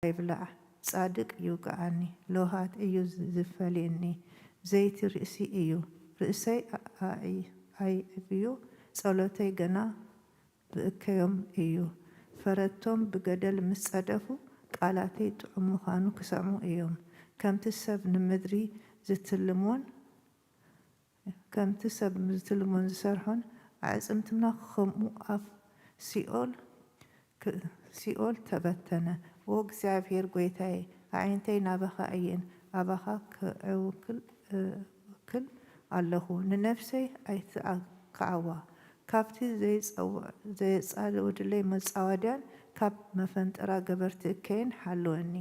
ኣይብላዕ፣ ጻድቅ ይውግኣኒ፣ ለውሃት እዩ ዝፈልየኒ፣ ዘይቲ ርእሲ እዩ፣ ርእሰይ ኣይ-፣ ኣይዕብዩ፣ ጸሎተይ ገና ብእከዮም እዩ። ፈረድቶም ብገደል ምስ ጸደፉ፣ ቃላተይ ጥዑም ምዃኑ ክሰምዑ እዮም። ከምቲ ሰብ ንምድሪ ዝትልሞን፣ ከምቲ ሰብ ዝትልሞን ዝሰርሖን፣ ኣዕጽምትና ከምኡ ኣፍ ሲኦል ክ-፣ ሲኦል ተበተነ። ኦ እግዚኣብሔር ጐይታየ፣ ኣዒንተይ ናባኻ እየን፣ ኣባኻ ክዕውክል፣ እውክል ኣለኹ። ንነፍሰይ ኣይትኣክዓዋ። ካብቲ ዘይጸው-፣ ዘየጻወድለይ መጻወድያን ካብ መፈንጠራ ገበርቲ እከይን ሓልወኒ።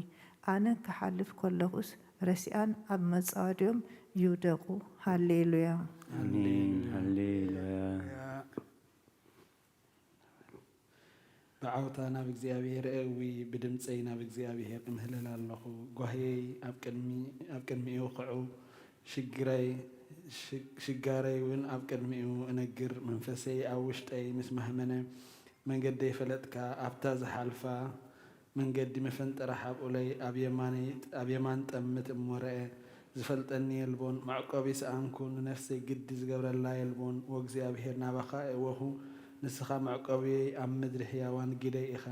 ኣነ ክሓልፍ ከለኹስ ረሲኣን ኣብ መጻወድዮም ይውደቁ። ሃሌሉያ። ኣሜን። ሃሌሉያ። ብዓውታ ናብ እግዚኣብሔር እእዊ፣ ብድምፀይ ናብ እግዚኣብሔር እምህለል ኣለኹ። ጓህየይ ኣብ ቅድሚ-፣ ኣብ ቅድሚኡ ክዑ፣ ሽግረይ፣ ሽ-፣ ሽጋረይ እውን ኣብ ቅድሚኡ እነግር። መንፈሰይ ኣብ ውሽጠይ ምስ ማህመነ፣ መንገደይ ፈለጥካ፣ ኣብታ ዝሓልፋ መንገዲ መፈንጠራ ሓብኡለይ፣ ኣብ የማነይ፣ ኣብ የማን ጠምት እሞ ረአ። ዝፈልጠኒ የልቦን፣ መዕቆቢ ሰኣንኩ፣ ንነፍሰይ ግዲ ዝገብረላ የልቦን። ወእግዚኣብሔር፣ ናባኻ እወኹ፣ ንስኻ መዕቆብየይ፣ ኣብ ምድሪ ህያዋን ጊደይ ኢኻ።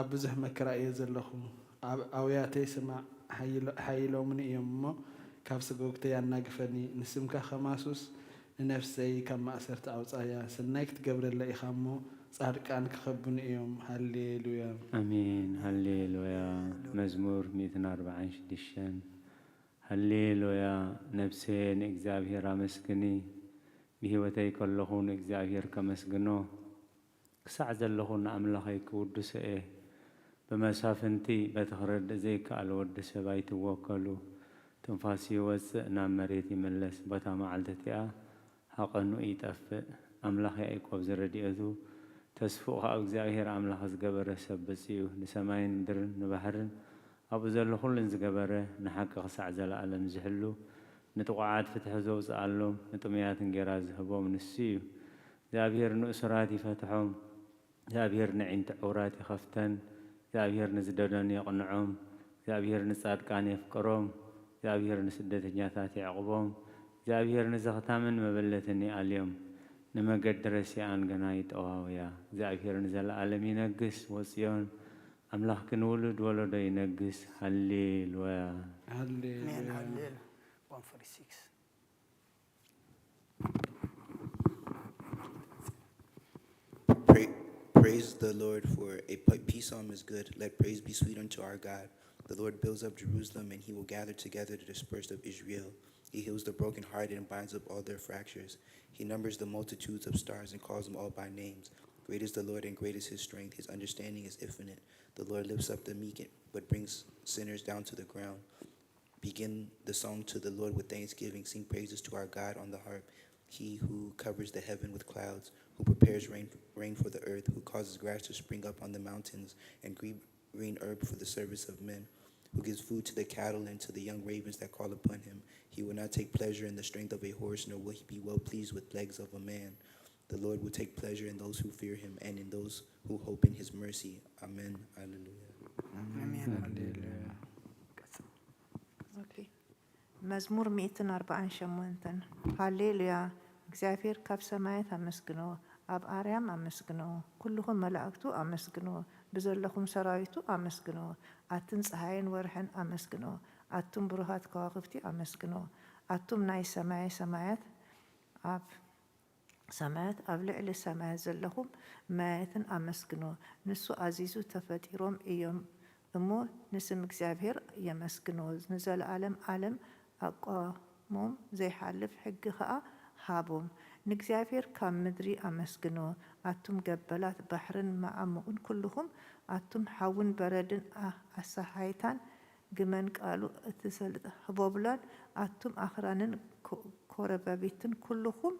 ኣብ ብዙሕ መከራ እየ ዘለኹ። ኣብ ኣውያተይ ስማዕ፣ ሓይሎ-፣ ሓይሎምኒ እዮም እሞ፣ ካብ ሰጎግተይ ኣናግፈኒ። ንስምካ ከማሱስ፣ ንነፍሰይ ካብ ማእሰርቲ ኣውጻያ። ሰናይ ክትገብረለይ ኢኻ እሞ፣ ጻድቃን ክኸቡኒ እዮም። ሃሌሉያ። ኣሜን። ሃሌሉያ። መዝሙር ሚእትን ኣርባዓን ሽዱሽተን። ሃሌሉያ። ነፍሴ ንእግዚኣብሔር ኣመስግኒ። ብህይወተይ ከለኹ ንእግዚኣብሔር ከመስግኖ፣ ክሳዕ ዘለኹ ንኣምላኸይ ክውድሶ እየ። ብመሳፍንቲ በቲ ክረድእ ዘይከኣል ወዲ ሰብ ኣይትወከሉ። ትንፋሱ ይወጽእ፣ ናብ መሬት ይምለስ። በታ መዓልቲ እቲኣ ሃቐኑ ይጠፍእ። ኣምላኽ ያዕቆብ ዝረድኤቱ፣ ተስፍኡ ኸኣ ኣብ እግዚኣብሔር ኣምላኽ ዝገበረ ሰብ ብጹእ እዩ። ንሰማይን ምድርን ንባሕርን ኣብኡ ዘሎ ኹሉን ዝገበረ፣ ንሓቂ ክሳዕ ዘለኣለም ዝሕሉ፣ ንጥቑዓት ፍትሒ ዘውጽኣሎም፣ ንጥሙያት እንጌራ ዝህቦም ንሱ እዩ። እግዚኣብሔር ንእሱራት ይፈትሖም። እግዚኣብሔር ነዒንቲ ዕውራት ይኸፍተን። እግዚኣብሔር ንዝደደኑ የቕንዖም። እግዚኣብሔር ንጻድቃን የፍቅሮም። እግዚኣብሔር ንስደተኛታት የዕቕቦም። እግዚኣብሔር ንዘኽታምን መበለትን ይኣልዮም። ንመገዲ ረሲኣን ገና ይጠዋውያ። እግዚኣብሔር ንዘለኣለም ይነግስ። ወጽዮን ኣምላኽኪ ንውሉድ ወለዶ ይነግስ። ሃሌሉያ። ሃሌሉያ። Amen. Hallelujah. One forty-six. Pra-, praise the Lord, for a p-, peace psalm is good. Let praise be sweet unto our God. The Lord builds up Jerusalem, and he will gather together the dispersed of Israel. He heals the brokenhearted and binds up all their fractures. He numbers the multitudes of stars and calls them all by names. Great is the Lord, and great is his strength. His understanding is infinite. The Lord lifts up the meek, but brings sinners down to the ground. Begin the song to the Lord with thanksgiving. Sing praises to our God on the harp. He who covers the heaven with clouds, who prepares rain, rain for the earth, who causes grass to spring up on the mountains and green, green herb for the service of men, who gives food to the cattle and to the young ravens that call upon him. He will not take pleasure in the strength of a horse, nor will he be well pleased with legs of a man. The Lord will take pleasure in those who fear him and in those who hope in his mercy. Amen. Hallelujah. ኣሜን። ሃሌሉያ። ኦኬ። መዝሙር ሚእትን ኣርባዓን ሸሞንተን። ሃሌሉያ። እግዚኣብሔር ካብ ሰማያት ኣመስግንዎ፣ ኣብ ኣርያም ኣመስግንዎ፣ ኩልኹም መላእክቱ ኣመስግንዎ፣ ብዘለኹም ሰራዊቱ ኣመስግንዎ። ኣትን ጸሃይን ወርሕን ኣመስግንዎ፣ ኣቱም ብሩሃት ከዋኽብቲ ኣመስግንዎ። ኣቱም ናይ ሰማየ ሰማያት ኣብ ሰማያት ኣብ ልዕሊ ሰማያት ዘለኹም ማያትን ኣመስግንዎ። ንሱ ኣዚዙ ተፈጢሮም እዮም እሞ ንስም እግዚኣብሔር የመስግንዎ። ንዘለኣለም ዓለም ኣቋሞም ዘይሓልፍ ሕጊ ኸኣ ሃቦም። ንእግዚኣብሔር ካብ ምድሪ ኣመስግንዎ። ኣቱም ገበላት ባሕርን መዓሙቕን ኩልኹም፣ ኣቱም ሓውን በረድን ኣ-፣ ኣሳሓይታን ግመን ቃሉ እትሰልጥ ህቦብላን፣ ኣቱም ኣኽራንን ኮ-፣ ኮረበቢትን ኩልኹም፣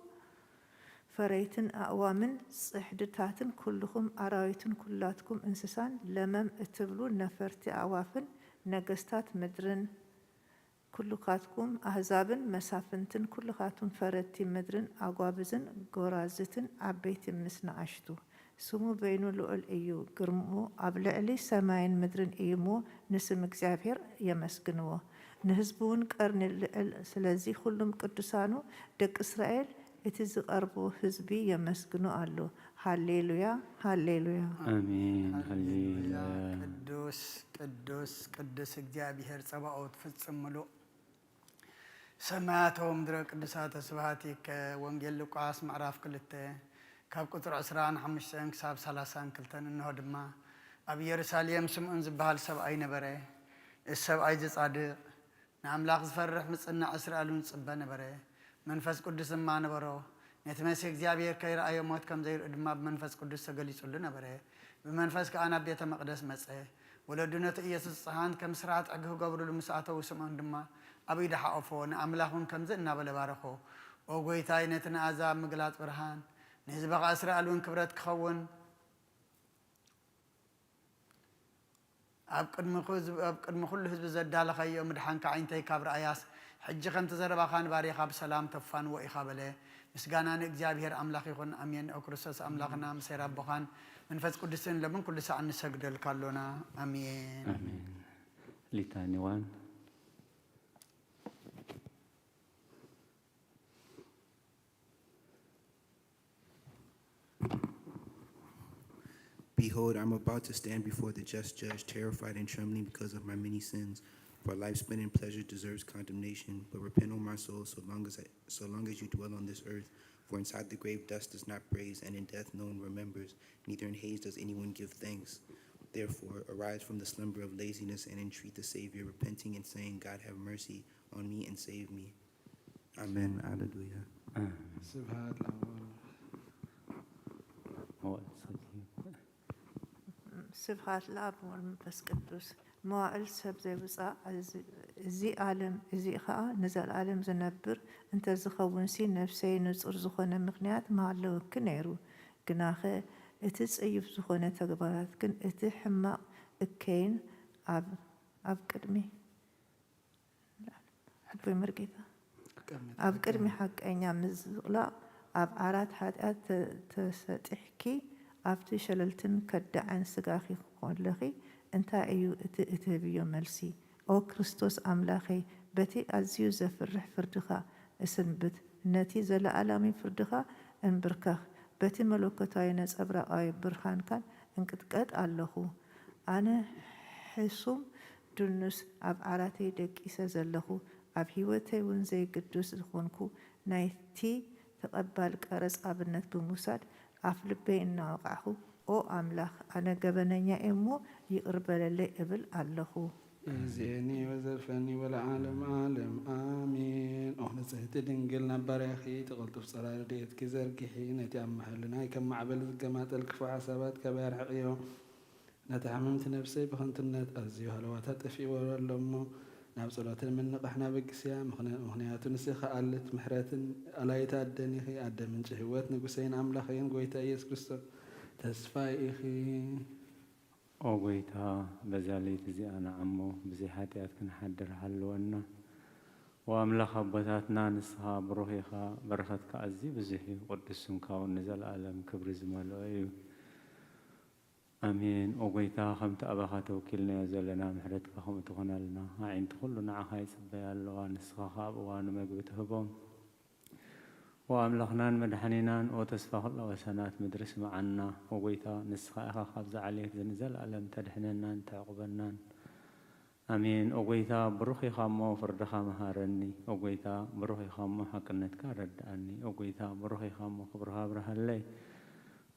ፈረይትን ኣእዋምን ጽሕድታትን ኩልኹም ኣራዊትን ኩላትኩም እንስሳን ለመም እትብሉ ነፈርቲ ኣዕዋፍን ነገስታት ምድርን ኩልኻትኩም ኣህዛብን መሳፍንትን ኩልኻትኩም ፈረድቲ ምድርን ኣጓብዝን ጎራዝትን ዓበይቲ ምስ ንኣሽቱ ስሙ በይኑ ልዑል እዩ፣ ግርምኡ ኣብ ልዕሊ ሰማይን ምድርን እዩ እሞ፣ ንስም እግዚኣብሔር የመስግንዎ። ንህዝቡ እውን ቀርኒ ልዕል። ስለዚ ኩሉም ቅዱሳኑ ደቂ እስራኤል እቲ ዝቐርቦ ህዝቢ የመስግኑ ኣሎ። ሃሌሉያ፣ ሃሌሉያ። ኣሜን። ሃሌሉያ። ሃሌሉያ። ቅዱስ ቅዱስ ቅዱስ እግዚኣብሔር ጸባኦት ፍጹም ምሉእ ሰማያት ወምድረ ቅዱሳተ ስብሐቲከ። ወንጌል ሉቃስ ምዕራፍ ክልተ ካብ ቁጽሪ ዕስራን ሓሙሽተን ክሳብ ሰላሳን ክልተን። እንሆ ድማ ኣብ ኢየሩሳሌም ስምዖን ዝበሃል ሰብኣይ ነበረ። እዚ ሰብኣይ እዚ ጻድቕ ንኣምላኽ ዝፈርሕ ምጽናዕ እስራኤል እውን ዝጽበ ነበረ። መንፈስ ቅዱስ ድማ ነበሮ። ነቲ መሲህ እግዚኣብሔር ከይረኣዮ ሞት ከም ዘይርኢ ድማ ብመንፈስ ቅዱስ ተገሊጹሉ ነበረ። ብመንፈስ ከኣ ናብ ቤተ መቕደስ መጸ። ወለዱ ነቲ ኢየሱስ ጽሓን ከም ስርዓት ሕጊ ክገብሩሉ ምስ ኣተዉ ስምዖን ድማ ኣብ ኢዱ ሓቆፎ፣ ንኣምላኽ እውን ከምዚ እናበለ ባረኾ። ኦ ጐይታይ ነቲ ንኣዛብ ምግላጽ ብርሃን ንህዝብኻ እስራኤል እውን ክብረት ክኸውን ኣብ ቅድሚ ኩ- ኣብ ቅድሚ ኩሉ ህዝቢ ዘዳለኸዮ ምድሓንካ ዓይንተይ ካብ ረኣያስ፣ ሕጂ ከምቲ ዘረባኻ ንባሪኻ ብሰላም ተፋንዎ ኢኻ በለ። ምስጋና ንእግዚኣብሔር ኣምላኽ ይኹን፣ ኣሜን። ኦ ክርስቶስ ኣምላኽና ምሰይ ኣቦኻን መንፈስ ቅዱስን ለምን ኩሉ ሰዓት ንሰግደልካ ኣሎና። ኣሜን። ኣሜን። ሊታኒ ዋን። Behold, I am about to stand before the just judge, terrified and trembling because of my many sins. For life spent in pleasure deserves condemnation, but repent, O my soul, so long as I, so long as you dwell on this earth. For inside the grave dust does not praise, and in death no one remembers, neither in Hades does anyone give thanks. Therefore, arise from the slumber of laziness and entreat the Savior, repenting and saying, God, have mercy on me and save me. Amen. Alleluia. ኣሜን። ስብሐት ለወልድ። ወልድ ሰብዩ። ስብሐት ለኣብ ወወልድ መንፈስ ቅዱስ። መዋዕል ሰብ ዘይውፃእ እዚ- እዚ ዓለም እዚ ኸዓ ንዘለዓለም ዝነብር እንተዝኸውንሲ ነፍሰይ ንጹር ዝኾነ ምኽንያት ምሃለወኪ ነይሩ። ግናኸ እቲ ጽዩፍ ዝኾነ ተግባራትክን እቲ ሕማቕ እከይን ኣብ ኣብ ቅድሚ ኣቦይ መርጌታ ኣብ ቅድሚ ሓቀኛ ምዝቕላቕ ኣብ ዓራት ሓጢኣት ተ- ተሰጢሕኪ ኣብቲ ሸለልትን ከዳዕን ስጋኺ ከለኺ እንታይ እዩ እቲ እትህብዮ መልሲ? ኦ ክርስቶስ ኣምላኸይ በቲ ኣዝዩ ዘፍርሕ ፍርድኻ እስንብት ነቲ ዘለኣላሚ ፍርድኻ እንብርከኽ በቲ መለኮታዊ ነጸብራቓዊ ብርሃንካን እንቅጥቀጥ ኣለኹ። ኣነ ሕሱም ድኑስ ኣብ ዓራተይ ደቂሰ ዘለኹ፣ ኣብ ህይወተይ እውን ዘይግዱስ ዝኾንኩ፣ ናይቲ ተቐባል ቀረጽ ኣብነት ብምውሳድ ኣፍ ልበይ እናወቓዕኹ፣ ኦ ኣምላኽ፣ ኣነ ገበነኛ እየ እሞ ይቕር በለለይ እብል ኣለኹ። እዜኒ ወዘልፈኒ ወለዓለም ዓለም ኣሜን። ኦ ንጽህቲ ድንግል ናብ ባርያኺ እቲ ቅልጡፍ ጸራ ረድኤትኪ ዘርግሒ፣ ነቲ ኣብ መሐልናይ ከም ማዕበል ዝገማጠል ክፉእ ሓሳባት ካብ ኣርሕቕዮ። ነታ ሕምምቲ ነፍሰይ ብኸንቱነት ኣዝዩ ሃለዋታ ጠፊእዎ ኣሎ እሞ ናብ ጸሎትን ምንቕሕን ኣበግስያ። ምኽንያቱ ንስኺ ኣልት ምሕረትን ኣላይት ኣደን ኢኺ፣ ኣደ ምንጪ ህይወት ንጉሰይን ኣምላኸይን ጎይታ ኢየሱስ ክርስቶስ ተስፋይ ኢኺ። ኦ ጎይታ በዛ ለይቲ እዚኣ ንዓሞ ብዘይ ሓጢኣት ክንሓድር ሃልወና። ኦ ኣምላኽ ኣቦታትና ንስኻ ብሩኽ ኢኻ፣ በረኸትካ ኣዝዩ ብዙሕ እዩ፣ ቅዱስ ስምካ እውን ንዘለኣለም ክብሪ ዝመልኦ እዩ። ኣሜን። ኦ ጎይታ ከምቲ ኣባኻ ተወኪልናዮ ዘለና ምሕረትካ ከምኡ ትኾነልና። ኣዒንቲ ኩሉ ንዓኻ ይጽበያ ኣለዋ፣ ንስኻ ኸኣ ኣብ እዋኑ መግቢ ትህቦም። ኦ ኣምላኽናን መድሓኒናን፣ ኦ ተስፋ ኩላ ወሰናት ምድሪ ስምዓና። ኦ ጎይታ ንስኻ ኢኻ ካብዛ ዓሌት እዚ ንዘለኣለም ተድሕነናን ተዕቑበናን። ኣሜን። ኦ ጎይታ ብሩኽ ኢኻ እሞ ፍርድኻ መሃረኒ። ኦ ጎይታ ብሩኽ ኢኻ እሞ ሓቅነትካ ረድኣኒ። ኦ ጎይታ ብሩኽ ኢኻ እሞ ክብርኻ ኣብርሃለይ።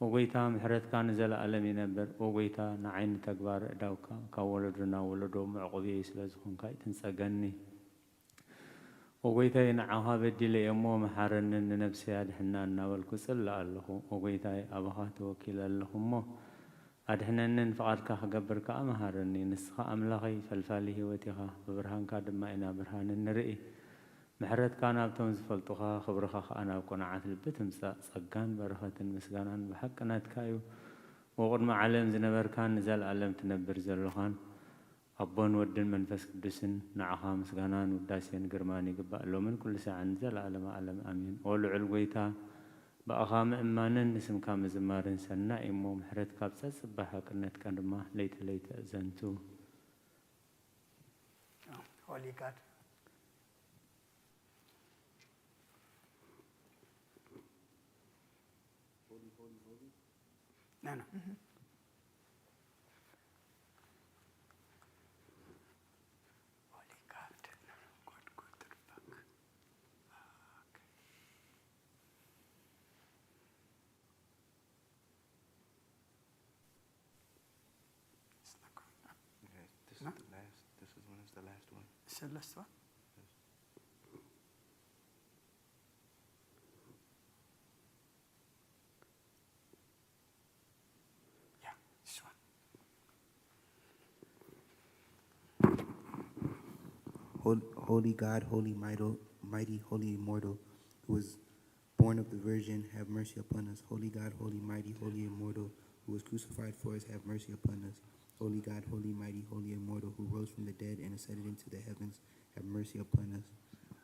ኦ ጎይታ ምሕረትካ ንዘለኣለም ይነብር። ኦ ጎይታ ንዓይ ንተግባር ኣእዳውካ ካብ ወለዶ ናብ ወለዶ መዕቆብየይ ስለ ዝኾንካ ኣይትንጸገኒ። ኦ ጎይታይ ንዓኻ በዲለ እየ እሞ መሓረንን ንነብሰይ ኣድሕና እናበልኩ ጽልእ ኣለኹ። ኦ ጎይታይ ኣባኻ ተወኪለ ኣለኹ እሞ ኣድሕነንን ፍቓድካ ክገብር ከኣ መሃረኒ። ንስኻ ኣምላኸይ ፈልፋሊ ህይወት ኢኻ፣ ብብርሃንካ ድማ ኢና ብርሃን እንርኢ። ምሕረትካ ናብቶም ዝፈልጡኻ፣ ክብርኻ ከኣ ናብ ቅኑዓት ልቢ ትምጻእ። ጸጋን በረኸትን ምስጋናን ብሓቂ ናትካ እዩ። ወቅድሚ ዓለም ዝነበርካን ንዘለኣለም ትነብር ዘሎኻን ኣቦን ወድን መንፈስ ቅዱስን ንዓኻ ምስጋናን ውዳሴን ግርማን ይግባእ፣ ሎምን ኩሉ ሳዕን ንዘለኣለመ ዓለም ኣሜን። ኦ ልዑል ጐይታ፣ ብኣኻ ምእማንን ንስምካ ምዝማርን ሰናይ እሞ፣ ምሕረትካ ኣብ ጸጽባ ሓቅነትካ ድማ ለይተ ለይተ ኣዘንቱ። Holy God. No, no. Holy God. No, no. God, God, the back. Fuck. It's not going up. Yeah, this No? is the last. This is when it's the last one. It's the last one. Yeah, this one. Hol- Holy God, holy mighty, mighty, holy immortal, who was born of the Virgin, have mercy upon us. Holy God, holy mighty, holy immortal, who was crucified for us, have mercy upon us. Holy God, holy mighty, holy immortal, who rose from the dead and ascended into the heavens, have mercy upon us.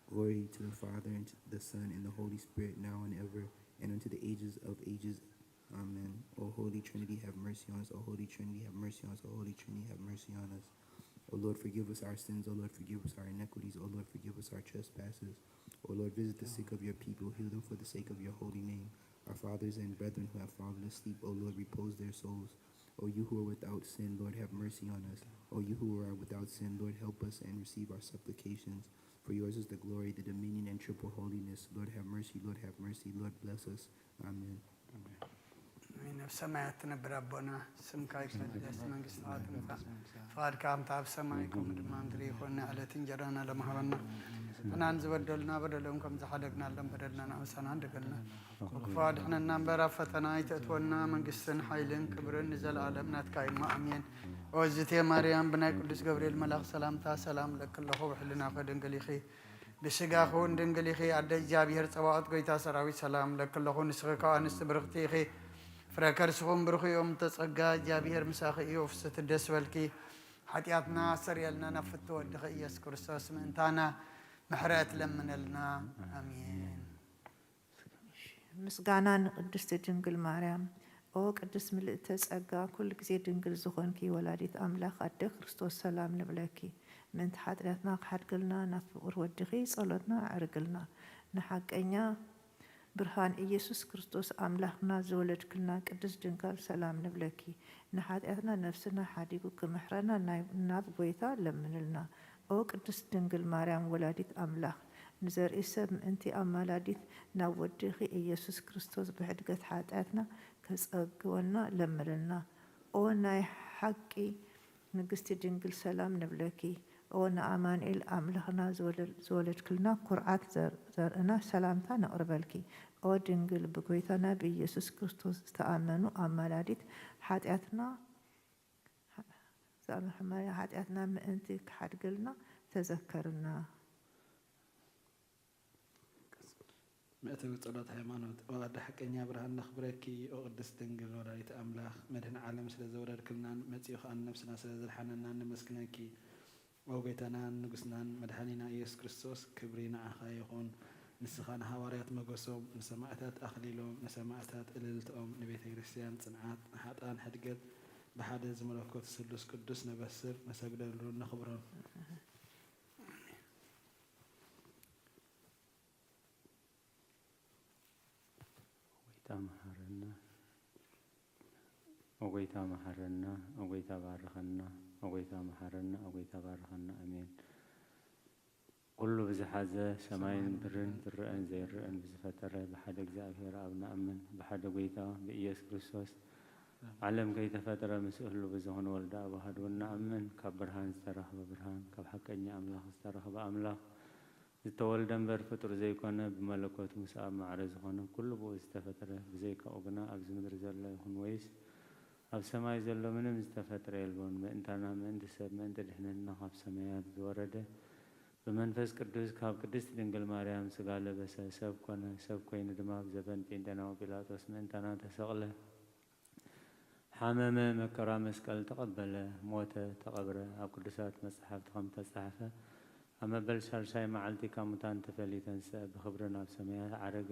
Glory to the Father, and to the Son, and the Holy Spirit, now and ever, and unto the ages of ages. Amen. O Holy Trinity, have mercy on us. O Holy Trinity, have mercy on us. O Holy Trinity, have mercy on us. O Lord, forgive us our sins. O Lord, forgive us our iniquities. O Lord, forgive us our trespasses. O Lord, visit the sick of your people. Heal them for the sake of your holy name. Our fathers and brethren who have fallen asleep, O Lord, repose their souls. O you who are without sin, Lord, have mercy on us. O you who are without sin, Lord, help us and receive our supplications. For yours is the glory, the dominion, and triple holiness. Lord, have mercy. Lord, have mercy. Lord, bless us. Amen. ኣሜን። ኣብ ሰማያት ትነብር ኣቦና፣ ስምካ ይቀደስ፣ መንግስትኻ ትምጻእ፣ ፍቓድካ ከምቲ ኣብ ሰማይ ከምኡ ድማ ምድሪ ይኹን። ንዕለት እንጀራና ለማህበና፣ ንሕናን ዝበደሉና በደሎም ከም ዝሓደግናሎም በደልና ንኣውሳና፣ እንደገና ክፉ ኣድሕነና እምበር፣ ኣብ ፈተና ኣይተእትወና። መንግስትን ሓይልን ክብርን ንዘለኣለም ናትካ እዩ እሞ፣ ኣሜን። ኦዝቴ ማርያም፣ ብናይ ቅዱስ ገብርኤል መልኣኽ ሰላምታ ሰላም እለኪ ኣለኹ፣ ብሕልናኺ ድንግል ኢኺ፣ ብስጋኺ እውን ድንግል ኢኺ። ኣደ እግዚኣብሔር ጸባኦት፣ ጎይታ ሰራዊት፣ ሰላም እለኪ ኣለኹ፣ ንስኺ ካብ ኣንስቲ ብርኽቲ ኢኺ፣ ፍረ ከርስኹም ብሩኽ እዮም። ተጸጋ እግዚኣብሔር ምሳኺ እዩ፣ ፍስሕቲ ደስ በልኪ፣ ሓጢኣትና ኣሰርየልና፣ ናብ ፍትወ ወድኺ ኢየሱስ ክርስቶስ ምእንታና ምሕረት ለምነልና። ኣሜን። ምስጋና ንቅድስቲ ድንግል ማርያም። ኦ ቅድስት ምልእተ ጸጋ፣ ኩሉ ግዜ ድንግል ዝኾንኪ ወላዲት ኣምላኽ ኣደ ክርስቶስ፣ ሰላም ንብለኪ። ምእንቲ ሓጢኣትና ክሓድገልና፣ ናብ ፍቁር ወድኺ ጸሎትና ኣዕርግልና። ንሓቀኛ ብርሃን ኢየሱስ ክርስቶስ ኣምላኽና ዝወለድክልና ቅድስት ድንጋል፣ ሰላም ንብለኪ። ንሓጢኣትና ነፍስና ሓዲጉ ክምሕረና፣ ናይ ናብ ጎይታ ለምንልና። ኦ ቅድስት ድንግል ማርያም ወላዲት ኣምላኽ፣ ንዘርኢ ሰብ ምእንቲ ኣማላዲት ናብ ወድኺ ኢየሱስ ክርስቶስ ብሕድገት ሓጢኣትና ከጸግወና ለምንልና። ኦ ናይ ሓቂ ንግስቲ ድንግል፣ ሰላም ንብለኪ። ኦ ንኣማኑኤል ኣምላኽና ዝወለድ- ዝወለድክልና ኩርዓት ዘር- ዘርእና ሰላምታ ነቕርበልኪ። ኦ ድንግል ብጎይታና ብኢየሱስ ክርስቶስ ዝተኣመኑ ኣማላዲት ሓጢኣትና ዛብርሃማያ ሓጢኣትና ምእንቲ ክሓድገልና ተዘከርና። መእተዊ ጸሎት ሃይማኖት። ኦ ኣደ ሓቀኛ ብርሃን ነኽብረኪ። ኦ ቅድስት ድንግል ወላዲት ኣምላኽ መድህን ዓለም ስለ ዘወረድክልናን መጺኡ ኸኣ ንነፍስና ስለ ዘድሓነናን ነመስግነኪ። ኦ ጎይታናን ንጉስናን መድሓኒና ኢየሱስ ክርስቶስ ክብሪ ንዓኻ ይኹን። ንስኻ ንሃዋርያት መጎሶም፣ ንሰማእታት ኣኽሊሎም፣ ንሰማእታት እልልትኦም፣ ንቤተ ክርስቲያን ጽንዓት፣ ንሓጥኣን ሕድገት፣ ብሓደ ዝመለኮት ስሉስ ቅዱስ ነበስር፣ ነሰግደሉን ነኽብሮን። ጎይታ መሓረና፣ ኦ ጎይታ መሓረና፣ ኦ ጎይታ ባርኸና፣ ኦ ጎይታ መሓረና፣ ኦ ጎይታ ባርኸና። ኣሜን። ኩሉ ብዝሓዘ ሰማይን ምድርን ዝረአን ዘይረአን ብዝፈጠረ ብሓደ እግዚኣብሔር ኣብ ንኣምን፣ ብሓደ ጎይታ ብኢየሱስ ክርስቶስ ዓለም ከይተፈጥረ ምስኡ ህሉ ብዝኾነ ወልደ ኣብ ኣሃዱ ንኣምን። ካብ ብርሃን ዝተረኽበ ብርሃን፣ ካብ ሓቀኛ ኣምላኽ ዝተረኽበ ኣምላኽ፣ ዝተወልደ እምበር ፍጡር ዘይኮነ፣ ብመለኮት ምስ ኣብ ማዕረ ዝኾነ፣ ኩሉ ብኡ ዝተፈጥረ፣ ብዘይካኡ ግና ኣብዚ ምድሪ ዘሎ ይኹን ወይስ ኣብ ሰማይ ዘሎ ምንም ዝተፈጥረ የልቦን። ምእንታና፣ ምእንቲ ሰብ፣ ምእንቲ ድሕነትና ካብ ሰማያት ዝወረደ፣ ብመንፈስ ቅዱስ ካብ ቅድስት ድንግል ማርያም ስጋ ለበሰ፣ ሰብ ኮነ። ሰብ ኮይኑ ድማ ኣብ ዘበን ጴንጤናዊ ጲላጦስ ምእንታና ተሰቕለ። ሓመመ፣ መከራ መስቀል ተቐበለ፣ ሞተ፣ ተቐብረ። ኣብ ቅዱሳት መጻሕፍቲ ከም ተጻሕፈ፣ ኣብ መበል ሳልሳይ መዓልቲ ካብ ሙታን ተፈልዩ ተንስአ፣ ብኽብሪ ናብ ሰማያት ዓረገ።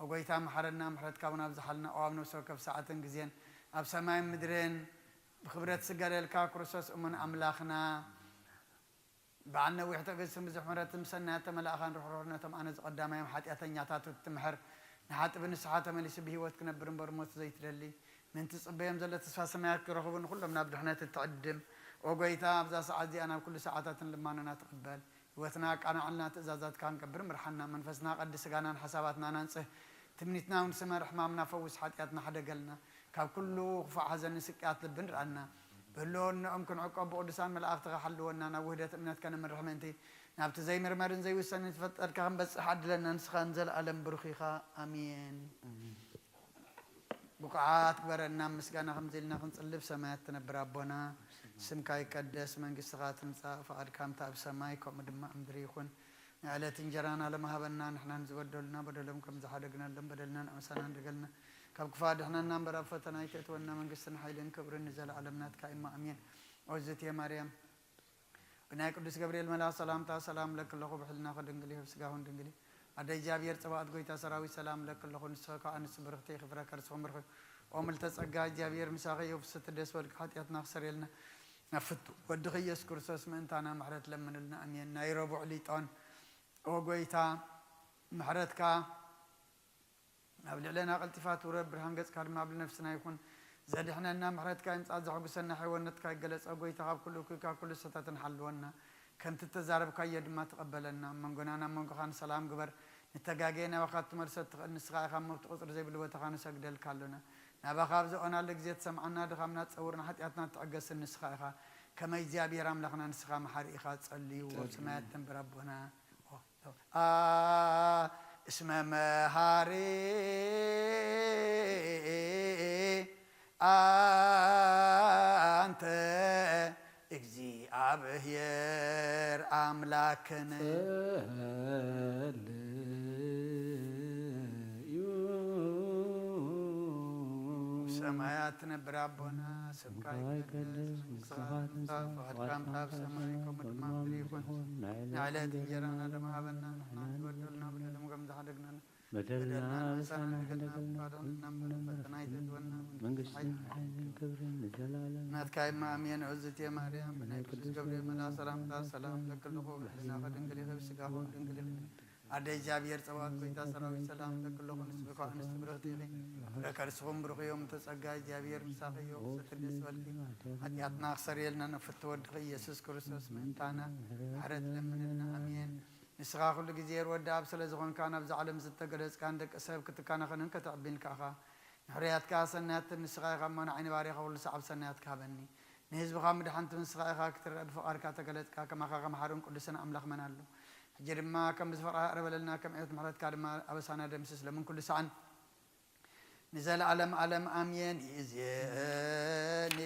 ኦጎይታ መሓረና፣ ምሕረትካ እውን ኣብዝሓልና። ኦ ኣብ ነፍሲ ወከፍ ሰዓትን ግዜን ኣብ ሰማይን ምድርን ብክብረት ዝገለልካ ክርስቶስ እሙን ኣምላኽና፣ በዓል ነዊሕ ትዕግስትን ብዙሕ ምሕረትን ብሰናያት ተመላእኻን ርሕሩሕ ነቶም ኣነ ዝቐዳማዮም ሓጢኣተኛታት እትምሕር፣ ንሓጢ ብንስሓ ተመሊሱ ብህይወት ክነብር እምበር ሞት ዘይትደሊ፣ ምእንቲ ዝጽበዮም ዘሎ ተስፋ ሰማያት ክረኽቡ ንኹሎም ናብ ድሕነት እትዕድም፣ ኦ ጎይታ ኣብዛ ሰዓት እዚኣ ናብ ኩሉ ሰዓታትን ልማኖና ትቕበል። ህይወትና ኣቃናዕልና፣ ትእዛዛትካ ክንገብር ምርሓና። መንፈስና ቀድስ፣ ስጋናን ሓሳባትናን ኣንጽህ። ትምኒትና እውን ስመር፣ ሕማምና ፈውስ፣ ሓጢኣትና ሕደገልና። ካብ ኩሉ ክፉእ ሓዘንን ስቅያት ልብን ርኣና። ብህልውንኦም ክንዕቆብ ብቅዱሳን መላእኽትኻ ሓልወና። ናብ ውህደት እምነት ከነምርሕ ምእንቲ፣ ናብቲ ዘይምርመርን ዘይውሰንን ዝፈጠርካ ክንበጽሕ ዓድለና። ንስኻ ንዘለኣለም ብሩኽ ኢኻ። ኣሜን። ብቑዓት ግበረና፣ ምስጋና ከምዚ ኢልና ክንጽልብ። ሰማያት ትነብር ኣቦና፣ ስምካ ይቀደስ፣ መንግስትኻ ትምጻእ፣ ፍቓድካ ከምቲ ኣብ ሰማይ ከምኡ ድማ ኣብ ምድሪ ይኹን። ንዕለት እንጀራና ለመሃበና፣ ንሕና ንዝበደሉና በደሎም ከም ዝሓደግናሎም በደልና ንኣምሳና እንደገልና፣ ካብ ክፋ ድሕነና እምበር ኣብ ፈተና ኣይተእትወና፣ መንግስትን ሓይልን ክብርን ንዘለኣለም ናትካ እማ ኣሜን። ኦዝቴ ማርያም ብናይ ቅዱስ ገብርኤል መልኣኽ ሰላምታ ሰላም እብለኪ ኣለኹ፣ ብሕልናኺ ድንግል ኢኺ፣ ብስጋኺ እውን ድንግል ኢኺ። ኣደ እግዚኣብሔር ጸባኦት ጎይታ ሰራዊት ሰላም እብለኪ ኣለኹ፣ ንስኺ ከኣ ንሱ ብርኽቲ ኢኺ፣ ፍረ ከርስኺ እውን ብሩኽ እዩ። ኦ ምልዕተ ጸጋ፣ እግዚኣብሔር ምሳኺ እዩ፣ ፍስሕቲ ደስ በልኪ፣ ሓጢኣትና ክሰርየልና ናብ ፍቱ ወድኺ ኢየሱስ ክርስቶስ ምእንታና ምሕረት ለምንልና፣ ኣሜን። ናይ ረቡዕ ሊጦን። ኦ ጎይታ፣ ምሕረትካ ኣብ ልዕለና ቀልጢፋ ትውረድ፣ ብርሃን ገጽካ ድማ ኣብ ነፍስና ይኹን። ዘድሕነና ምሕረትካ ይምጻእ፣ ዘሐጉሰና ሕያውነትካ ይገለጽ። ኦ ጎይታ፣ ካብ ኩሉ እኩይ፣ ካብ ኩሉ ስሕተትን ሓልወና። ከምቲ እተዛረብካዮ ድማ ተቐበለና። ኣብ መንጎናን ኣብ መንጎኻን ሰላም ግበር። ንተጋግየ ናባኻ ክትመልሶ እትኽእል ንስኻ ኢኻ እሞ፣ ኣብቲ ቁጽሪ ዘይብሉ ቦታኻ ንሰግደልካ ኣሎና። ናባኻ ኣብ ዝቐናሉ ግዜ ትሰምዓና፣ ድኻምና ትጸውርን ሓጢኣትና ትዕገስን ንስኻ ኢኻ። ከመይ እግዚኣብሔር ኣምላኽና ንስኻ መሓሪ ኢኻ። ጸልዩ። ኣብ ሰማያት ትንብር ኣቦና። አ፣ እስመ መሃሪ ኣንተ እግዚኣብሔር ኣምላክነ። ጸልዩ። ሰማያት ትነብር ኣቦና፣ ስምካ ይቀደስ፣ መንግስትኻ ትምጻእ፣ ፍቓድካ ኣብ ሰማይ ከምኡ ድማ ኣብ ምድሪ ይኹን። ንዕለት እንጀራና ለመሃበና፣ ንሕና ንበደልና በደሎም ከም ዝሓደግና በደልና ኣበሳና ንገልና፣ ኣድሕነና እምበር ፈተና ኣይተእትወና፣ መንግስትን ሓይልን ክብርን ንዘለኣለም ናትካ እማ ኣሜን። እግዝእትየ ማርያም፣ ብናይ ቅዱስ ገብርኤል መልኣኽ ሰላምታ ሰላም እብለኪ ኣለኹ፣ ብሕልናኺ ድንግል ኢኺ፣ ብስጋኺ እውን ድንግል ኢኺ። ኣደ እግዚኣብሔር ጸባኦት፣ ጎይታ ሰራዊት፣ ሰላም እብለኪ ኣለኹ፣ ንስኺ ከኣ ኣንስቲ ብርኽቲ ኢኺ፣ ፍረ ከርስኺ እውን ብሩኽ እዩ። እምተ ጸጋ እግዚኣብሔር ምሳኺ እዩ፣ ብስቲ ደስ በልኪ። ሓጢኣትና ክሰርየልና ንፍቲ ወድኺ ኢየሱስ ክርስቶስ ምእንታና ምሕረት ለምንልና። ኣሜን። ንስኻ ኩሉ ግዜ ርወዲ ኣብ ስለ ዝኾንካ፣ ናብዛ ዓለም ዝተገለጽካ፣ ንደቂ ሰብ ክትከናኸንን ከተዕቢን ከኣኻ። ንሕሩያትካ ሰናያት ንስኻ ኢኻ እሞ፣ ንዓይኒ ባርያኻ ኩሉ ሰዓብ ሰናያትካ ሃበኒ። ንህዝብኻ ምድሓንቲ ንስኻ ኢኻ ክትረአ፣ ብፍቓድካ ተገለጽካ፣ ከማኻ ከመሓርን ቅዱስን ኣምላኽ መን ኣሎ? ሕጂ ድማ ከም ዝፈቐረ ይቕረ በለልና፣ ከም ዕቤት ምሕረትካ ድማ ኣበሳና ደምስስ፣ ለምን ኩሉ ሰዓን ንዘለዓለም ዓለም ኣሜን። ይእዜኒ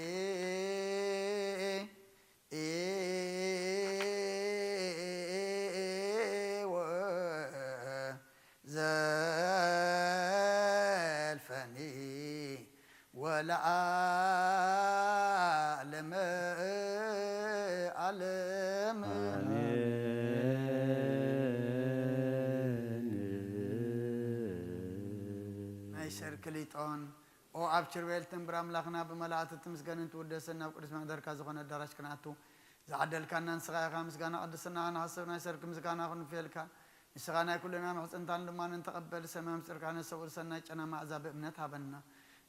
ወዘልፈኒ ወለዓለመ ዓለም። ኣሜን። ናይ ሰርክ ሊጦን። ኦ ኣብ ኪሩቤል ትንብር ኣምላኽና፣ ብመላእቲ ትምስገንን ትውደስን፣ ናብ ቅዱስ ማሕደርካ ዝኾነ ኣዳራሽ ክንኣቱ ዝዓደልካና ንስኻ ኢኻ። ምስጋና ቅድስና ንሓስብ፣ ናይ ሰርክ ምስጋና ክንፍየልካ። ንስኻ ናይ ኩልና ምሕጽንታን ልማንን ተቐበል። ሰማይ ምጽርካ ነሰብኡል ሰናይ ጨና መኣዛ ብእምነት ሃበና።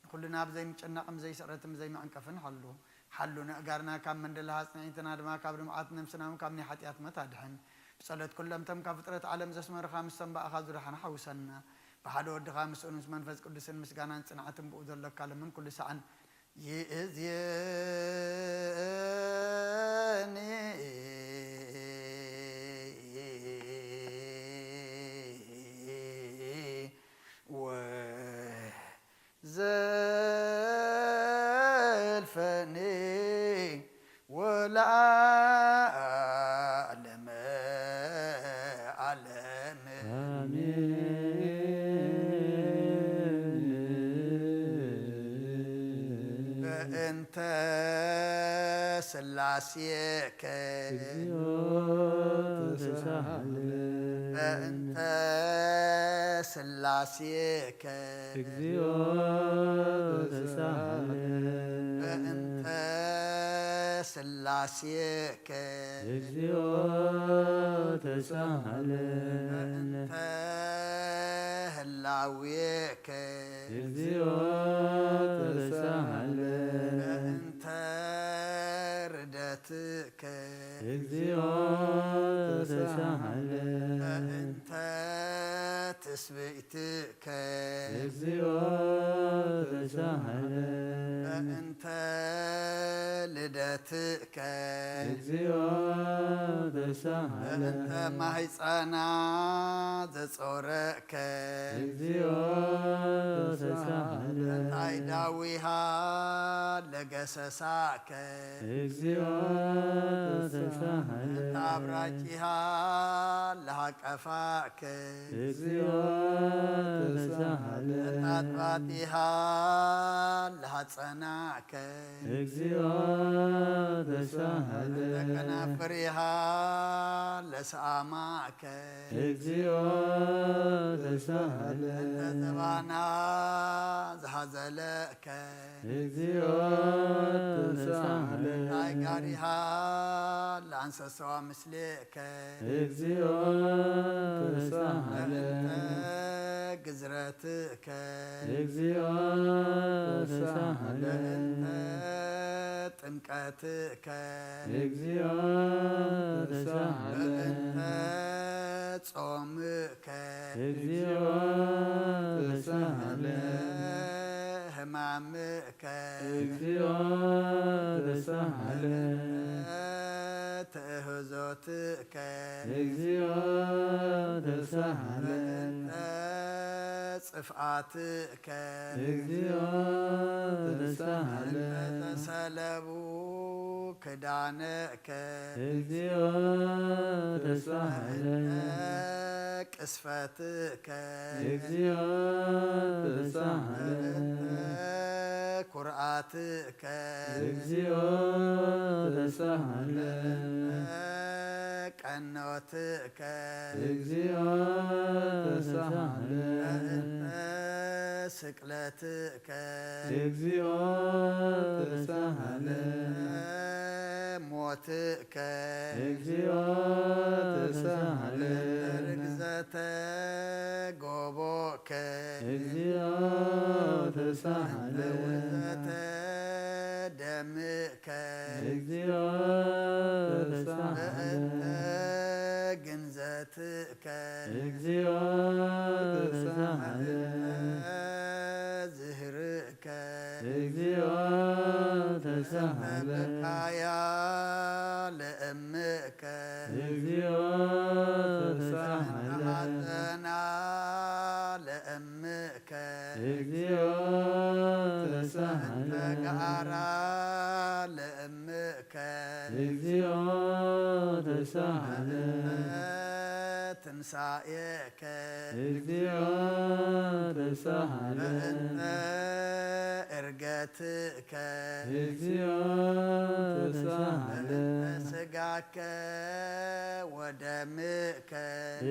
ንኹልና ብዘይምጭናቕን ብዘይስዕረትን ብዘይመዕንቀፍን ሓሉ። ሓሉ። ንእጋርና ካብ መንደላ ኣጽንዒትና ድማ ካብ ልምዓት ነፍስና እውን ካብ ናይ ሓጢኣት ሞት ኣድሕን። ብጸሎት ኩሎም እቶም ካብ ፍጥረት ዓለም ዘስመሩኻ ምስቶም ብኣኻ ዝደሓኑ ሓውሰና። ብሓደ ወድኻ ምስኡን ምስ መንፈስ ቅዱስን ምስጋናን ጽንዓትን ብኡ ዘሎካ ለምን ኩሉ ሰዓን። ይእዜኒ ወዘልፈኒ ወለዓለመ ዓለም። ኣሜን። በእንተ ስላሴከ እግዚኦ ተሳሃለ። በእንተ ስላሴከ እግዚኦ ተሳሃለ በእንተ ስላሴከ እግዚኦ ተሳሃለ በእንተ ህላዌከ እግዚኦ ተሳሃለ በእንተ ርደትከ እግዚኦ ተሳሃለ በእንተ ትስብእትከ እግዚኦ ተሳሃለ በእንተ ልደትከ እግዚኦ ተሳሃለ በእንተ ማህፀና ዘጾረከ እግዚኦ ተሳሃለ እንታይ ዳዊሃ ለገሰሳከ እግዚኦ ተሳሃለ እንታይ ኣብራቂሃ ለሃቀፋከ እግዚኦ ተሳሃለ እንታይ ኣጥባጢሃ ለሃፀናከ እግዚኦ ተሳሃለ ከናፍሪሃ ለሰኣማከ እግዚኦ ተሳሃለ እንተ ዘባና ዝሃዘለከ እግዚኦ ተሳሃለ እንታይ ጋሪሃ ለኣንሰሰዋ ምስሌከ እግዚኦ ተሳሃለ እንተ ግዝረትከ እግዚኦ ተሳሃለ እንተ ጥምቀትከ እግዚኦ ተሳሃለ እንተ ጾምከ እግዚኦ ተሳሃለ ህማምከ እግዚኦ ተሳሃለ ትእህዞትከ እግዚኦ ተሳሃለ ጽፍኣትከ እግዚኦ ተሳሃለ ተሰለቡ ክዳነከ እግዚኦ ተሳሃለ ቅስፈትከ እግዚኦ ተሳሃለ ኩርኣትከ እግዚኦ ተሳሃለ ቀኖትከ እግዚኦ ተሳሃለ ስቅለትከ እግዚኦ ተሳሃለ ሞትከ እግዚኦ ተሳሃለ ርግዘተ ጎቦከ እግዚኦ ተሳሃለ ውዘተ ደምከ እግዚኦ ተሳሃለ ግንዘትከ እግዚኦ ተሳሃለ ዝህርከ እግዚኦ ተሳሃለ ካያ ለእምከ እግዚኦ ተሳሃለ ሐዘና ለእምከ እግዚኦ ተሳሃለ ጋራ ለእምከ እግዚኦ ተሳሃለ ትንሳኤከ እግዚኦ ተሳሃለ እርገትከ እግዚኦ ተሳሃለ ስጋከ ወደምከ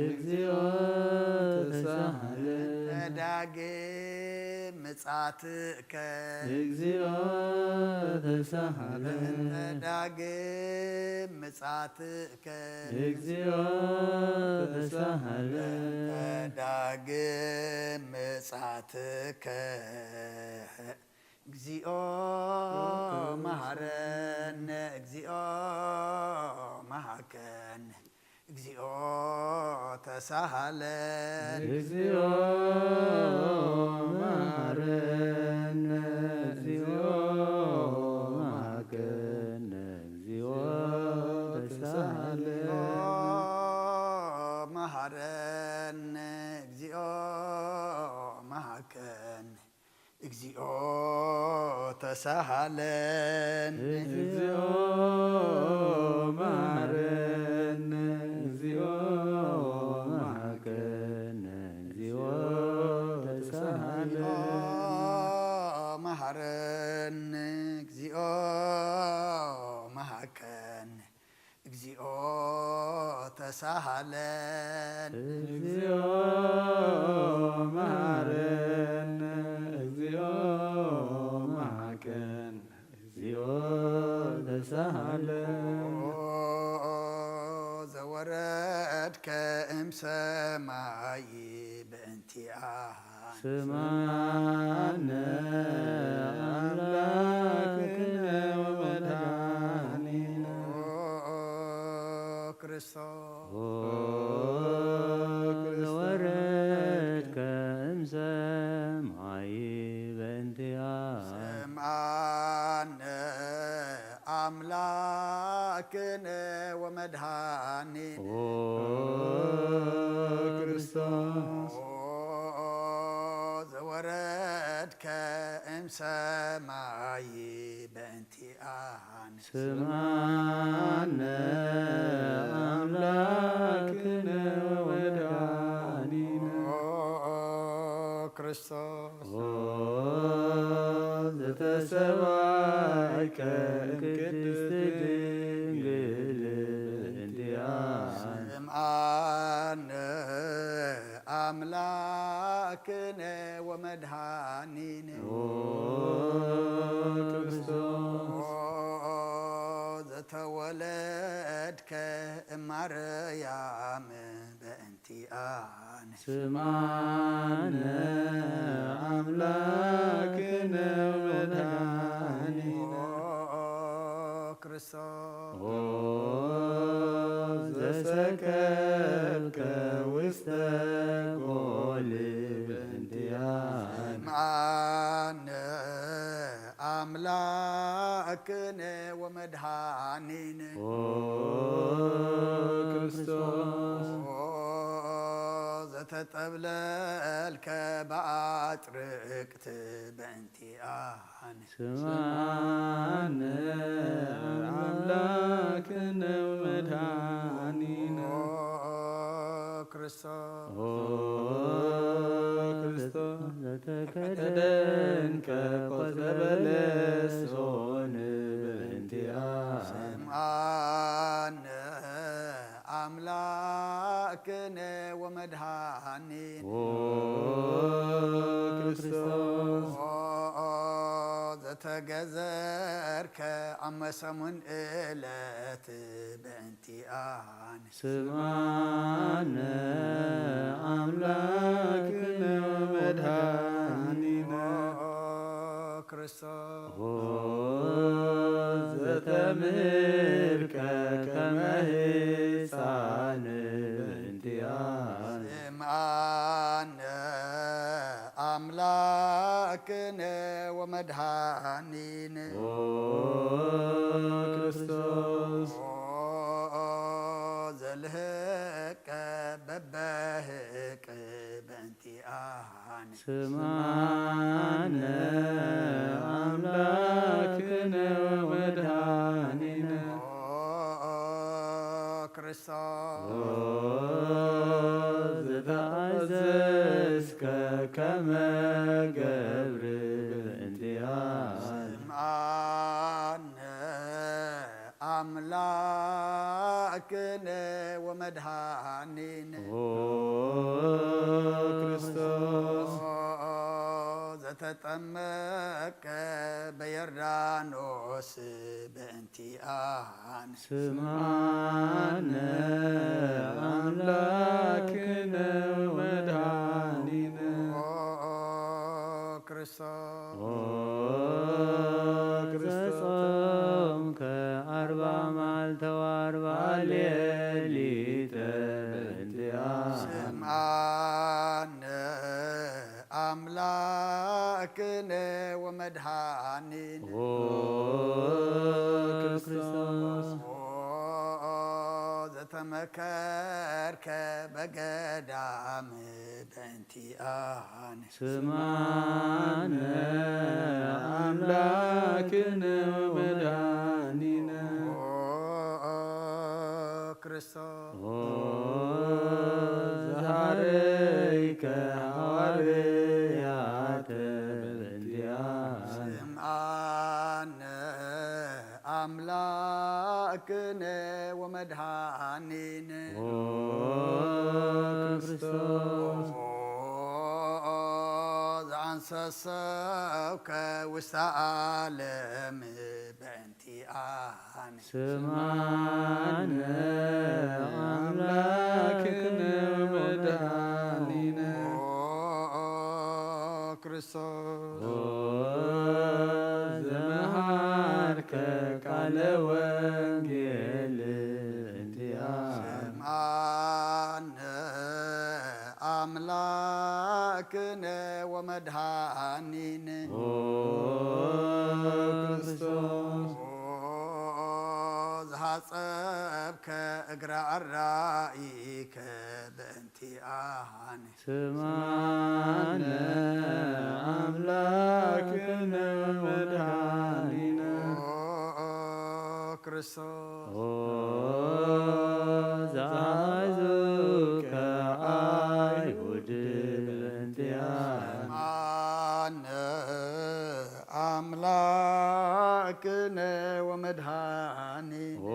እግዚኦ ተሳሃለ ዳግም ምጻትከ እግዚኦ ተሳሃለ ዳግም ምጻትከ እግዚኦ ተሳሃለ ዳግም ምጻትከ እግዚኦ መሐረነ እግዚኦ መሐከነ እግዚኦ ተሳሃለን እግዚኦ መሐረነ እግዚኦ መሐከነ እግዚኦ ተሳሃለን መሐረነ እግዚኦ መሐከነ እግዚኦ ተሳሃለን እግዚኦ መሐረነ እግዚኦ መሐከነ እግዚኦ ተሳሃለን መሐረነ እግዚኦ መሐከነ እግዚኦ ተሳሃለን። እግዚኦ መሐረነ፣ እግዚኦ መሐረነ፣ እግዚኦ ተሳሃለን። ኦ ዘወረድከ እምሰማይ በእንቲኣነ። ስማነ አምላክነ ወመድኃኒነ። ኦ ክርስቶስ ኦ ዘወረድከ እምሰማይ በእንቲኣነ። ስምዓነ አምላክነ ወመድኃኒነ። ኦ ክርስቶስ ኦ ዘወረድከ እምሰማይ በእንቲኣነ። ስምዓነ አምላክነ ወመድኃኒነ። ኦ ክርስቶስ ኦ ዘተሰባይከ እምቅድስት ድንግል በእንቲኣነ። ስምዓነ አምላክነ ወመድኃኒነ። ኦ ክርስቶስ ኦ ዘተወለድከ እማርያም በእንቲኣነ። ስምዓነ አምላክነ ወመድኃኒነ። ኦ ክርስቶስ ኦ ዘሰከብከ ውስተ ጎል በእንቲኣነ። ስምዓነ አምላክነ ወመድኃኒነ። ኦ ክርስቶስ ኦ ዘተጠብለልከ በአጥርቅት በእንቲኣነ። ስምዓነ አምላክነ ወመድኃኒነ። ኦ ክርስቶስ ኦ ክርስቶስ ዘተከደንከ ቆጽለ በለስ ኦን በእንቲኣነ። ስምዓነ አምላክነ ወመድኃኒነ። ኦ ክርስቶስ ኦ ዘተገዘርከ አመሰሙን እለት በእንቲኣነ። ስምዓነ አምላክነ ወመድኃኒነ። ኦ ክርስቶስ ኦ ዘተምህርከ ከመ ህፃን በእንቲኣነ። ስምዓነ አምላክነ ወመድኃኒነ። ኦ ክርስቶስ ኦ ዘልህቀ በበህቅ በእንቲኣነ። ስምዓነ አምላክነ ወመድኃኒነ። ኦ ክርስቶስ ኦ ዘተአዘዝከ ከመ ገብር በእንቲኣነ። ስምዓነ አምላክነ ወመድኃኒነ። ኦ ክርስቶስ ኦ ዘተጠመቀ በዮርዳኖስ በእንቲኣነ። ስምዓነ አምላክነ ወመድኃኒነ። ኦ ክርስቶስ ኦ ክርስቶስ ዘጾምከ አርባ መዓልተ ወአርባ ሌሊተ በእንቲኣነ። ስምዓነ አምላክነ ወመድኃኒነ። ኦ ክርስቶስ ኦ ዘተመከርከ በገዳም በእንቲኣነ። ስምዓነ አምላክነ ወመድኃኒነ። ኦ ክርስቶስ ኦ ዘሐረይከ ሐዋርያተ በእንቲኣነ። ስምዓነ አምላክነ ወመድኃኒነ። ኦ ክርስቶስ ዘአንሰሰብከ ውስተ ዓለም በእንቲአነ። ስምዓነ ኣምላክነ ወመድኃኒነ። ኦ ክርስቶስ ኦ ዘመሃርከ ቃለ ወንጌል እንቲአነ። ስምዓነ ኣምላክነ ወመድኃኒነ። ኦ ክርስቶስ ኦ ዝሃጸብከ እግረ ኣራኢከ በእንቲአነ። ስምዓነ ኣምላክነ ወመድኃኒነ። ኦ ክርስቶስ ኦ ዘአዘዝከ አይሁድ በእንቲአነ። ስምዓነ ኣምላክነ ወመድኃኒ። ኦ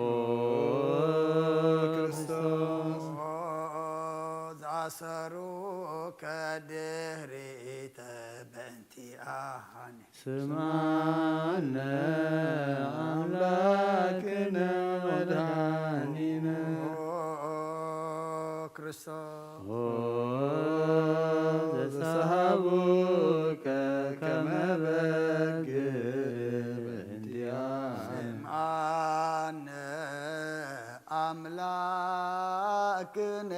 ክርስቶስ ኦ ዘአሰሩከ ድህሪተ በእንቲአነ። ስምዓነ ኣምላክነ ወመድኃኒነ። ኦ ክርስቶስ ኦ ዘሰሃቡከ ከመ በግ በእንቲአነ። ስምዓነ ኣምላክነ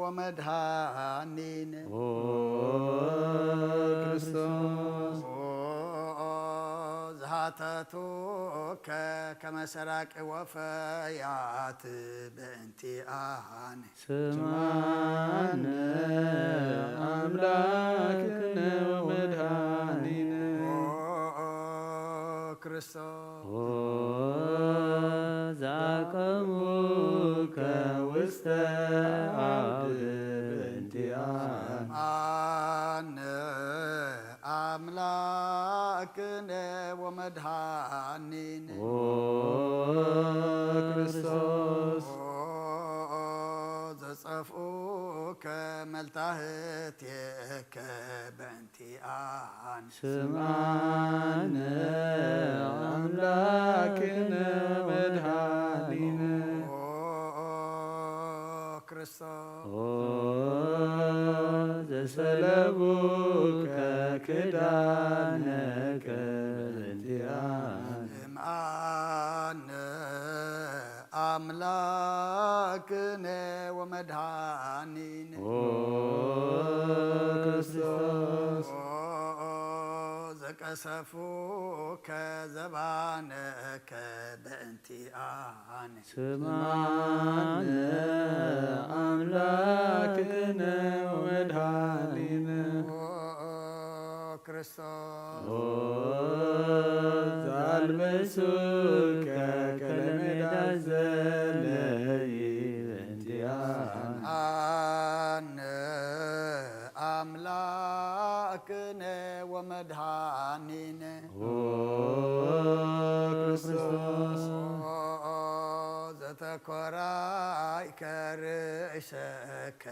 ወመድኃኒነ። ኦ ክርስቶስ ኦ ዝሃተቱከ ከመ ሰራቂ ወፈያት በእንቲአነ። ስምዓነ ኣምላክነ ወመድኃኒነ። ኦ ክርስቶስ ኦ ዘአቀሙከ ውስተ አውድ በእንቲአነ። ስምዓነ ኣምላክነ ወመድኃኒነ። ኦ ክርስቶስ ኦ ዘጸፍኡከ መልታህቴከ በእንቲአነ። ስምዓነ ኣምላክነ ወመድኃኒነ። ኦ ክርስቶስ ኦ ዘሰለቡከ ክዳነከ በእንቲአነ። ስምዓነ ኣምላክነ ወመድኃኒነ። ኦ ክርስቶስ ኦ ዘቀሰፉከ ዘባነከ በእንቲአነ። ስምዓነ ኣምላክነ ወመድኃኒነ። ኦ ክርስቶስ ኦ ዘአልበሱከ ከለሜዳ ዘለይ በእንቲአነ። ስምዓነ ኣምላክነ ወመድኃኒነ። ኦ ክርስቶስ ኦ ዘተኮራይከ ርእሰከ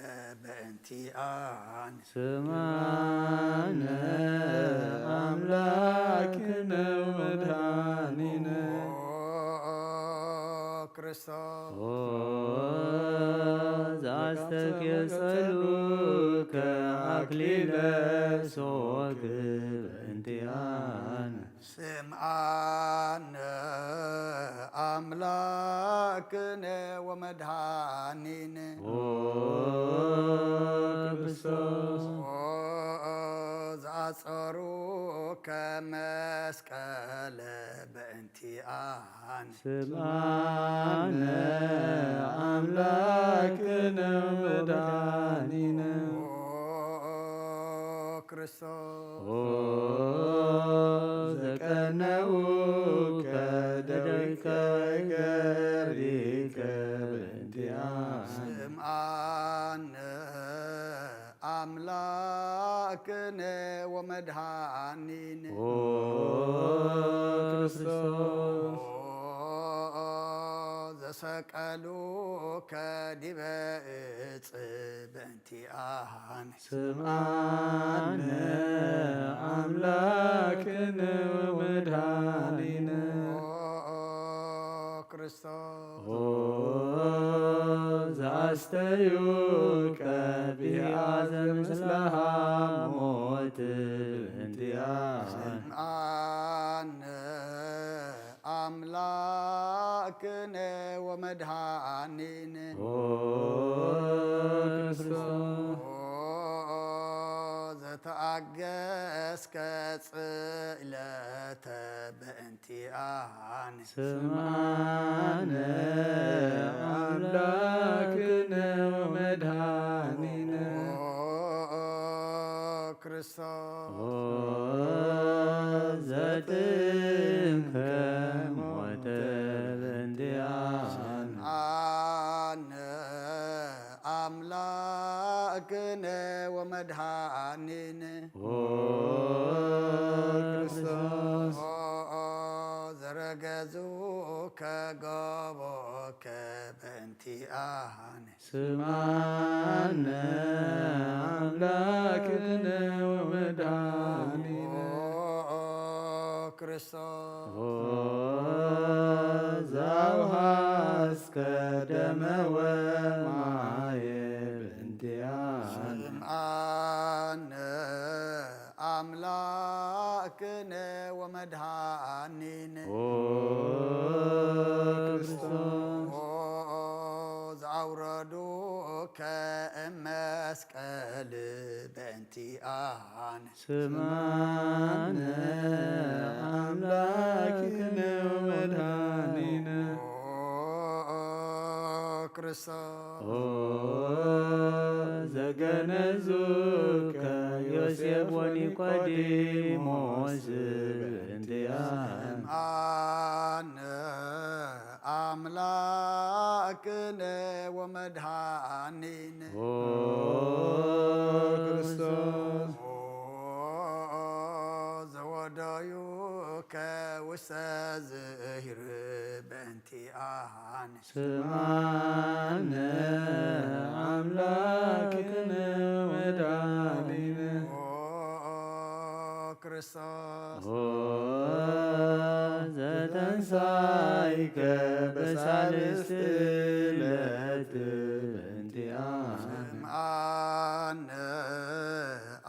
በእንቲአነ። ስምዓነ ኣምላክነ ወመድኃኒነ። ኦ ክርስቶስ ኦ ዘአስተኬጸሉከ አክሊለ ሶክ በእንቲአነ። ስምዓነ ኣምላክነ ወመድኃኒነ። ኦ ክርስቶስ ኦ ዘአጸሩከ መስቀለ በእንቲአነ። ስምዓነ ኣምላክነ ወመድኃኒነ። ኦ ክርስቶስ ኦ ዘቀነውከ ደዊከ ወገሪከ በእንቲአነ። ስምዓነ ኣምላክነ ወመድኃኒነ። ኦ ክርስቶስ ኦ ሰቀሉከ ዲበ እጽ በእንቲኣነ። ስምዓነ ኣምላክነ ወመድኃኒነ። ኦ ክርስቶስ። ኦ ዘአስተዩ ቀቢአ ዘምስለ ሐሞት በእንቲኣነ። ስምዓነ ኣምላክነ ወመድኃኒነ። ኦ ክርስቶስ። ኦ ዘተአገስከ ጽእለተ በእንቲኣነ። ስምዓነ ኣምላክነ ወመድኃኒነ። ኦ ክርስቶስ። ኦ ዘጥንከ ሞተ በእንቲኣነ። ስምዓነ ኣምላክነ ወመድኃኒነ። ኦ ክርስቶስ። ኦ ዘረገዙከ ገቦከ በእንቲኣነ። ስምዓነ ኣምላክነ ወመድኃኒነ። ኦ ክርስቶስ። ኦ ዘአውሃስከ ደመ ወማየ በእንቲኣነ። ስምዓነ ኣምላክነ ወመድኃኒነ። ኦ ክርስቶስ። ኦ ዘአውረዱከ እመስቀል በእንቲኣነ። ስምዓነ ኣምላክነ ወመድኃኒነ። ኦ ክርስቶስ። ኦ ዘገነዙከ ዮሴፍ ወኒቆዲሞስ በእንቲኣነ። ስምዓነ ኣምላክነ ወመድኃኒነ። ኦ ክርስቶስ። ኦ ዘወደዩከ ውስተ ዝሂር በእንቲኣነ። ስምዓነ ኣምላክነ ወመድኃኒነ። ኦ ክርስቶስ። ኦ ዘተንሳይከ በሳልስት ዕለት በእንቲኣነ። ስምዓነ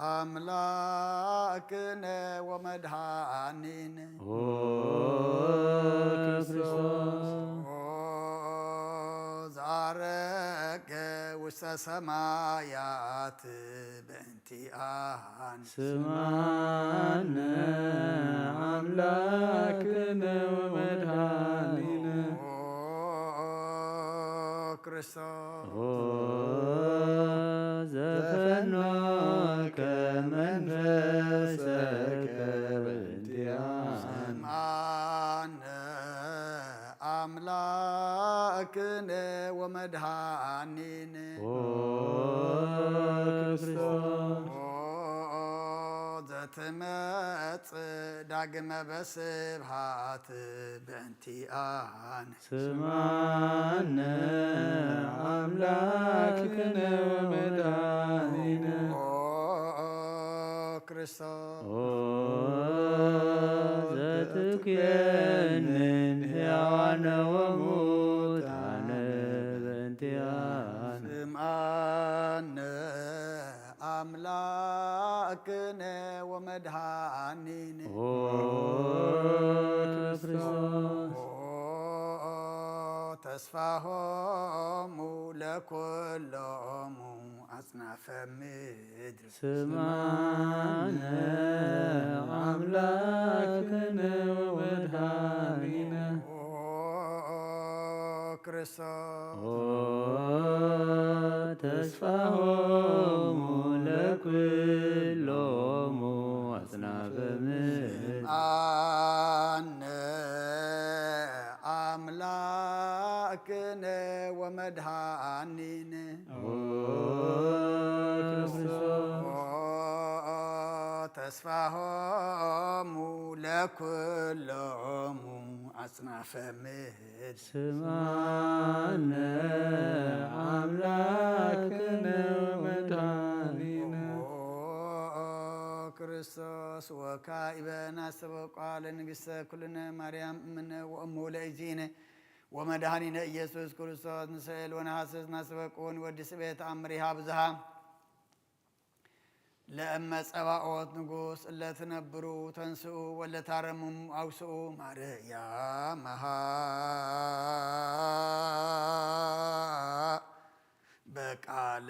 ኣምላክነ ወመድኃኒነ። ኦ ክርስቶስ። ኦ ዘዐረገ ውስተ ሰማያት በእንቲኣነ። ስምዓነ ኣምላክነ ወመድኃኒነ። ኦ ክርስቶስ። ኦ ዘፈኖከ መንፈሰከ በእንቲኣነ። ስምዓነ ኣምላክነ ወመድኃኒነ። ኦ ክርስቶስ። ኦ ዘትመጽእ ዳግመ በስብሃት በእንቲኣነ። ስምዓነ ኣምላክነ ወመድኃኒነ። ኦ ክርስቶስ። ኦ ዘትኩየንን ሕያዋነ ወሙታነ በእንቲኣነ። ስምዓነ ኣምላክነ ወመድኃኒነ። ኦ ክርስቶስ። ኦ ተስፋሆሙ ለኩሎሙ ኣጽናፈ ምድር። ስምዓነ ኣምላክነ ወመድኃኒነ። ኦ ክርስቶስ። ኦ ተስፋሆሙ ለኩሎሙ ኣጽናፈ ምድር። ኣነ ኣምላክነ ወመድኃኒነ። ኦ ክርስቶስ። ኦ ተስፋሆሙ ለኩሎሙ ኣጽ ናፈምድ ስማነ ኣምላክነ ወመድኃኒነ። ኦ ክርስቶስ ወካኢበ ናስተበቋ ለንግሥተ ኩልነ ማርያም እምነ ወእሙ ለእግዚእነ ወመድኃኒነ ኢየሱስ ክርስቶስ ንሰእል ወነሐስስ ናስተበቁ ንወዲ ስቤት ኣምሪሃ ብዝሃ ለእመ ጸባኦት ንጉስ እለ ትነብሩ ተንስኡ ወለ ታረሙም ኣውስኡ ማርያም መሃ በቃለ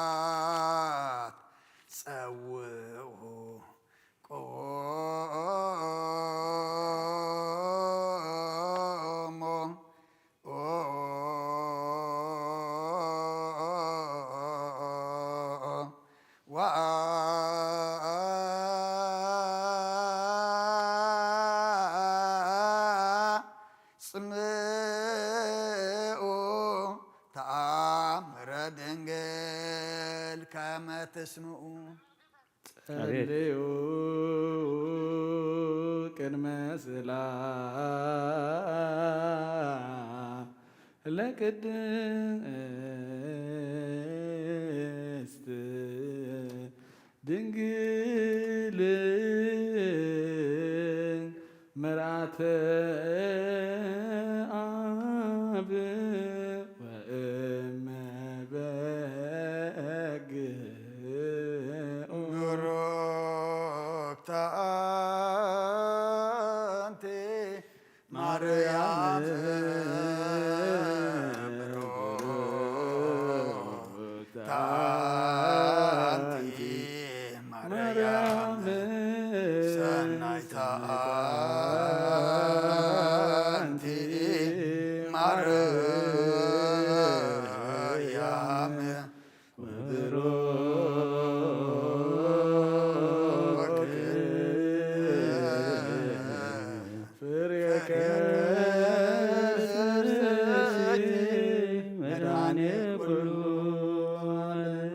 ስብሃት ጸውኡ ቆሞ ወአጽምኡ ተአምረ ድንግል ከመ ትስምኡ። ጸልዩ ቅድመ ስእላ ለቅድስት ድንግል መርዓተ አብ ወእመ በግ ብሩክተ አንቲ ማርያም ብሩክተ አንቲ ማርያም ሰናይተ አንቲ ማርያም ወብሩክ ፍሬ ከርስኪ መድኃኔ ኩሉ ዓለም።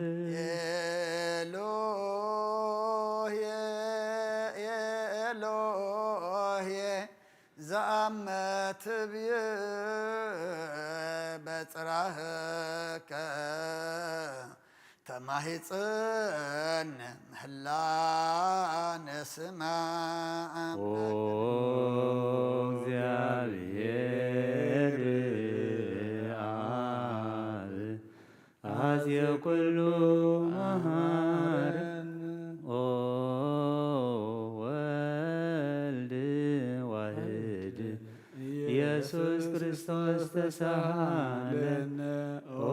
ኤሎሄ ኤሎሄ ዘአመ ትብየ በጽራህከ ተማሂጽን ምህላነ ስማ ኦ እግዚአብሔር አብ አዜ ኩሉ መሐረነ። ኦ ወልድ ዋህድ ኢየሱስ ክርስቶስ ተሳሃለነ። ኦ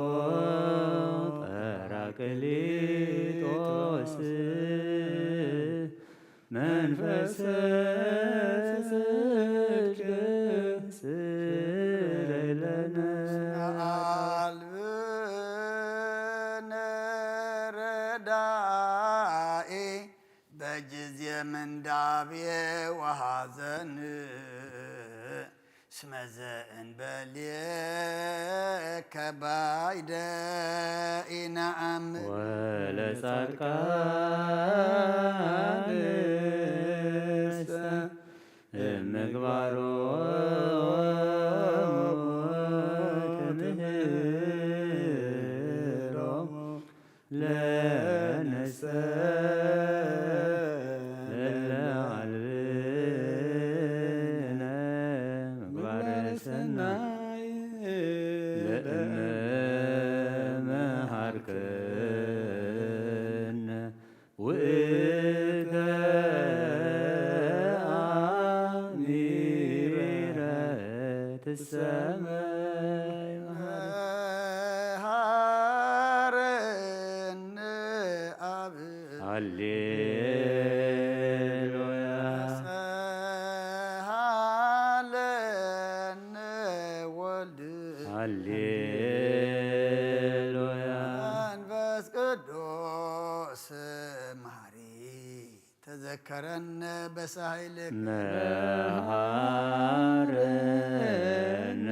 ጳራቅሊጦስ መንፈሰ ጽድቅ ስረይ ለነ። አልብነ ረዳኢ በጊዜ ምንዳቤ ወሐዘን እስመ ዘእንበሌከ ባይደ ኢነአምን። ወለጻድቃንሰ እምግባሮሙ ትምህሮሙ ለነሰ ለለዓልብነ ምግባረ ሰናይ ለእመ መሃርክነ ውእተ አሚረ ትሰመይ መሃርነ አብ። ሃሌሉያ። ተሳሃለነ ወልድ። ሃሌሉያ። መንፈስ ቅዱስ ማሪ ተዘከረነ በሳይልክ። መሃረነ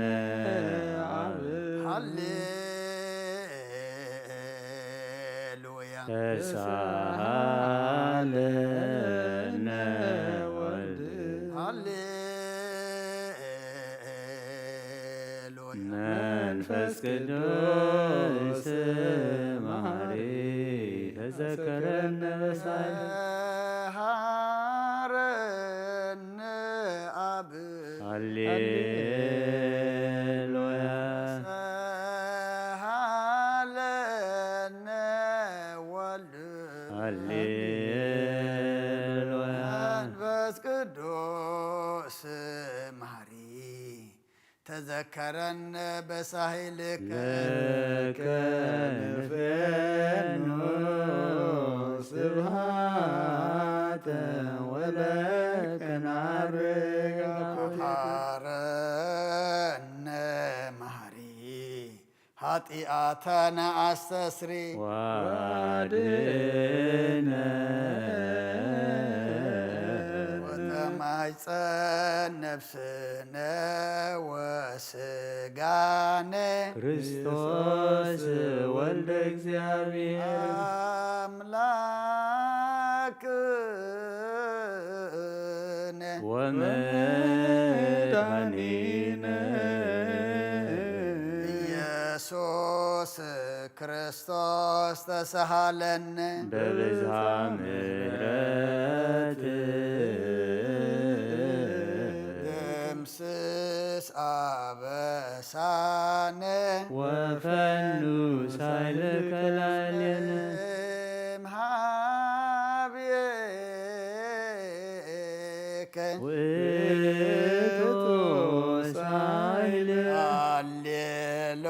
አብ። ሃሌሉያ። ተሳሃለነ መንፈስ ቅዱስ መሐሪ ተዘከረነ በሳል። መሐረነ አብ ሃሌሉያ ሰሃለነ ወልድ ሃሌሉያ መንፈስ ቅዱስ መሐሪ ተዘከረነ በሳሂልከ ለከ ንፌኑ ስብሃተ ወለከ ናርግ መሐረነ መሐሪ ኃጢአተነ አስተስሪ ዋድነ ወተማይፀን ነፍስነ ወስጋነ ክርስቶስ ወልደ እግዚኣብሔር አምላክነ ወመድኃኒነ ኢየሱስ ክርስቶስ ተሰሃለነ በብዝሃ ምሕረት ደምስስ አበሳነ ወፈኑ ሳይልከ ላዕሌነ እምሃቤከ ውእቱ ሳይል ሃሌሉያ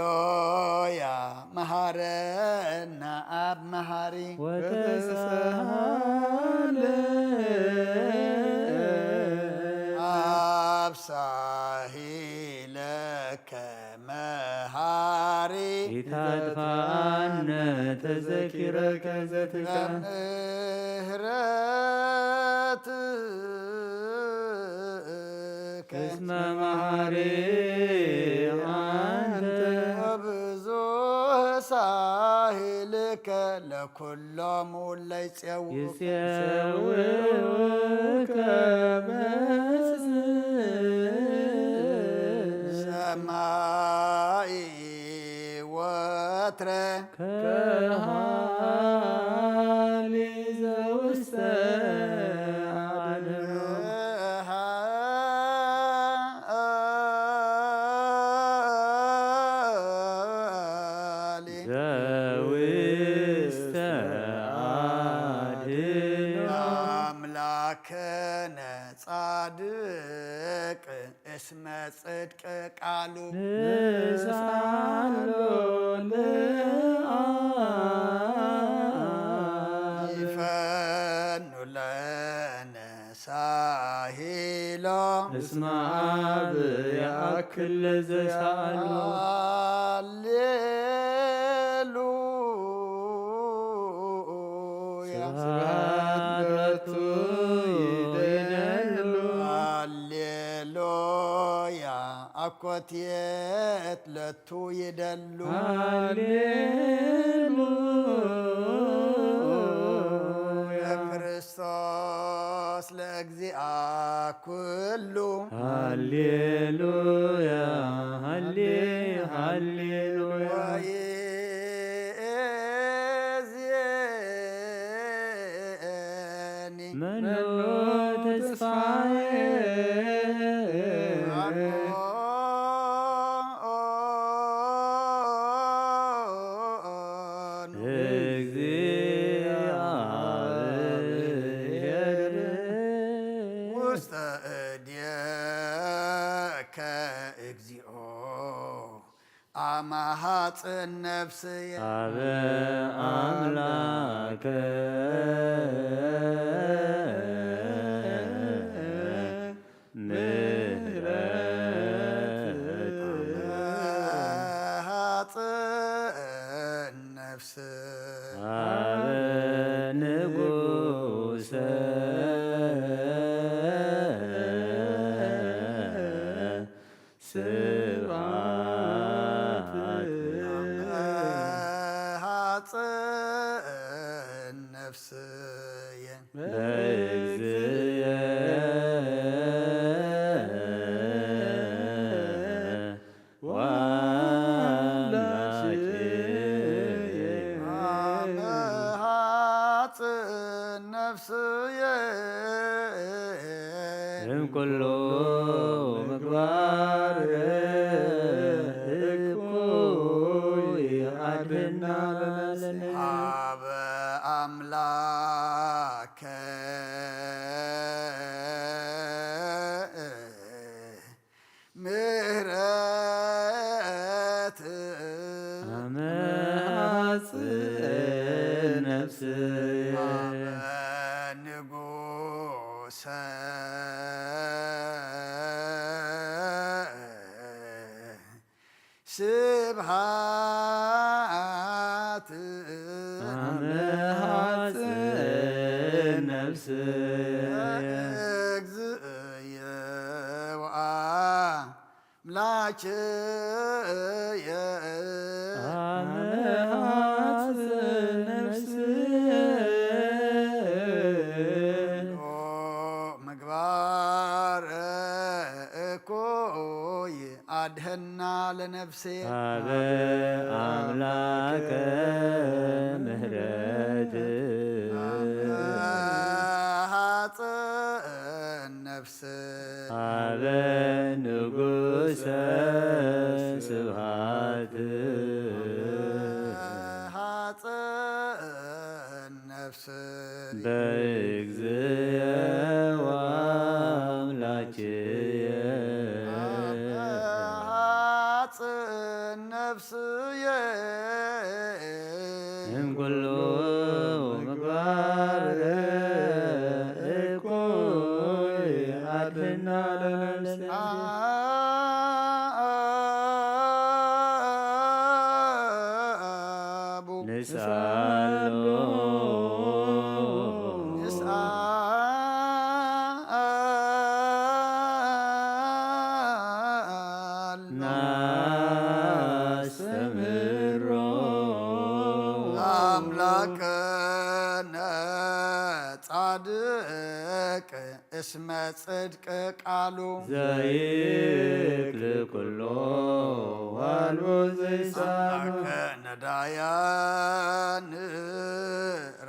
መሐረነ አብ መሐሪ ወተሳሃለ አብሳሂለከ መሐሪ ኢታጥፋነ ተዘኪረከ ዘትካ ምሕረትከ እስመ መሐሪ አንተ ወብዙ ሳሂልከ ለኩሎም ለይጼው ይጼውከ በጽ ሰማይ ወትረ ከሃሊ ዘውስተ አድኖ ሃሊ ዘውስተ አድኖ አምላክነ ጻድቅ እስመ ጽድቅ ቃሉ ንስአሎ ለአብ ይፈኑ ለነ ሳሂሎ እስመ አብ የአክል ለዘሰአሎ ሃሌሉያ ስብሐት ለቱ ይደሉ ሃሌሉያ አኮቴት ለቱ ይደሉ ሃሌሉያ ለክርስቶስ ለእግዚአ ኩሉ ሃሌሉያ ሃሌ ሃሌሉያ ወይእዜኒ መኖ ተስፋዬ አኮን እግዚአብሔር ውስተ እዴከ እግዚኦ አማሃፅን ነፍስየ አበ አምላከ ምሕረት አማሃፅን ነፍስየ አበ ንጉሰ ስብሐት አማሃፅን ነፍስየ ለእግዚእየ እኩይ ኣድህና ለነፍስና። ሀበ አምላከ ምህረት አመ ሐጽን ነፍስ። ሀበ ንጉሰ ስብሐት። አመ ሐጽን ነፍስ። እግዝእየ ወአምላክየ። አመ ሐጽን ነፍስ። ምግባር እኩይ አድህና ለነፍሴ። ሀበ አምላከ ምህረት። ሐጽን ነፍስ። ሀበ ንጉሰ ስብሐት። ሐጽን ነፍስ። በእግዚእየ ወአምላክየ። ሐጽን ነፍስየ። እምኩሉ ምግባር እኩይ አድህና ለነፍስየ። አቡ ንስአሎ። ንስአል። ናስተምህሮ። አምላክነ ጻድቅ እስመ ጽድቅ ቃሉ። ዘይክል ኩሎ ዋልቦ ዘይሳኖ። አምላከ ነዳያን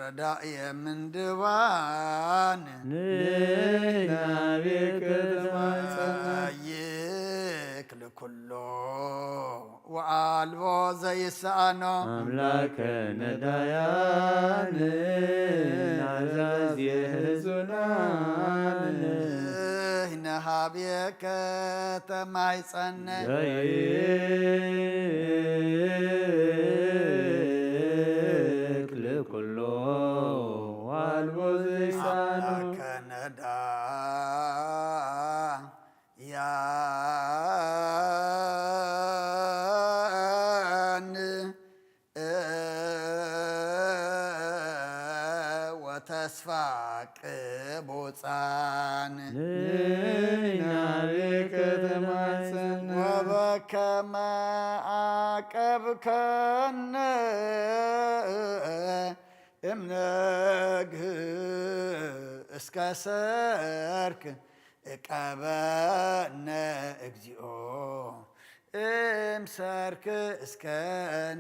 ረዳእየ ምንድባን። ንሕና ቤከ ተማጸና። ዘይክል ኩሎ ወአልቦ ዘይሳኖ። አምላከ ነዳያን አዛዝየ ሕዙናን። ንሕና ሀቤከ ተማይጸነ። ዘይክል ኩሎ ዋልቦ ዘይሳኖ። አምላከ ነዳ ያን ወተስፋ ቅቡጻን። ንሕና ቤከ ተማጸና። ወበከመ አቀብከነ እምነግህ እስከ ሰርክ እቀበነ እግዚኦ እምሰርክ እስከ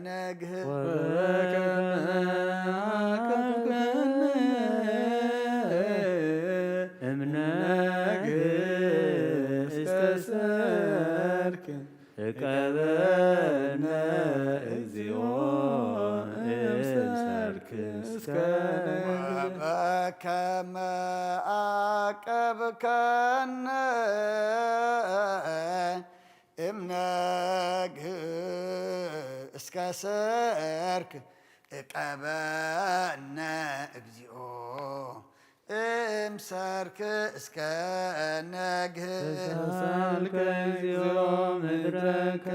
ነግህ። ወበከመ አቀብከነ እምነግህ እስከ ሰርክ እቀበነ እግዚኦ እምሰርክ እስከ ነግህ። ወበከመ አቀብከነ እምነግህ እስከ ሰርክ እቀበነ እግዚኦ እምሰርክ እስከ ነግህ። ተሳልከ እግዚኦ ምድረከ።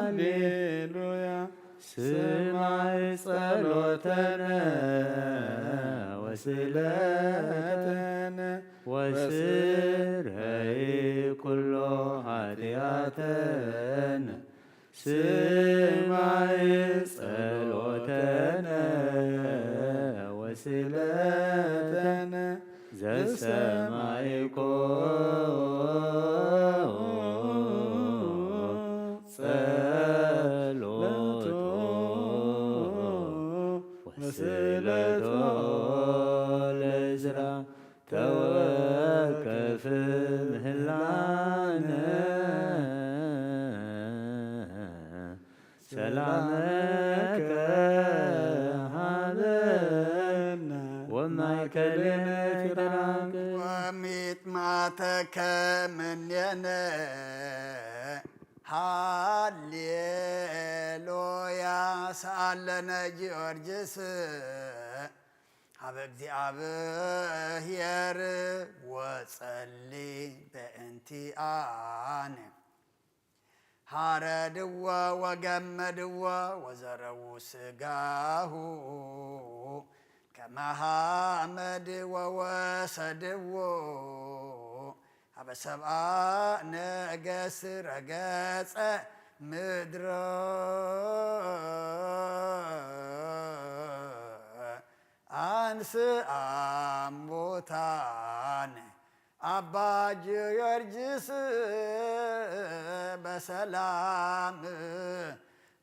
ሃሌሉያ። ስማዕ ጸሎተነ ወስእለተነ ወስረይ ኩሎ ኃጢአተነ። ስማዕ ጸሎተነ ወስእለተነ ዘሰማዕኮ ጸሎቶ ወስእለቶ ለእዝራ ተወከፍ ምህላ። ላነ ሰላመከ ሃበነ ወማእከሌነ ትራክ ወሚጥማተከ ምኔነ። ሃሌሉያ። ሰኣለነ ጊዮርጊስ ሀበ እግዚኣብሔር ወጸሊ በእንቲኣነ። ሃረድዎ ወገመድዎ ወዘረዉ ስጋሁ ከመ ሐመድ ወወሰድዎ ሀበ ሰብአ ነገስ ረገጸ ምድሮ። አንስአ እሙታን አባ ጊዮርጊስ በሰላም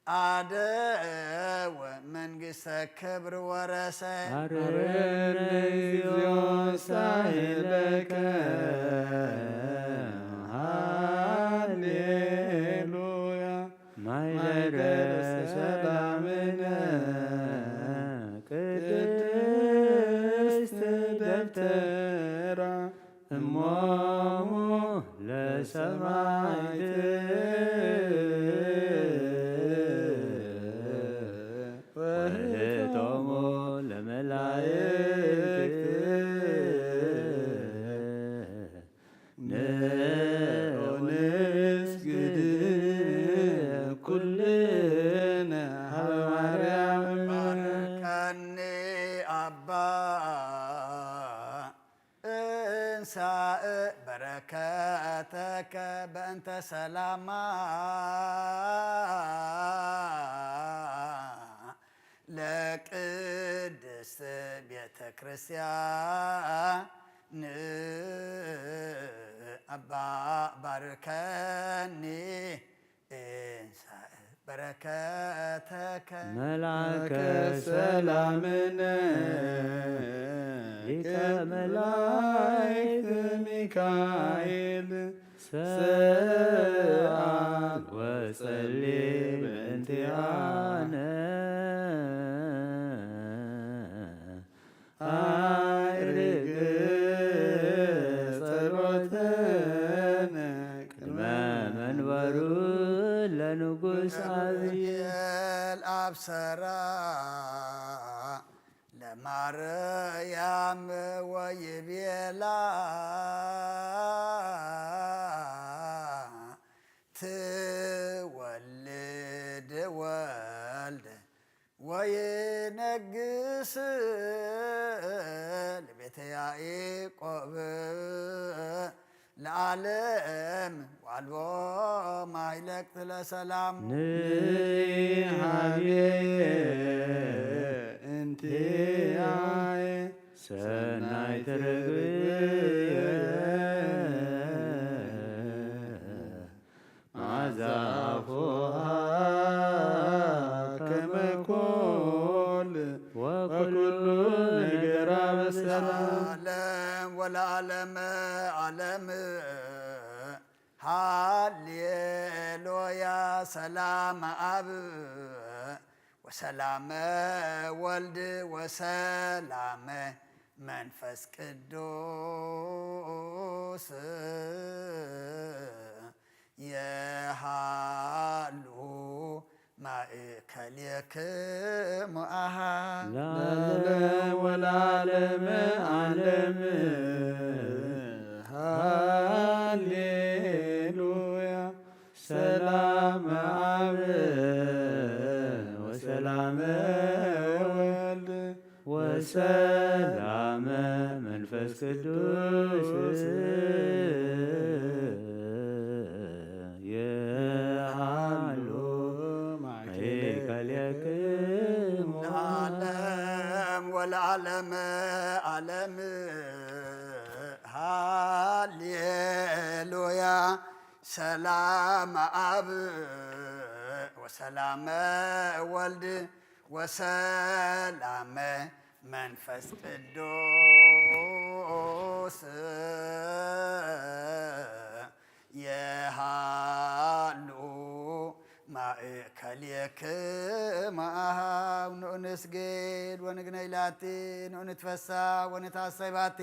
አደወ መንግስተ ክብር ወረሰ። አረነ እግዚኦ ሳይለከ ሃሌሉያ። ማይደረ ሰላምነ ቅድስት ደብተራ እሞሙ ለሰማዕት ወእህቶሙ ለመላእክት። ንዑ ንስግድ ኩልነ ሀበ ማርያም። ባርከኒ አባ እንሳእ በረከተከ በእንተ ሰላማ ለቅድስት ቤተ ክርስቲያን። አባ ባርከኒ እንሳእ በረከተከ። መልአከ ሰላምነ ሊቀ መላእክት ሚካኤል ሰአል ወጸሊ በእንቲአነ። አዕርግ ጸሎተነ ቅድመ መንበሩ ለንጉሥ አብይ። ገብርኤል አብሰራ ለማርያም ወይቤላ ትወልድ ወልድ ወይነግስ ለቤተ ያዕቆብ ለዓለም ዋልቦ ማይለቅት ለሰላም። ንሃቤ እንቲአየ ሰናይት ርግብየ መዓዛ አፉሃ ከመ ኮል ወኩሉ ነገራ በሰላም። ለዓለም ወለዓለመ ዓለም ሃሌሉያ። ሰላም አብ ወሰላመ ወልድ ወሰላመ መንፈስ ቅዱስ የሃሉ ማእከሌክሙ አሃ። ለዓለም ወለዓለመ ዓለም ሃሌሉያ። ሰላም አብ ወሰላም ወልድ ወሰላም መንፈስ ቅዱስ የሃሉ ማእከሌክሙ። ለዓለም ወለዓለመ ዓለም ሃሌሉያ። ሰላም አብ ወሰላመ ወልድ ወሰላመ መንፈስ ቅዱስ የክም ኣሃው ንኡ ንስግድ ወንግነይ ላቲ ንኡ ንትፈሳ ወንታሰይ ባቲ።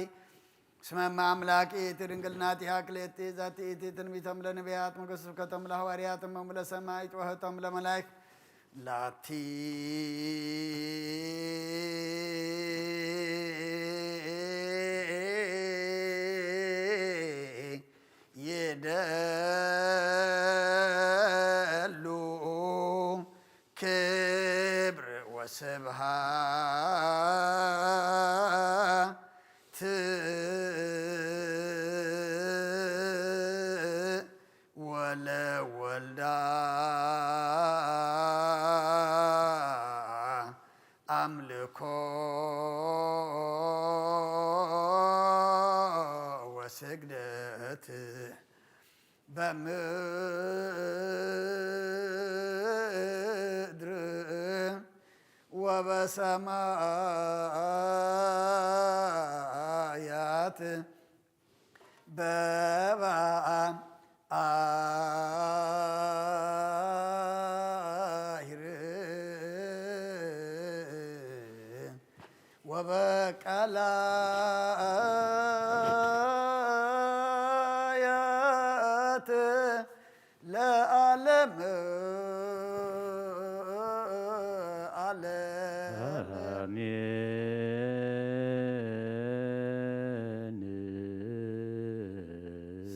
እስመ እመ አምላክ ይእቲ ድንግል ናቲሃ ክልኤቲ ዛቲ ይእቲ ትንቢቶም ለነቢያት ሞገስ ስብከቶም ለሐዋርያት እሞሙ ለሰማዕት ወህቶም ለመላእክት ላቲ ይደሉ ክብር ወስብሃት ወለወልዳ አምልኮ ወስግደት በምድር ወበሰማያት በባ አሂር ወበቃላያት ለዓለም ዓለም። አሜን።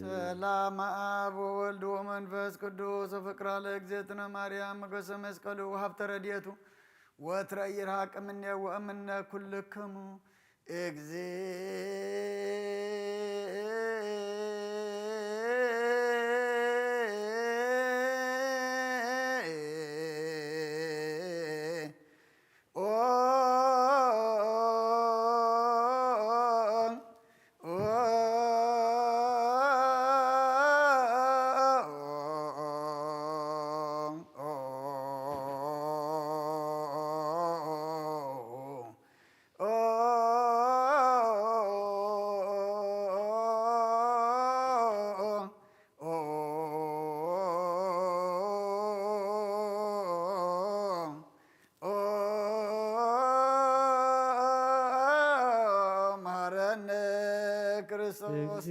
ሰላም አብ ወወልድ ወመንፈስ ቅዱስ ወፍቅራ ለእግዝእትነ ማርያም ሞገሰ መስቀሉ ወሀብተ ረድኤቱ ወትረ ይርሃቅ እምኔ ወእምነ ኩልክሙ። እግዚእ ኦ መሐረነ ክርስቶስ።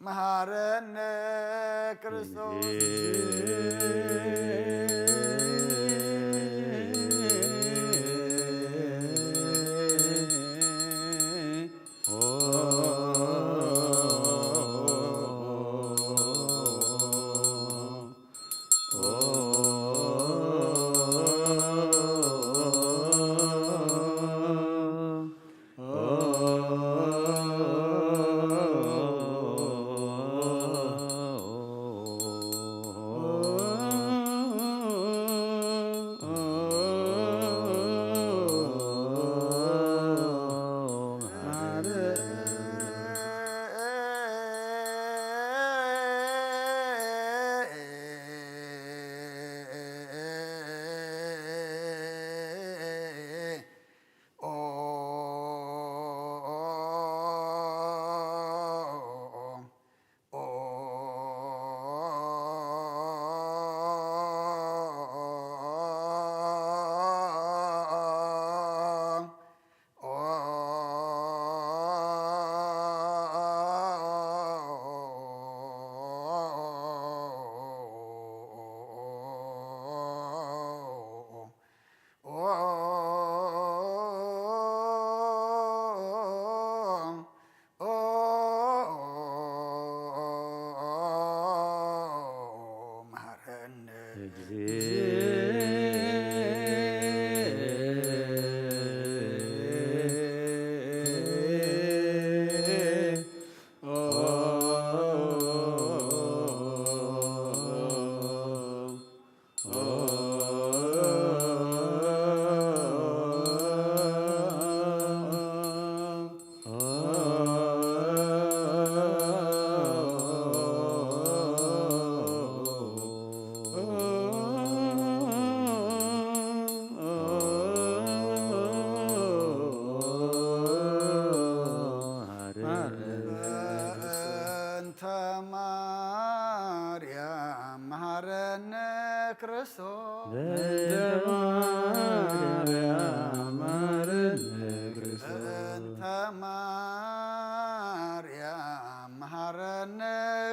መሐረነ ክርስቶስ።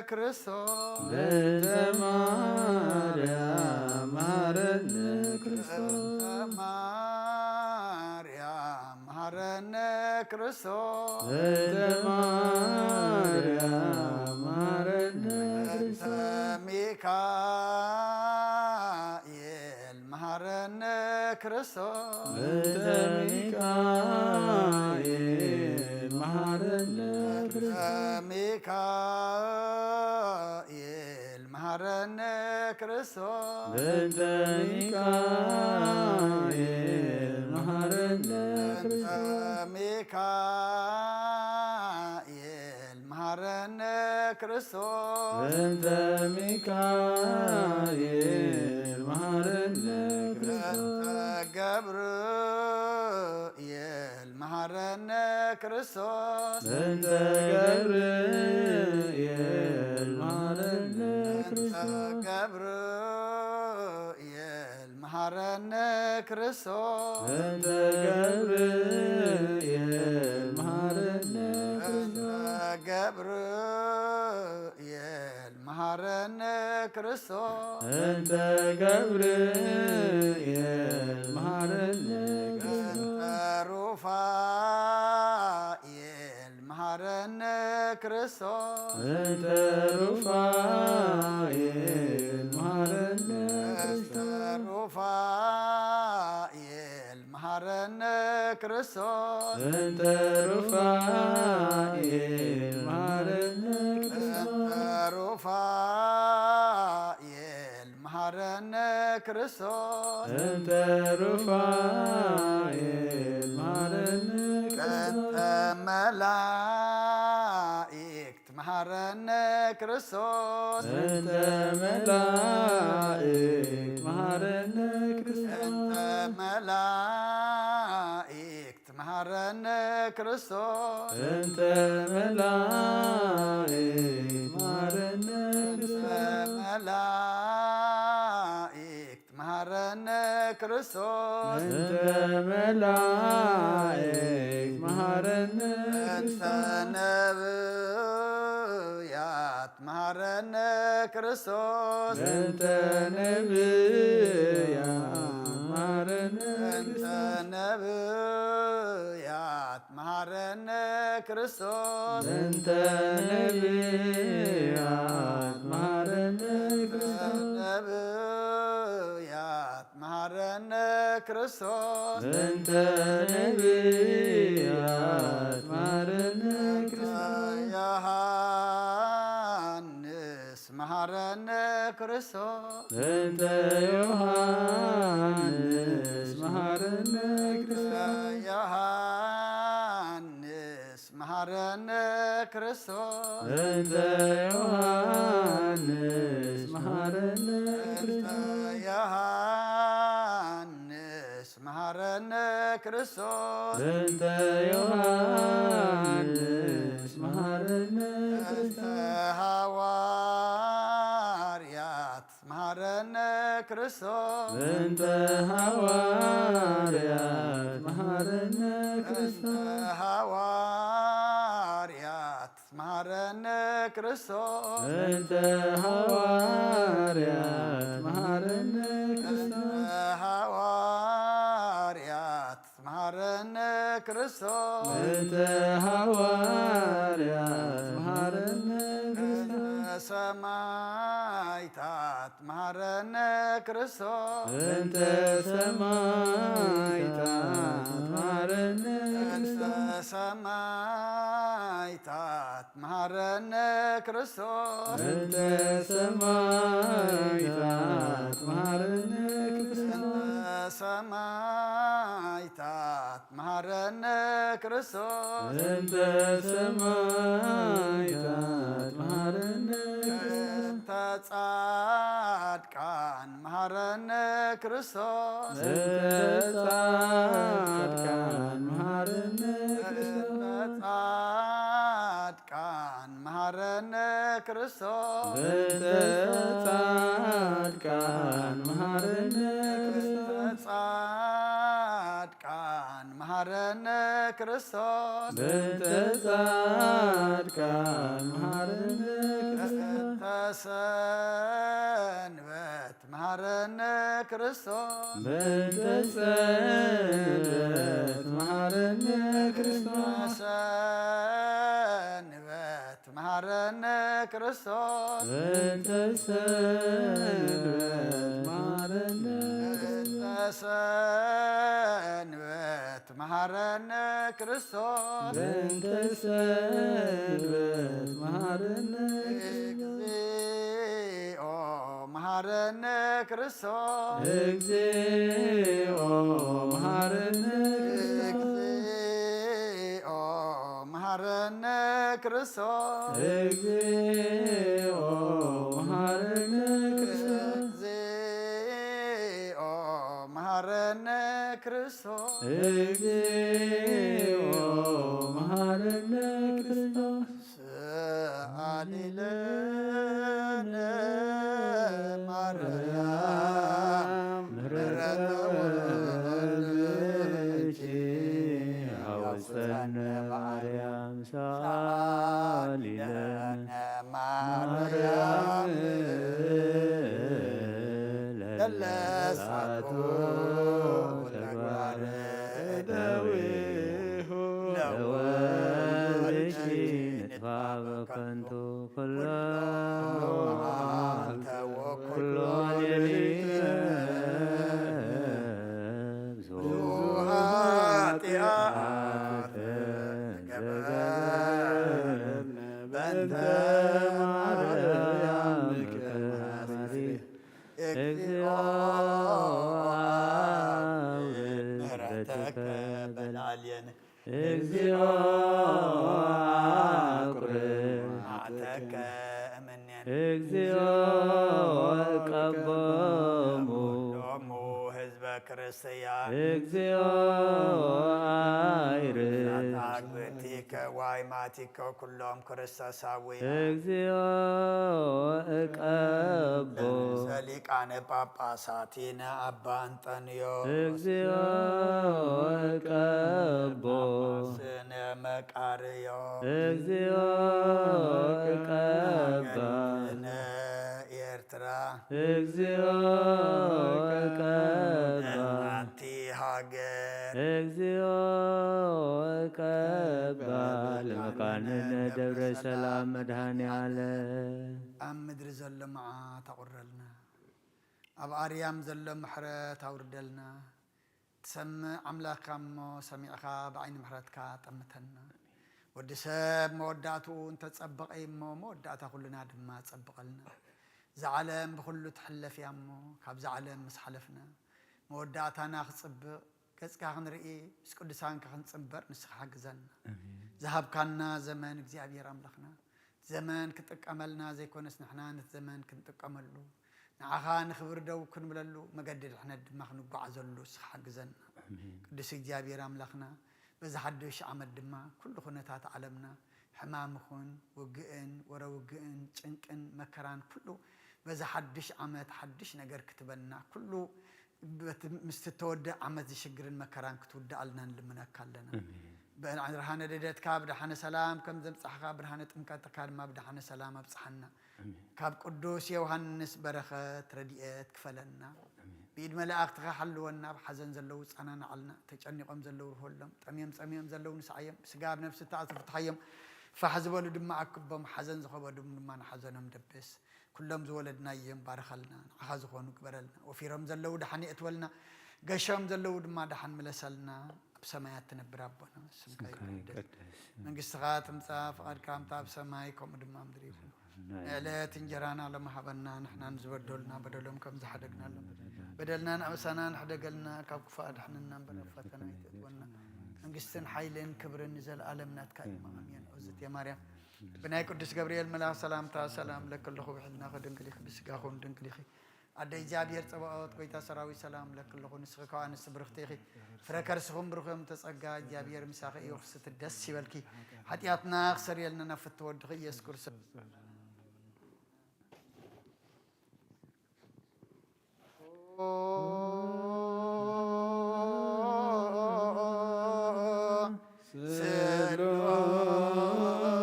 ክርስቶስ በእንተ ማርያም መሃረነ ክርስቶስ በእንተ ማርያም መሃረነ ክርስቶስ በእንተ ማርያም መሃረነ በእንተ ክርስቶስ ሚካኤል መሃረነ ክርስቶስ በእንተ ሚካኤል መሃረነ ክርስቶስ ሚካኤል መሃረነ ክርስቶስ በእንተ ሚካኤል መሃረነ ክርስቶስ ሚካኤል መሃረነ ክርስቶስ በእንተ ሚካኤል መሃረነ ክርስቶስ በእንተ ገብርኤል መሃረነ ክርስቶስ በእንተ ገብርኤል መሃረነ በእንተ ክርስቶስ ገብርኤል መሃረነ ክርስቶስ በእንተ ገብርኤል መሃረነ በእንተ ገብርኤል መሃረነ ክርስቶስ በእንተ ገብርኤል መሃረነ ክርስቶስ በእንተ ሩፋኤል መሃረነ ክርስቶስ በእንተ ሩፋኤል መሃረነ በእንተ ክርስቶስ ሩፋኤል መሃረነ ክርስቶስ በእንተ ሩፋኤል መሃረነ ክርስቶስ በእንተ ሩፋኤል መሃረነ ክርስቶስ በእንተ ሩፋኤል መሃረነ ክርስቶስ በእንተ መላእክት መሃረነ ክርስቶስ በእንተ መላእክት መሃረነ ክርስቶስ በእንተ መላእክት መሃረነ ክርስቶስ በእንተ መላእክት መሃረነ በእንተ ክርስቶስ መላእክት መሃረነ ክርስቶስ በእንተ መላእክት መሃረነ በእንተ ክርስቶስ ነብያት መሃረነ ክርስቶስ በእንተ ነብያት መሃረነ በእንተ ክርስቶስ ነብያት መሃረነ ክርስቶስ በእንተ ነብያት መሃረነ ክርስቶስ ነብያት መሃረነ ክርስቶስ በእንተ ነብያት መሃረነ ክርስቶስ ዮሐንስ መሃረነ ክርስቶስ በእንተ ዮሐንስ መሃረነ ክርስቶስ ዮሐንስ መሃረነ ክርስቶስ በእንተ ዮሐንስ መሃረነ በእንተ ክርስቶስ ዮሐንስ መሃረነ ክርስቶስ በእንተ ዮሐንስ መሃረነ በእንተ ክርስቶስ ሐዋርያት መሃረነ ክርስቶስ በእንተ ሐዋርያት መሃረነ በእንተ ክርስቶስ ሐዋርያት መሃረነ ክርስቶስ በእንተ ሐዋርያት መሃረነ በእንተ ክርስቶስ ሐዋርያት መሃረነ ክርስቶስ በእንተ ሐዋርያት መሃረነ በእንተ ክርስቶስ ሰማዕታት መሃረነ ክርስቶስ በእንተ ሰማዕታት መሃረነ በእንተ ክርስቶስ ሰማዕታት መሃረነ ክርስቶስ በእንተ ሰማዕታት መሃረነ ክርስቶስ በእንተ ሰማዕታት መሃረነ ክርስቶስ በእንተ ሰማዕታት መሃረነ ክርስቶስ በእንተ ጻድቃን መሃረነ ክርስቶስ በእንተ ጻድቃን መሃረነ ክርስቶስ በእንተ ጻድቃን መሃረነ ክርስቶስ በእንተ ጻድቃን መሃረነ ክርስቶስ ጻድቃን መሓረነ ክርስቶስ። በእንተ ጻድቃን መሓረነ ክርስቶስ። በእንተ ሰንበት መሓረነ ክርስቶስ። በእንተ ሰንበት መሓረነ ክርስቶስ። ሰንበት መሓረነ ክርስቶስ። በእንተ ሰንበት መሓረነ ክርስቶስ። በእንተ ሰንበት መሓረነ ክርስቶስ። በእንተ ሰንበት መሓረነ ክርስቶስ። እግዚኦ መሓረነ ክርስቶስ። እግዚኦ መሓረነ ክርስቶስ። እግዚኦ መሓረነ ክርስቶስ። እግዚኦ መሓረነ ክርስቶስ። እግዚኦ መሓረነ ክርስቶስ። እግዚኦ መሓረነ ክርስቶስ። ሰአሊ ለነ ማርያም ምሕረተ ወልድኪ፣ አውፀነ ማርያም ሰአሊ ለነ ማርያም ለለሳቱ ተግባረ እደዊሁ ለወልድኪ ንጥፋ በከንቱ ኩሎ መዓልተ ወኩሎ ሌሊት ብዙ ኃጢአት ገበርነ በእንተ ማርያም ከማስሪ። እግዚኦ አውርድ ምሕረተከ በላዕሌነ። እግዚኦ አቁርብ መዓተከ እምኔነ። እግዚኦ ቀቦሙ ሎሙ ህዝበ ክርስቲያን። እግዚኦ አይርድ አግብእቲከ ዋይማቲከ ኩሎም ክርስቶሳዊ። እግዚኦ እቀቦ ለርእሰ ሊቃነ ጳጳሳቲነ አባ እንጠንዮስ። እግዚኦ እቀቦ ጳጳስነ መቃርዮ። እግዚኦ እቀባ ሃገርነ ኤርትራ። እግዚኦ እቀባ እናቲ ሃገር። እግዚኦ ቀባ ለመካንነ ደብረ ሰላም መድኃኔ ዓለም። ኣብ ምድሪ ዘሎ መዓት ኣቑረልና፣ ኣብ ኣርያም ዘሎ ምሕረት ኣውርደልና። ትሰምዕ ኣምላኽካ እሞ ሰሚዕኻ ብዓይኒ ምሕረትካ ጠምተና። ወዲ ሰብ መወዳእትኡ እንተጸበቐ እሞ መወዳእታ ኩልና ድማ ጸብቐልና። እዛ ዓለም ብኹሉ ትሕለፍ እያ እሞ ካብዛ ዓለም ምስ ሓለፍና መወዳእታና ክጽብቕ ገጽካ ክንርኢ፣ ምስ ቅዱሳንካ ክንጽንበር ንስኻ ሓግዘና። ኣሜን። ዝሃብካና ዘመን እግዚኣብሔር ኣምላኽና፣ ዘመን ክጥቀመልና ዘይኮነስ ንሕና ነቲ ዘመን ክንጥቀመሉ፣ ንዓኻ ንኽብሪ ደው ክንብለሉ፣ መገዲ ድሕነት ድማ ክንጓዓዘሉ ንስኻ ሓግዘና። ኣሜን። ቅዱስ እግዚኣብሔር ኣምላኽና፣ በዚ ሓድሽ ዓመት ድማ ኩሉ ኩነታት ዓለምና ሕማም ይኹን ውግእን ወረ ውግእን ጭንቅን መከራን ኩሉ በዚ ሓድሽ ዓመት ሓድሽ ነገር ክትበና ኩሉ በቲ ምስቲ ተወድእ ዓመት ዝሽግርን መከራን ክትውድኣልና ንልምነካ ኣለና። ኣሜን። ብርሃነ ልደትካ ብደሓነ ሰላም ከም ዘምጻሕካ ብርሃነ ጥምቀትካ ድማ ብደሓነ ሰላም ኣብጽሓና። ኣሜን። ካብ ቅዱስ ዮሃንስ በረኸት ረድኤት ክፈለና። ኣሜን። ብኢድ መላእኽትኻ ሓልወና። ኣብ ሓዘን ዘለዉ ጸናናዓልና፣ ተጨኒቖም ዘለዉ ርሆሎም፣ ጠምዮም ጸሚኦም ዘለዉ ንስዓዮም፣ ብስጋ ኣብ ነፍሲ ተኣትፉ ፍትሓዮም፣ ፋሕ ዝበሉ ድማ ኣክቦም፣ ሓዘን ዝኸበዶም ድማ ንሓዘኖም ደብስ። ኩሎም ዝወለድናዮም ባርኸልና፣ ንዓኻ ዝኾኑ ግበረልና። ወፊሮም ዘለዉ ደሓን የእትወልና፣ ገሾም ዘለዉ ድማ ደሓን ምለሰልና። ኣብ ሰማያት ትነብር ኣቦና፣ ስምካ ስምካ ይቀደስ። ይቀደስ። መንግስትኻ ትምጻእ፣ ፍቓድካ ከምታ ኣብ ሰማይ ከምኡ ድማ ኣብ ምድሪ ይኹን። ናይ ዕለት እንጀራና ሎሚ ሃበና፣ ንሕና ንዝበደሉና በደሎም ከም ዝሓደግናሎም በደልናን ኣበሳናን ሕደገልና፣ ካብ ክፉእ ኣድሕነና እምበር ኣብ ፈተና ኣይተእትወና። መንግስትን ሓይልን ክብርን ንዘለኣለም ናትካ እዩ። ኣሜን። ኦዝቴ ማርያም ብናይ ቅዱስ ገብርኤል መልኣኽ ሰላምታ ሰላም ለኪ ኣለኹ፣ ብሕልናኺ ድንግል ኢኺ፣ ብስጋኺ እውን ድንግል ኢኺ። ኣደ እግዚኣብሔር ጸባኦት፣ ጎይታ ሰራዊት ሰላም ለኪ ኣለኹ። ንስኺ ካብ ኣንስቲ ብርኽቲ ኢኺ፣ ፍረ ከርስኹም ብሩኽ እዮም። ተጸጋ እግዚኣብሔር ምሳኺ እዩ። ርክስቲ ደስ ይበልኪ። ሓጢኣትና ክሰርየልና ናብ ፍትው ወድኺ ኢየሱስ ክርስቶስ።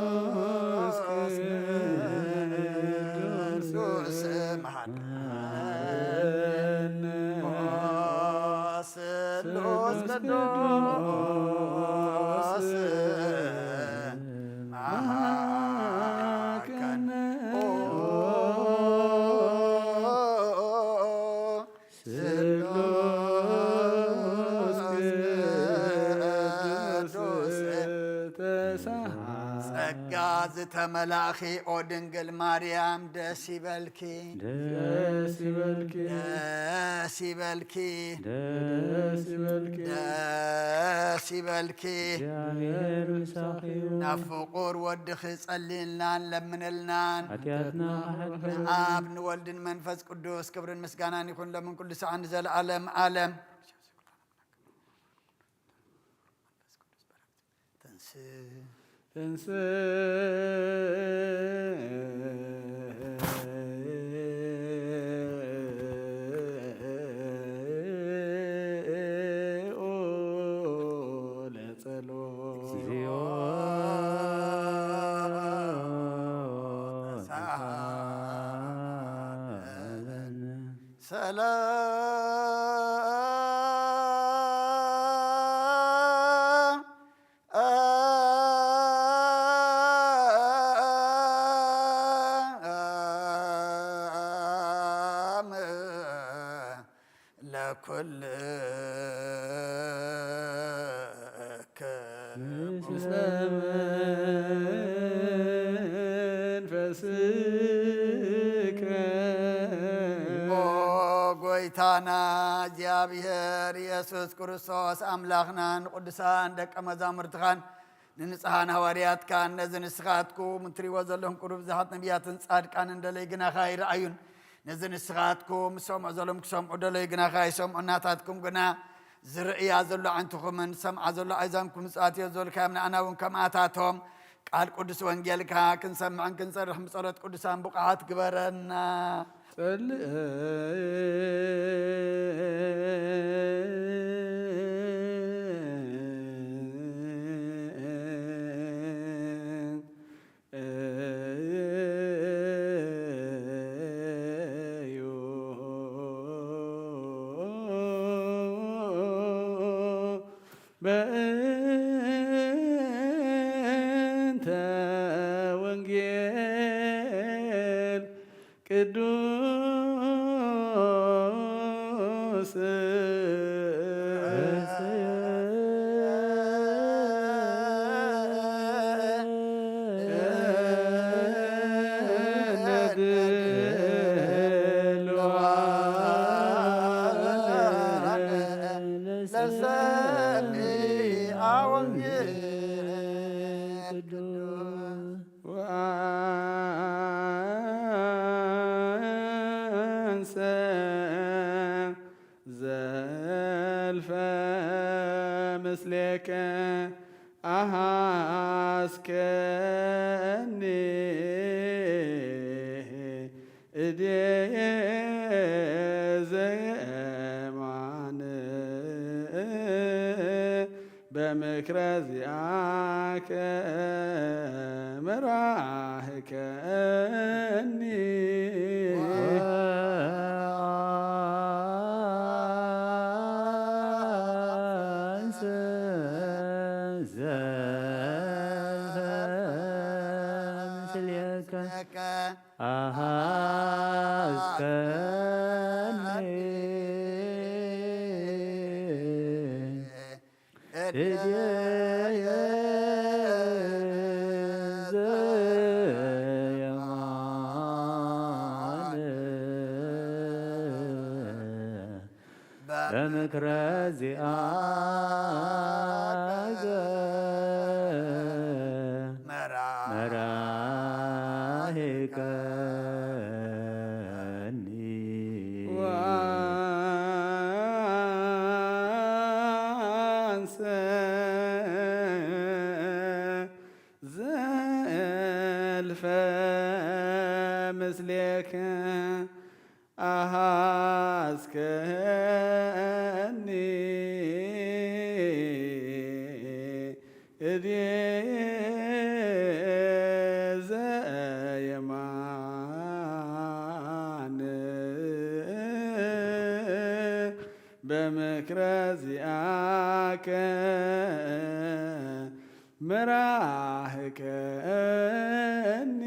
ስሉስ ቅዱስ መሐረነ። ስሉስ ቅዱስ መሐረነ። ስሉስ ቅዱስ ተሰሃ። ጸጋ ዝተመላእኺ ኦ ድንግል ማርያም ደስ ይበልኪ። ደስ ይበልኪ። ደስ ይበልኪ። ደስ ይበልኪ። ደስ ይበልኪ። እግዚኣብሔር ምሳኺ እዩ። ናብ ፍቑር ወድኺ ጸልይልናን ለምንልናን። ሓጢኣትና ክሕድግ። ንኣብ ንወልድን መንፈስ ቅዱስ ክብርን ምስጋናን ይኹን ሎምን ኩሉ ሰዓት ንዘለዓለም ዓለም። ተንስ ተንስ ኦ ለጸሎት። እግዚኦ ተሳሃለነ። ሰላም ለኩልክ ምስለ መንፈስከ። ኦ ጎይታና እግዚኣብሔር ኢየሱስ ክርስቶስ ኣምላኽናን ቅዱሳን ደቀ መዛሙርትኻን ንንጹሓን ሃዋርያትካን ነዚ ንስኻትኩም እትሪእዎ ዘለኹም ቁሩብ ብዙሓት ነቢያትን ጻድቃንን ደለይ ግናኻ ኣይረኣዩን። ነዚ ንስኻትኩም ዝሰምዑ ዘለኹም ክሰምዑ ደለዩ ግናኻ ኣይሰምዑ። ናታትኩም ግና ዝርእያ ዘሎ ኣዒንትኹምን ዝሰምዓ ዘሎ ኣእዛንኩም ዝኣትዮ ዘልካዮም ንኣና እውን ከምኣታቶም ቃል ቅዱስ ወንጌልካ ክንሰምዕን ክንጸርሕን ብጸሎት ቅዱሳን ብቑዓት ግበረና። ጸልእ በእንተ ወንጌል ቅዱስ ለሰሚዐ ወንጌል ቅዱስ ወአንሰ ዘልፈ ምስሌከ አሃስከኒ እዴየ ዘየማን በምክረ ዚአከ መራህከኒ። ወአንሰ ዘልፈ ምስሌከ አሃዝከኒ እዴየ ዘየማን በምክረ ዚአከ መራሂቀኒ። ወአንሰ ዘልፈ ምስሌከ አሃስከኒ እዴ ዘየማን በምክረ ዚአከ መራህከኒ።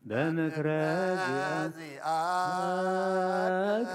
በምክረ ዚአከ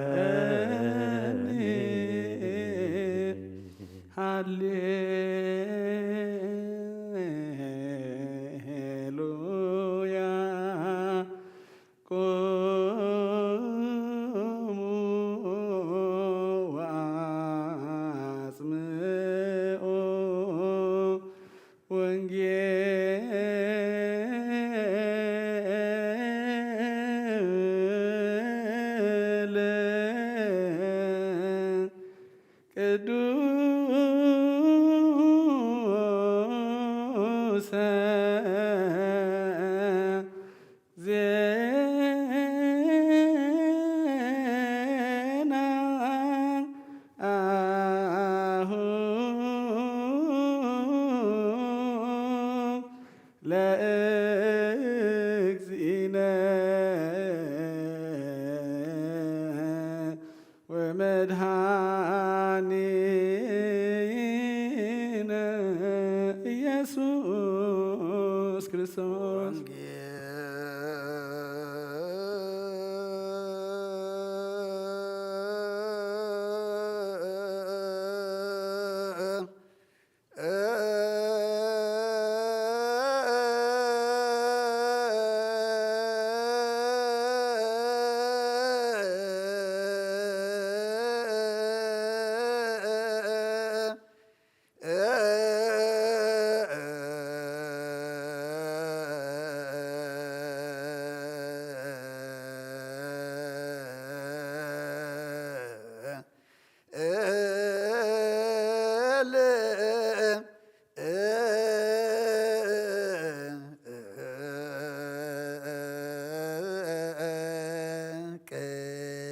መራሂከኒ። ሃሌሉያ። ቁሙ ወአጽምዑ ወንጌል ቅዱሰ ዜና አሁ ለእግዚእነ ወመድኃኒነ ኢየሱስ ክርስቶስ።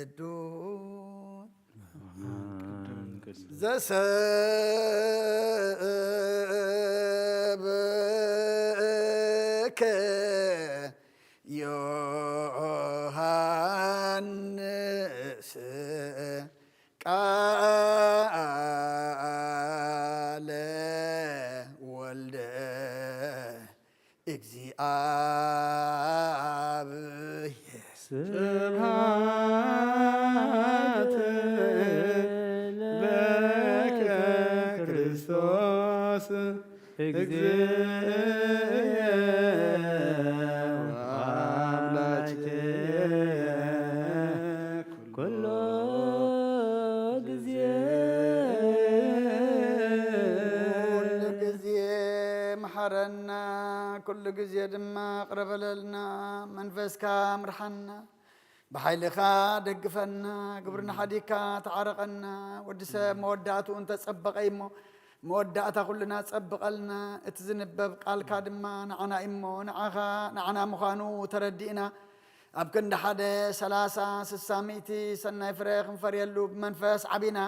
ቅዱስ ዘሰብከ ዮሐንስ ቃለ ወልደ እግዚኣብሔር። ስብሐት ለከ ክርስቶስ እግዚእ ወአምላኬ ኩሎ ጊዜ። ኩሉ ጊዜ መሐረና፣ ኩሉ ጊዜ ድማ ቅረበለልና። መንፈስካ ምርሓና፣ ብሓይልኻ ደግፈና፣ ግብርና ሓዲግካ ተዓረቐና። ወዲ ሰብ መወዳእትኡ እንተጸበቐ እሞ፣ መወዳእታ ኩልና ጸብቐልና። እቲ ዝንበብ ቃልካ ድማ ንዓና እሞ፣ ንዓኻ፣ ንዓና ምዃኑ ተረዲእና፣ ኣብ ክንዲ ሓደ፣ ሰላሳ፣ ስሳ፣ ሚእቲ ሰናይ ፍረ ክንፈርየሉ ብመንፈስ ዓቢና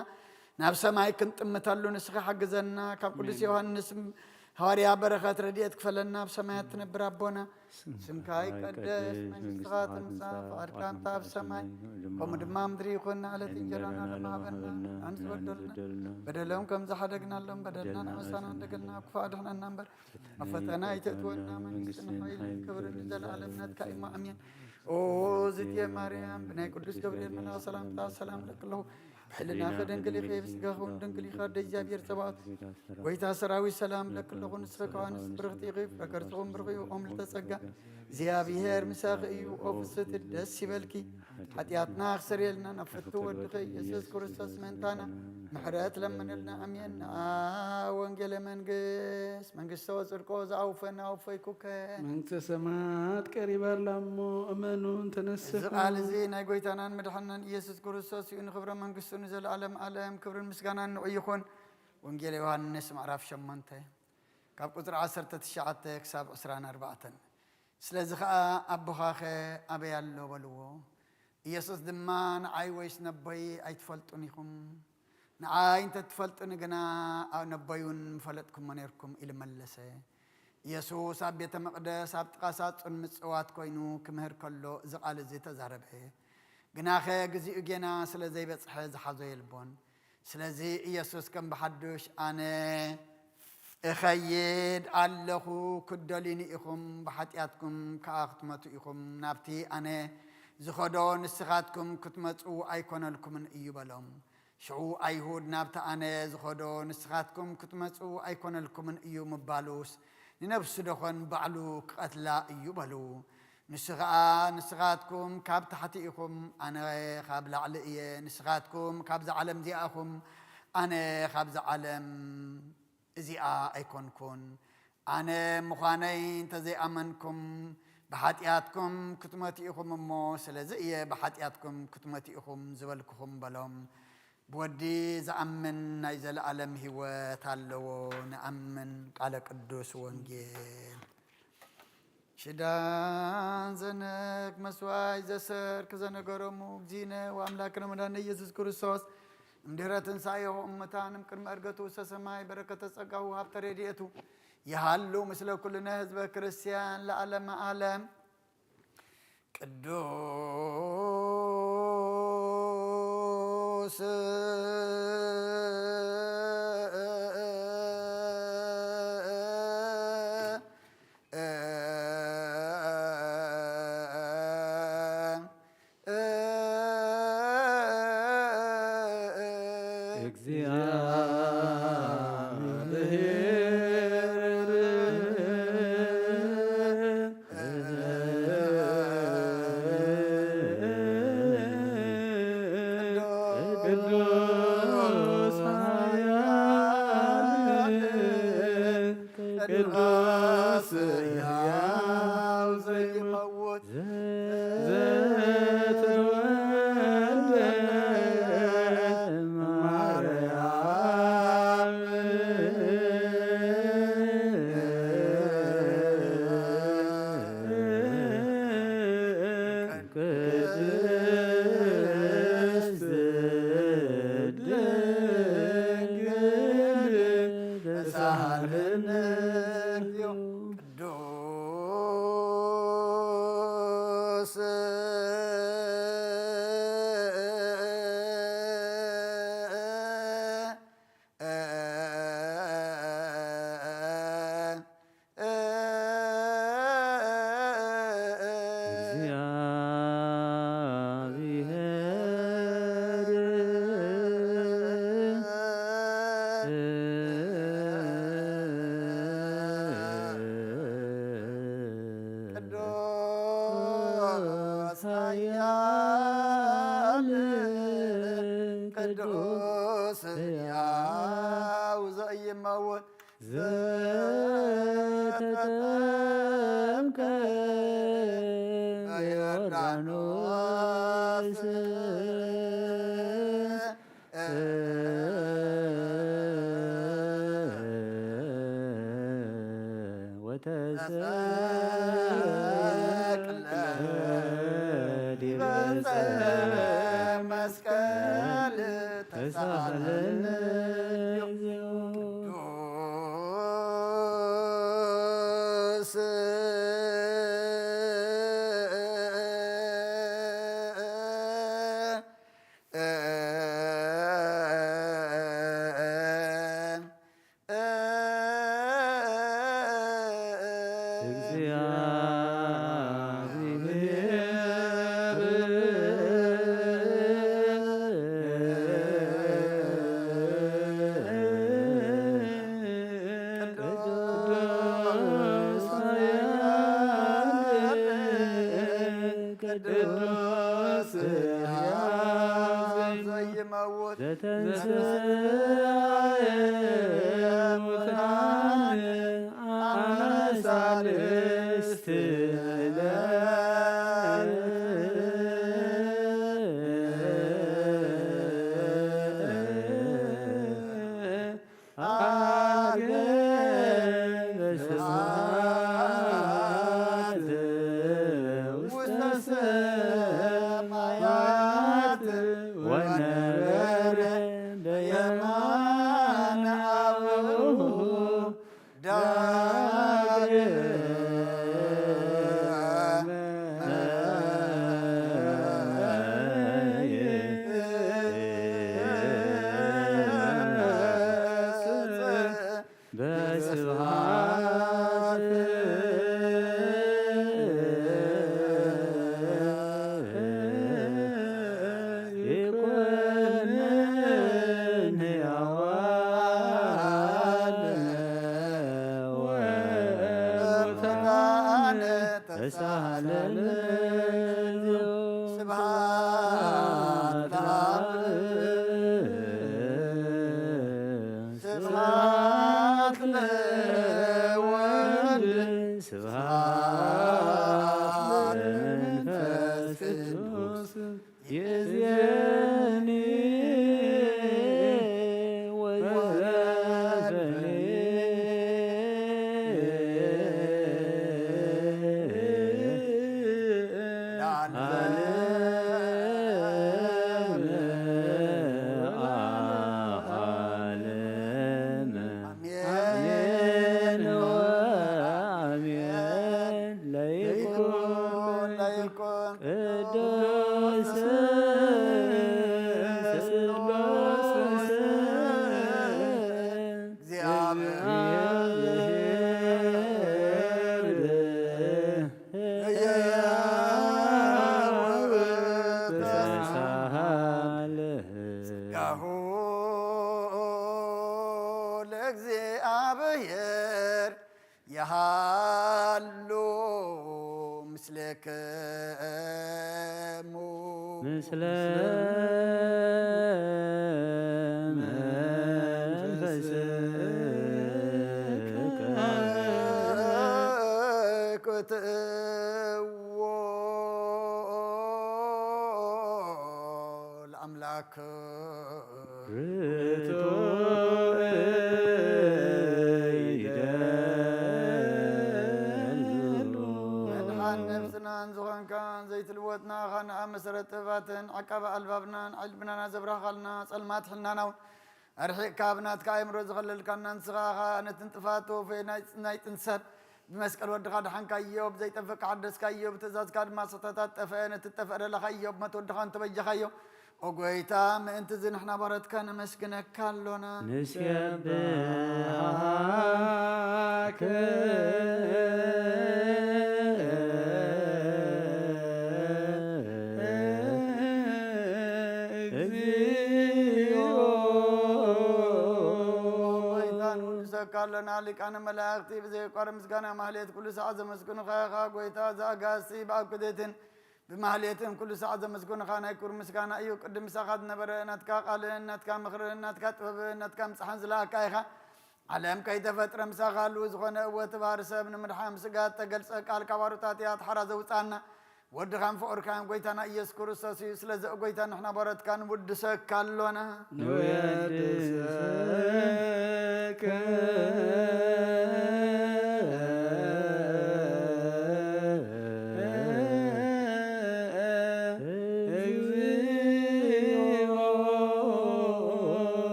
ናብ ሰማይ ክንጥምተሉ ንስኻ ሓግዘና። ካብ ቅዱስ ዮሃንስ ሃዋርያ በረኸት ረድኤት ክፈለና። ኣብ ሰማያት ትነብር ኣቦና፣ ስምካ ይቀደስ፣ መንግስትኻ ትምጻእ፣ ፍቓድካ እንተ ኣብ ሰማይ ከምኡ ድማ ምድሪ ይኹን። ንዕለት እንጀራና ሃበና፣ ንበደልና በደሎም ከም ዝሓደግናሎም በደልና ንሕሳና፣ እንደገና ክፉእ ኣድሕነና እምበር ኣብ ፈተና ኣይተእትወና። መንግስትን ሓይልን ክብርን ንዘለኣለም ናትካ እዩ። ኣሜን። ኦ ዝትየ ማርያም፣ ብናይ ቅዱስ ገብርኤል መልኣኽ ሰላምታ ሰላም እብለኪ ኣለኹ። ብሕልናኺ ድንግል ኢኺ፣ ብስጋኺ እውን ድንግል ኢኺ። ኣደ እግዚኣብሔር ጸባኦት፣ ጎይታ ሰራዊት፣ ሰላም እብለኪ ኣለኹ። ንስኺ ከኣ ኣንስቲ ብርኽቲ ኢኺ፣ ፍረ ከርስኺ እውን ብሩኽ እዩ። ኦም ልዕልተ ጸጋ፣ እግዚኣብሔር ምሳኺ እዩ። ኦ ፍስሕቲ፣ ደስ ይበልኪ፣ ሓጢኣትና ክሰርየልና ናብ ፍቱ ወድኺ ኢየሱስ ክርስቶስ ምእንታና ምሕረት ለምንልና። ኣሜን። ንኣ ወንጌለ መንግስት መንግስቶ ጽድቆ ዝኣውፈና ኣውፈይኩከ። መንግስተ ሰማያት ቀሪባ ኣላ እሞ እመኑ እንተነስሑ። እዚ ቃል እዚ ናይ ጎይታናን መድሓንናን ኢየሱስ ክርስቶስ እዩ። ንኽብረ መንግስቱ ንዘለኣለም ኣለም ክብርን ምስጋናን ንዑ ይኹን። ወንጌል ዮሃንስ ምዕራፍ ሸሞንተ ካብ ቁጽሪ ዓሰርተ ትሽዓተ ክሳብ ዕስራን ኣርባዕተን። ስለዚ ኸኣ ኣቦኻኸ ኣበይ ኣሎ በልዎ። ኢየሱስ ድማ ንዓይ ወይስ ነቦይ ኣይትፈልጡን ኢኹም። ንዓይ እንተ ትፈልጡኒ ግና ኣብ ነቦይ እውን ምፈለጥኩሞ ነርኩም ኢሉ መለሰ። ኢየሱስ ኣብ ቤተ መቕደስ ኣብ ጥቓ ሳጹን ምጽዋት ኮይኑ ክምህር ከሎ እዚ ቃል እዚ ተዛረበ። ግናኸ ግዜኡ ጌና ስለ ዘይበጽሐ ዝሓዞ የልቦን። ስለዚ ኢየሱስ ከም ብሓዱሽ ኣነ እኸይድ ኣለኹ፣ ክትደልዩኒ ኢኹም፣ ብሓጢኣትኩም ከኣ ክትመቱ ኢኹም። ናብቲ ኣነ ዝኸዶ ንስኻትኩም ክትመጹ ኣይኮነልኩምን እዩ በሎም። ሽዑ ኣይሁድ ናብቲ ኣነ ዝኸዶ ንስኻትኩም ክትመጹ ኣይኮነልኩምን እዩ ምባሉስ ንነብሱ ደኾን ባዕሉ ክቐትላ እዩ በሉ። ንሱ ኸኣ ንስኻትኩም ካብ ታሕቲ ኢኹም፣ ኣነ ኻብ ላዕሊ እየ። ንስኻትኩም ካብዛ ዓለም እዚኣ ኢኹም፣ ኣነ ኻብዛ ዓለም እዚኣ ኣይኮንኩን። ኣነ ምዃነይ እንተ ዘይኣመንኩም ብሓጢኣትኩም ክትመቱ ኢኹም እሞ፣ ስለዚ እየ ብሓጢኣትኩም ክትመቱ ኢኹም ዝበልኩኹም በሎም። ብወዲ ዝኣምን ናይ ዘለኣለም ህይወት ኣለዎ። ንኣምን። ቃለ ቅዱስ ወንጌል። ሽዳን ዘነክ መስዋይ ዘሰርክ ዘነገሮሙ እግዚእነ ወኣምላክነ መድኃኒነ ኢየሱስ ክርስቶስ እምድህረ ትንሣኤሁ እሙታን እምቅድመ ዕርገቱ ውስተ ሰማይ በረከተ ጸጋሁ ሀብተ ረድኤቱ ይሃሉ ምስለ ኩልነ ህዝበ ክርስቲያን ለዓለመ ዓለም። ቅዱስ ቅዱስ ሕያው ዘይመውት ዘተወልደ ማርያም ቅድስት ድንግል ተሳሃለነ። ቅዱስ ቅዱስ ኃያል ቅዱስ ሕያው ዘኢይመውት ዘተጠምቀ በዮርዳኖስ ወተሰቅለ መስቀል ተሳለነ ቅዱስ ቅዱስ ሕያው ዘይመውት ዘተንሥአ እሙታን አመ ሣልስት ዕለት አርገ በስብሐት ውስተ ሰማያት ወነበረ በየማነ አቡሁ ዳግመ በስብሐት ይኩነን ሕያዋን ወሙታን ተሳለነ ስብሐት ለአብ ስብሐት ለወልድ ስብሐት ለመንፈስ ቅዱስ ይእዜኒ ወዘልፈኒ ለዓለመ ዓለም። አሜን ወአሜን። ለይኩን ለይኩን ቅዱስ ስሉስ እግዚአብሔር ጸጋሁ ለእግዚአብሔር የሃሉ ምስሌክሙ ምስለ መንፈስከ ክትእዎ ለአምላክ ርቱዕ ይደሉ። መድሓን ነፍስናን ዝኾንካ ዘይትልወጥ ንኣኻ ንኣብ መሰረት ጥበባትን ዓቃቢ ኣልባብናን ዓይኒ ልብናና ዘብራኻልና ጸልማት ሕልናና እውን ኣርሒቕካ ብናትካ ኣእምሮ ዝኸለልካና ንስኻ ኸኣ ነቲ ንጥፋት ተወፈየ ናይ ናይ ጥንቲ ሰብ ብመስቀል ወድኻ ደሓንካዮ፣ ብዘይጠፍእ ሓደስካዮ፣ ብትእዛዝካ ድማ ስሕተታት ጠፍአ፣ ነቲ ዝጠፍአ ደለኻዮ፣ ብሞት ወድኻ እንተበጀኻዮ። ኦ ጐይታ፣ ምእንቲ እዚ ንሕና ባሮትካ ነመስግነካ ኣሎና። ንሴብሐከ እግዚኦ። ጐይታ ንውድሰካ ኣሎና፣ ሊቃነ መላእኽቲ ብዘየቋርጽ ምስጋና ማህሌት ኩሉ ሰዓት ዘመስግኑኻ ኢኻ። ጐይታ፣ እዚ ኣጋእዝቲ ብኣኩቴትን ብማህሌትን ኩሉ ሰዓት ዘመስግኑኻ ናይ ክብሪ ምስጋና እዩ። ቅድም ምሳኻ ዝነበረ ናትካ ቃልን ናትካ ምኽርን ናትካ ጥበብን ናትካ ምጽሓን ዝለኣካ ኢኻ። ዓለም ከይተፈጥረ ምሳኻ ህልው ዝኾነ እወ እቲ ባህሪ ሰብ ንምድሓን ስጋ እተገልጸ ቃል ካብ ኣሮታት እያ ሓራ ዘውጽኣና። ወድኻን ፍቑርካን ጐይታና ኢየሱስ ክርስቶስ እዩ። ስለዚ ኦ ጐይታ ንሕና ባሮትካ ንውድሰካ ኣሎና። ንውድሰከ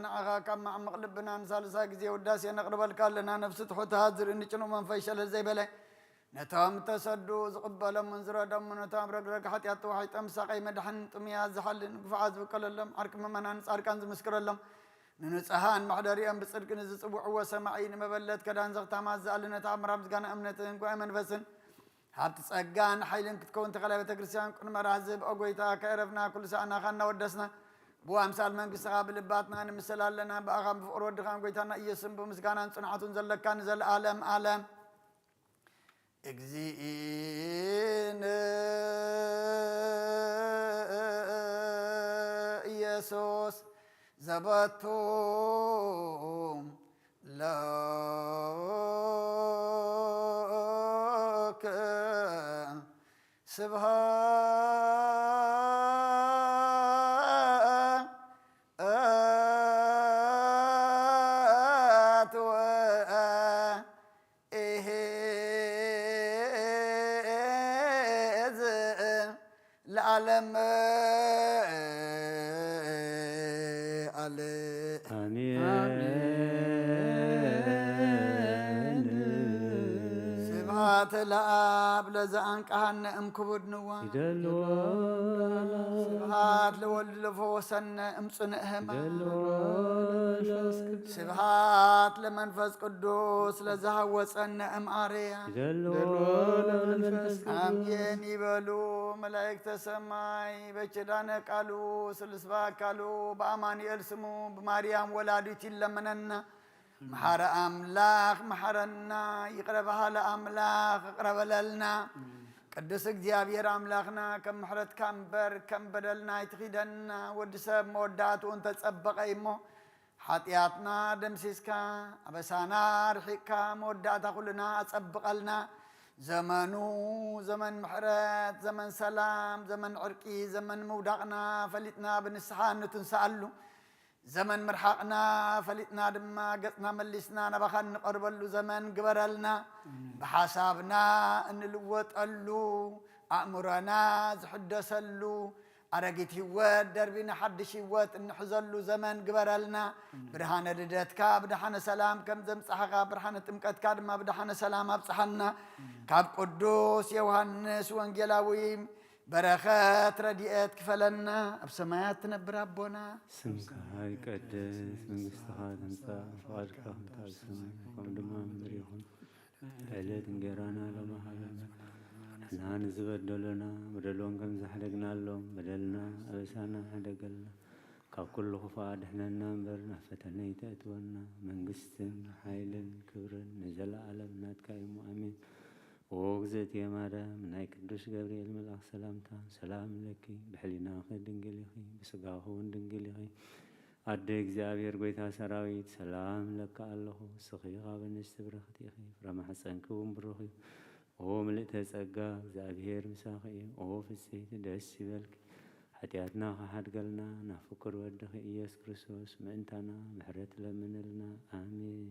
ንዓኻ ካብ መዓሙቕ ልብና ንሳልሳይ ግዜ ውዳሴ ነቕርበልካ ኣለና። ነፍሲ ትሑታት ዝርኢ ንጭኑቕ መንፈስ ሸለል ዘይበለ፣ ነቶም ተሰዱ ዝቕበሎምን ዝረዶምን፣ ነቶም ረግረግ ሓጢኣት ተዋሒጦም ሳቐይ መድሓን ጥሙያት ዝሓልን ግፉዓት ዝብቀለሎም፣ ዓርኪ ምእመናን ጻድቃን ዝምስክረሎም፣ ንንጹሃን መሕደሪኦም ብጽድቂ ንዝጽውዕዎ ሰማዒ፣ ንመበለት ከዳን ዘኽታማት ዝኣሊ፣ ነታ ኣምራ ምስጋና እምነትን ጉባኤ መንፈስን ሃብቲ ጸጋን ሓይልን ክትከውን ተኸላ ቤተ ክርስቲያን ቅድመ ራህዝብ፣ ኦ ጎይታ፣ ከዕረፍና ኩሉ ሰዓናኻ እናወደስና ብኣምሳል መንግስትኻ ብልባትና ንምስል ኣለና። ብኣኻን ብፍቕሪ ወድኻን ጎይታና ኢየሱስን ብምስጋናን ጽንዓቱን ዘለካ ንዘለኣለም ኣለም። እግዚእነ ኢየሱስ ዘበቱ ለከ ስብሐት ወ- ኢሄዝ ለዓለም ኣለ። ኣሜን። ኣሜን። ስብሐት ለኣብ ለዘኣንቀሃነ እምክቡድ ንዋ። ይደልዎ። ስብሐት ለወልድ ለፈወሰነ እምጽንእ ህማም። ይደልዎ። ስብሐት ለመንፈስ ቅዱስ ለዝሃወፀነ እምኣርያ። ይደልዎ ለመንፈስ ቅዱስ። ኣሜን ይበሉ መላእክተ ሰማይ። በኪዳነ ቃሉ ስልስባ ኣካሉ ብኣማኑኤል ስሙ ብማርያም ወላዲት ይለመነና። መሓረ ኣምላኽ መሓረና። ይቕረ በሃሊ ኣምላኽ ይቕረ በለልና። ቅዱስ እግዚኣብሔር ኣምላኽና ከም ምሕረትካ እምበር ከም በደልና ኣይትኺደና። ወዲ ሰብ መወዳእትኡ እንተጸበቐ እዩ እሞ ሓጢኣትና ደምሲስካ፣ ኣበሳና ርሒቕካ፣ መወዳእታ ኩልና ኣጸብቐልና። ዘመኑ ዘመን ምሕረት፣ ዘመን ሰላም፣ ዘመን ዕርቂ፣ ዘመን ምውዳቕና ፈሊጥና ብንስሓ እንትንስኣሉ፣ ዘመን ምርሓቕና ፈሊጥና ድማ ገጽና መሊስና ናባኻ እንቐርበሉ ዘመን ግበረልና። ብሓሳብና እንልወጠሉ፣ ኣእምሮና ዝሕደሰሉ፣ ኣረጊት ህይወት ደርቢና ሓድሽ ህይወት እንሕዘሉ ዘመን ግበረልና። ብርሃነ ልደትካ ብደሓነ ሰላም ከም ዘምጻሕኻ፣ ብርሃነ ጥምቀትካ ድማ ብደሓነ ሰላም ኣብጽሓና። ካብ ቅዱስ ዮሃንስ ወንጌላዊ በረኸት ረድኤት ክፈለና። ኣብ ሰማያት ትነብር ኣቦና፣ ስምካ ይቀደስ፣ መንግስትኻ ትምጻእ፣ ፍቓድካ ከምቲ ኣብ ሰማይ ከምኡ ድማ ኣብ ምድሪ ይኹን። ዕለት እንጌራና ሎሚ ሃበና፣ ንሕና ንዝበደሉና በደሎም ከም ዝሓደግናሎም በደልና ኣበሳና ሓደገልና፣ ካብ ኩሉ ክፉእ ኣድሕነና እምበር ናብ ፈተነ ኣይተእትወና። መንግስትን ሓይልን ክብርን ንዘለኣለም ናትካ እዩ እሞ ኣሜን። ኦ እግዝእትየ ማርያም፣ ናይ ቅዱስ ገብርኤል መልኣኽ ሰላምታ ሰላም ለኪ፣ ብሕሊናኺ ድንግል ኢኺ፣ ብስጋኺ እውን ድንግል ኢኺ። ኣደ እግዚኣብሔር ጐይታ ሰራዊት፣ ሰላም እለኪ ኣለኹ። ንስኺ ካብ ኣንስቲ ብርኽቲ ኢኺ፣ ፍረ ማሕፀንኪ እውን ብሩኽ እዩ። ኦ ምልእተ ጸጋ፣ እግዚኣብሔር ምሳኺ እዩ። ኦ ፍጽሕቲ፣ ደስ ይበልኪ። ሓጢኣትና ክሓድገልና፣ ናብ ፍቁር ወድኺ ኢየሱስ ክርስቶስ ምእንታና ምሕረት ለምንልና። ኣሜን።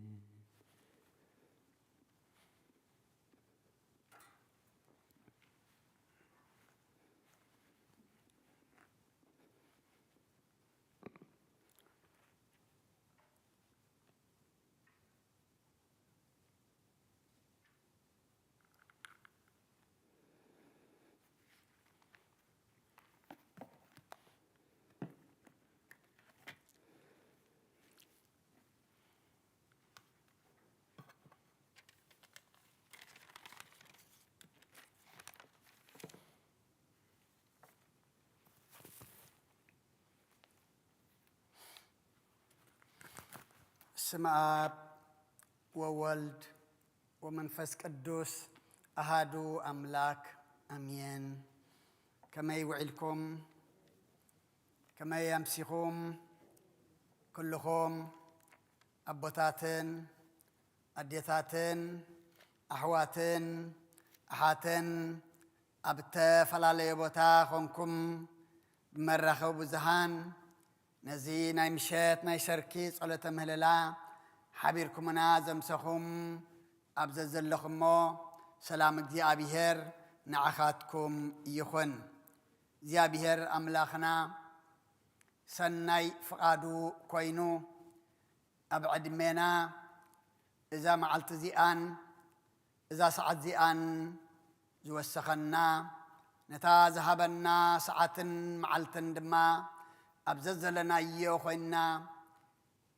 ስመ ኣብ ወወልድ ወመንፈስ ቅዱስ ኣሃዱ ኣምላክ ኣሜን። ከመይ ውዒልኩም? ከመይ ኣምሲኹም? ኩልኹም ኣቦታትን ኣዴታትን ኣሕዋትን ኣሓትን ኣብ እተፈላለየ ቦታ ኾንኩም ብመራኸቢ ብዙሃን ነዚ ናይ ምሸት ናይ ሰርኪ ጸሎተ ምህለላ ሓቢርኩምና ዘምሰኹም ኣብ ዘዘለኹሞ ሰላም እግዚኣብሔር ንዓኻትኩም ይኹን። እግዚኣብሔር ኣምላኽና ሰናይ ፍቓዱ ኮይኑ ኣብ ዕድሜና እዛ መዓልቲ እዚኣን እዛ ሰዓት እዚኣን ዝወሰኸና፣ ነታ ዝሃበና ሰዓትን መዓልትን ድማ ኣብ ዘዘለናዮ ኮይንና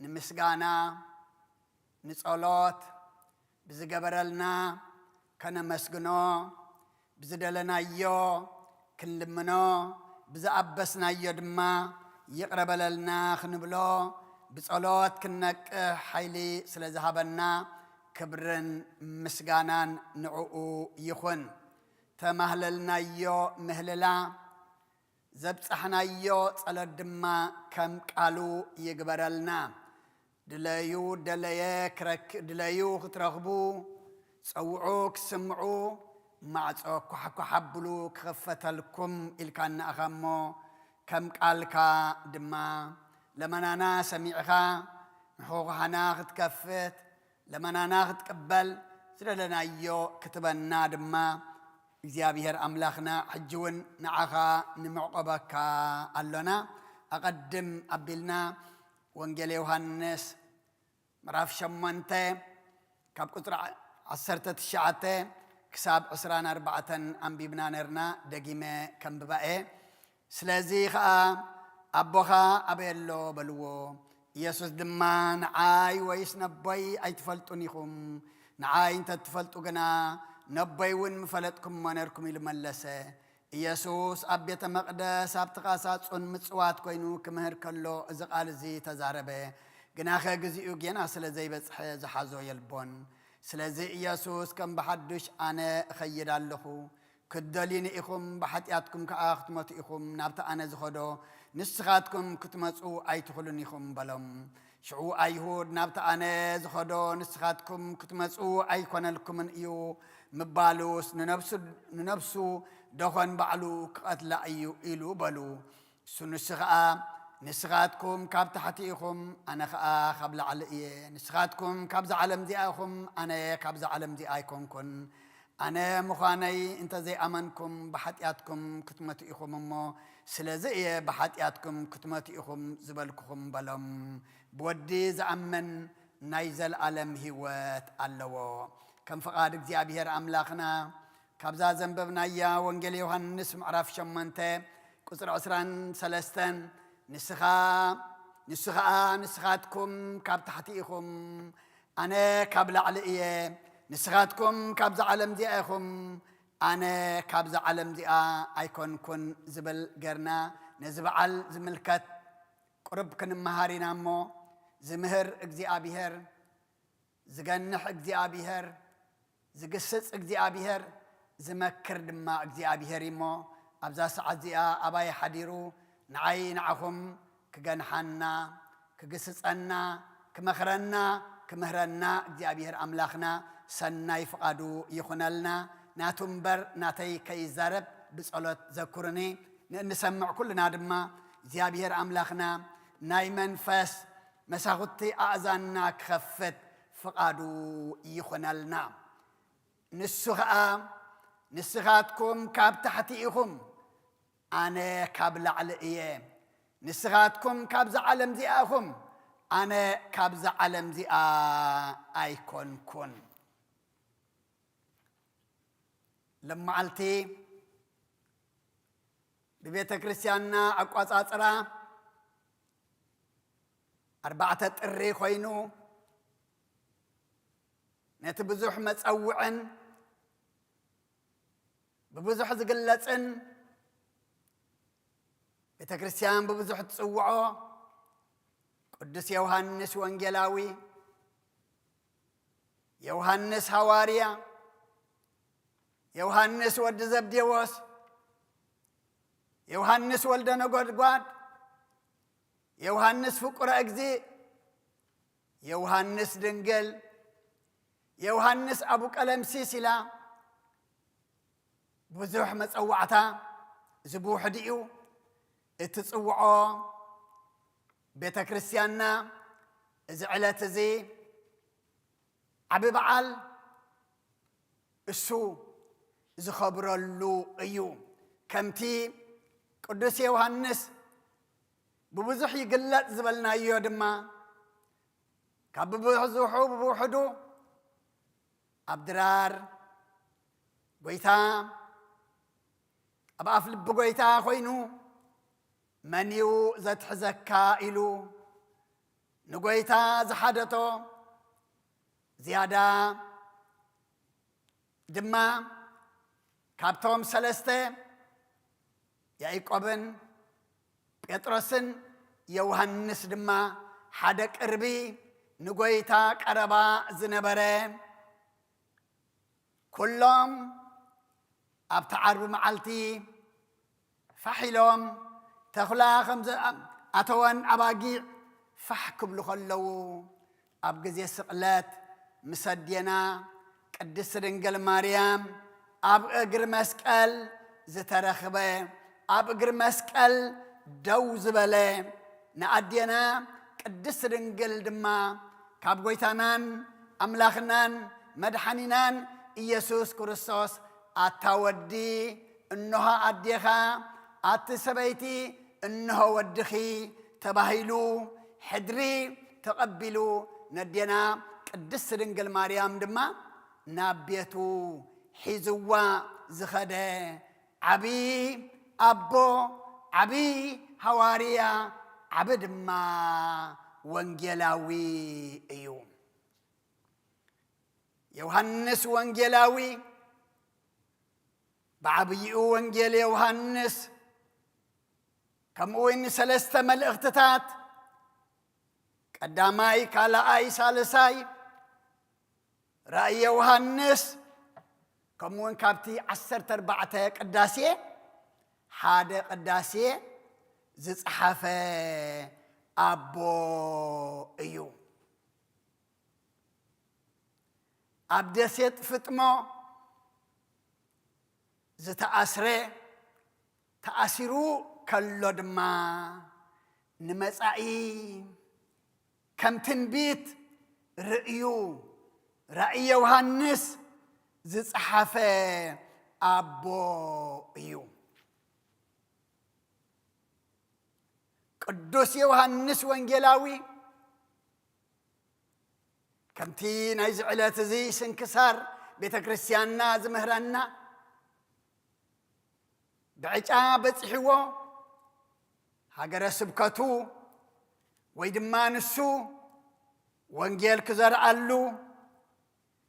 ንምስጋና፣ ንጸሎት፣ ብዝገበረልና ከነመስግኖ፣ ብዝደለናዮ ክንልምኖ፣ ብዝኣበስናዮ ድማ ይቕረ በለልና ክንብሎ፣ ብጸሎት ክንነቅሕ ሓይሊ ስለ ዝሃበና፣ ክብርን ምስጋናን ንዕኡ ይኹን። ተማህለልናዮ ምህልላ፣ ዘብጻሕናዮ ጸሎት ድማ ከም ቃሉ ይግበረልና። ድለዩ ደለየ ክረክ-፣ ድለዩ ክትረኽቡ፣ ጸውዑ ክስምዑ፣ ማዕጾ ኳሕኳሕ ኣብሉ ክኽፈተልኩም ኢልካና ኢኻ እሞ፣ ከም ቃልካ ድማ ለመናና ሰሚዕኻ፣ ንሕኾሓና ክትከፍት፣ ለመናና ክትቅበል፣ ዝደለናዮ ክትበና ድማ እግዚኣብሔር ኣምላኽና ሕጂ እውን ንዓኻ ንምዕቆበካ ኣሎና። ኣቐድም ኣቢልና ወንጌል ዮሃንስ ምዕራፍ ሸሞንተ ካብ ቁጽሪ ዓሰርተ ትሽዓተ ክሳብ ዕስራን ኣርባዕተን ኣንቢብና ነርና፣ ደጊመ ከንብባ እየ። ስለዚ ኸኣ ኣቦኻ ኣበይ ኣሎ በልዎ። ኢየሱስ ድማ ንዓይ ወይስ ነቦይ ኣይትፈልጡን ኢኹም። ንዓይ እንተ ትፈልጡ ግና ነቦይ እውን ምፈለጥኩሞ ነርኩም ኢሉ መለሰ። ኢየሱስ ኣብ ቤተ መቕደስ ኣብ ተቓሳጹን ምጽዋት ኮይኑ ክምህር ከሎ እዚ ቃል እዚ ተዛረበ። ግናኸ ግዜኡ ጌና ስለ ዘይበጽሐ ዝሓዞ የልቦን። ስለዚ ኢየሱስ ከም ብሓዱሽ ኣነ እኸይድ ኣለኹ። ክትደልዩኒ ኢኹም፣ ብሓጢኣትኩም ከኣ ክትሞቱ ኢኹም። ናብቲ ኣነ ዝኸዶ ንስኻትኩም ክትመጹ ኣይትኽእሉን ኢኹም በሎም። ሽዑ ኣይሁድ ናብቲ ኣነ ዝኸዶ ንስኻትኩም ክትመጹ ኣይኮነልኩምን እዩ ምባሉስ ንነብሱ፣ ንነብሱ ደኾን ባዕሉ ክቐትላ እዩ ኢሉ በሉ። እሱ ንሱ ኸኣ ንስኻትኩም ካብ ታሕቲ ኢኹም፣ ኣነ ኸኣ ካብ ላዕሊ እየ። ንስኻትኩም ካብዛ ዓለም እዚኣ ኢኹም፣ ኣነ ካብዛ ዓለም እዚኣ ኣይኮንኩን። ኣነ ምዃነይ እንተ ዘይኣመንኩም ብሓጢኣትኩም ክትመቱ ኢኹም እሞ፣ ስለዚ እየ ብሓጢኣትኩም ክትመቱ ኢኹም ዝበልኩኹም በሎም። ብወዲ ዝኣምን ናይ ዘለኣለም ህይወት ኣለዎ። ከም ፍቓድ እግዚኣብሔር ኣምላኽና ካብዛ ዘንበብናያ ወንጌል ዮሃንስ ምዕራፍ ሸሞንተ ቁጽሪ ዕስራን ሰለስተን፣ ንስኻ፣ ንሱ ኸኣ ንስኻትኩም ካብ ታሕቲ ኢኹም፣ ኣነ ካብ ላዕሊ እየ። ንስኻትኩም ካብዛ ዓለም እዚኣ ኢኹም፣ ኣነ ካብዛ ዓለም እዚኣ ኣይኮንኩን ዝብል ገርና፣ ነዚ በዓል ዝምልከት ቁሩብ ክንመሃር ኢና እሞ፣ ዝምህር እግዚኣብሔር፣ ዝገንሕ እግዚኣብሔር፣ ዝግስጽ እግዚኣብሔር፣ ዝመክር ድማ እግዚኣብሔር እዩ እሞ፣ ኣብዛ ሰዓት እዚኣ ኣባይ ሓዲሩ ንዓይ ንዓኹም ክገንሓና፣ ክግስጸና፣ ክመኽረና፣ ክምህረና እግዚኣብሔር ኣምላኽና ሰናይ ፍቓዱ ይኹነልና። ናቱ እምበር ናተይ ከይዛረብ ብጸሎት ዘኩርኒ። ንእንሰምዕ ኩልና ድማ እግዚኣብሔር ኣምላኽና ናይ መንፈስ መሳኹቲ ኣእዛንና ክኸፍት ፍቓዱ ይኹነልና። ንሱ ኸኣ፣ ንስኻትኩም ካብ ታሕቲ ኢኹም፣ ኣነ ካብ ላዕሊ እየ። ንስኻትኩም ካብዛ ዓለም እዚኣ ኢኹም፣ ኣነ ካብዛ ዓለም እዚኣ ኣይኮንኩን። ሎመዓልቲ ብቤተ ክርስቲያንና ኣቋጻጽራ ኣርባዕተ ጥሪ ኮይኑ፣ ነቲ ብዙሕ መጸውዕን ብብዙሕ ዝግለጽን፣ ቤተ ክርስቲያን ብብዙሕ ትጽውዖ፣ ቅዱስ ዮሃንስ ወንጌላዊ፣ ዮሃንስ ሃዋርያ፣ ዮሃንስ ወዲ ዘብዴዎስ፣ ዮሃንስ ወልደ ነጎድጓድ፣ ዮሃንስ ፍቁረ እግዚእ፣ ዮሃንስ ድንግል፣ ዮሃንስ ኣቡ ቀለምሲስ ኢላ ብዙሕ መጸዋዕታ፣ እዚ ብውሕዱ እዩ። እቲ ጽውዖ ቤተ ክርስቲያንና እዚ ዕለት እዚ ዓቢ በዓል እሱ ዝኸብረሉ እዩ። ከምቲ ቅዱስ ዮሃንስ ብብዙሕ ይግለጽ ዝበልናዮ ድማ፣ ካብ ብብዝሑ ብውሕዱ ኣብ ድራር ጎይታ፣ ኣብ ኣፍ ልቢ ጎይታ ኮይኑ፣ "መን እዩ ዘትሕዘካ?" ኢሉ ንጎይታ ዝሓተቶ ዝያዳ ድማ፣ ካብቶም ሰለስተ፣ ያዕቆብን ጴጥሮስን ዮሃንስ ድማ፣ ሓደ ቅርቢ ንጎይታ ቀረባ ዝነበረ፣ ኩሎም ኣብቲ ዓርቢ መዓልቲ ፋሕ ኢሎም፣ ተኹላ ከም ዝኣተወን ኣባጊዕ ፋሕ ክብሉ ከለዉ፣ ኣብ ግዜ ስቕለት ምስ ኣዴና ቅድስቲ ድንግል ማርያም ኣብ እግሪ መስቀል ዝተረኽበ፣ ኣብ እግሪ መስቀል ደው ዝበለ፣ ንኣዴና ቅድስቲ ድንግል ድማ ካብ ጎይታናን ኣምላኽናን መድሓኒናን ኢየሱስ ክርስቶስ፣ "ኣታ ወዲ፣ እንሆ ኣዴኻ፣ ኣቲ ሰበይቲ፣ እንሆ ወድኺ" ተባሂሉ፣ ሕድሪ ተቐቢሉ፣ ነዴና ቅድስቲ ድንግል ማርያም ድማ ናብ ቤቱ ሒዝዋ ዝኸደ ዓቢ ኣቦ፣ ዓቢ ሃዋርያ፣ ዓቢ ድማ ወንጌላዊ እዩ። ዮሃንስ ወንጌላዊ፣ ብዓብይኡ ወንጌል ዮሃንስ፣ ከምኡ እውን ሰለስተ መልእኽትታት፣ ቀዳማይ፣ ካልኣይ፣ ሳልሳይ፣ ራእይ ዮሃንስ፣ ከምኡ እውን ካብቲ ዓሰርተ ኣርባዕተ ቅዳሴ ሓደ ቅዳሴ ዝጸሓፈ ኣቦ እዩ። ኣብ ደሴት ፍጥሞ ዝተኣስረ፣ ተኣሲሩ ከሎ ድማ ንመጻኢ ከም ትንቢት ርእዩ፣ ራእይ ዮሃንስ ዝጸሓፈ ኣቦ እዩ። ቅዱስ ዮሃንስ ወንጌላዊ፣ ከምቲ ናይዚ ዕለት እዚ ስንክሳር ቤተ ክርስቲያንና ዝምህረና፣ ብዕጫ በጺሕዎ፣ ሃገረ ስብከቱ ወይ ድማ ንሱ ወንጌል ክዘርኣሉ፣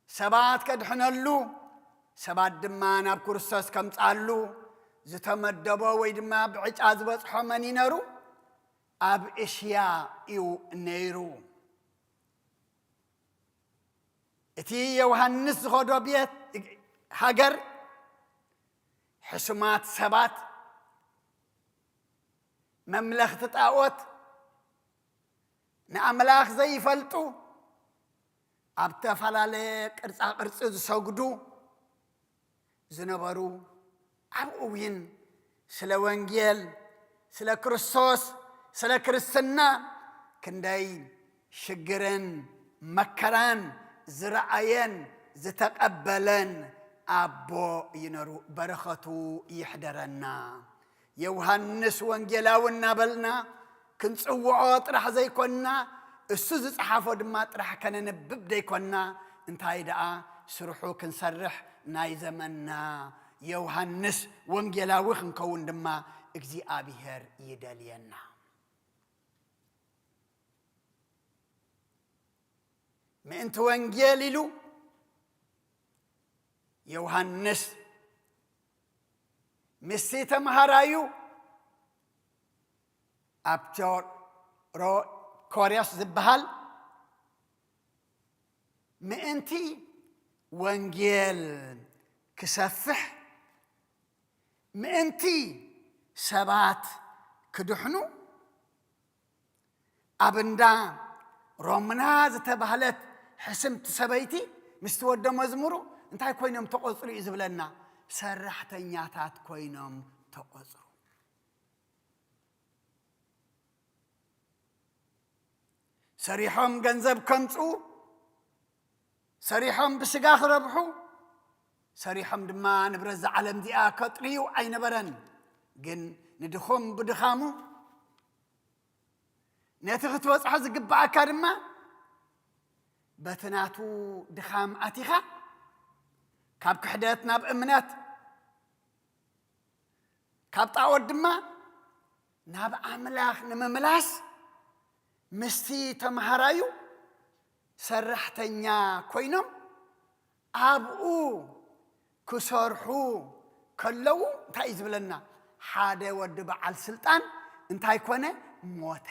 ሰባት ከድሕነሉ፣ ሰባት ድማ ናብ ክርስቶስ ከምጽኣሉ ዝተመደቦ ወይ ድማ ብዕጫ ዝበጽሖ መን እዩ ነሩ? ኣብ እስያ እዩ ነይሩ። እቲ ዮሃንስ ዝኸዶ ቤት፣ ሃገር፣ ሕሱማት ሰባት፣ መምለኽቲ ጣዖት፣ ንኣምላኽ ዘይፈልጡ፣ ኣብ ዝተፈላለየ ቅርጻ ቅርጺ ዝሰግዱ ዝነበሩ፣ ኣብኡ እውን ስለ ወንጌል፣ ስለ ክርስቶስ፣ ስለ ክርስትና ክንደይ ሽግርን መከራን ዝረኣየን ዝተቐበለን ኣቦ እዩ ነሩ። በረኸቱ ይሕደረና። ዮሃንስ ወንጌላዊ እናበልና ክንጽውዖ ጥራሕ ዘይኮንና፣ እሱ ዝጸሓፎ ድማ ጥራሕ ከነንብብ ዘይኮንና፣ እንታይ ደኣ ስርሑ ክንሰርሕ ናይ ዘመንና ዮሃንስ ወንጌላዊ ክንከውን ድማ እግዚኣብሔር ይደልየና። ምእንቲ ወንጌል ኢሉ ዮሃንስ ምስቲ ተምሃራዩ ኣብ ቴዎኮርዮስ ዝበሃል ምእንቲ ወንጌል ክሰፍሕ፣ ምእንቲ ሰባት ክድሕኑ፣ ኣብ እንዳ ሮምና ዝተባህለት ሕስምቲ ሰበይቲ ምስቲ ወደ መዝሙሩ እንታይ ኮይኖም ተቖጽሩ እዩ ዝብለና? ሰራሕተኛታት ኮይኖም ተቖጽሩ። ሰሪሖም ገንዘብ ከምጽኡ፣ ሰሪሖም ብስጋ ክረብሑ፣ ሰሪሖም ድማ ንብረት እዛ ዓለም እዚኣ ከጥርዩ ኣይነበረን። ግን ንድኹም ብድኻሙ፣ ነቲ ክትበጽሖ ዝግብኣካ ድማ በቲ ናቱ ድኻም ኣቲኻ፣ ካብ ክሕደት ናብ እምነት፣ ካብ ጣዖት ድማ ናብ ኣምላኽ ንምምላስ ምስቲ ተምሃራዩ ሰራሕተኛ ኮይኖም ኣብኡ ክሰርሑ ከለዉ እንታይ እዩ ዝብለና? ሓደ ወዲ በዓል ስልጣን እንታይ ኮነ? ሞተ።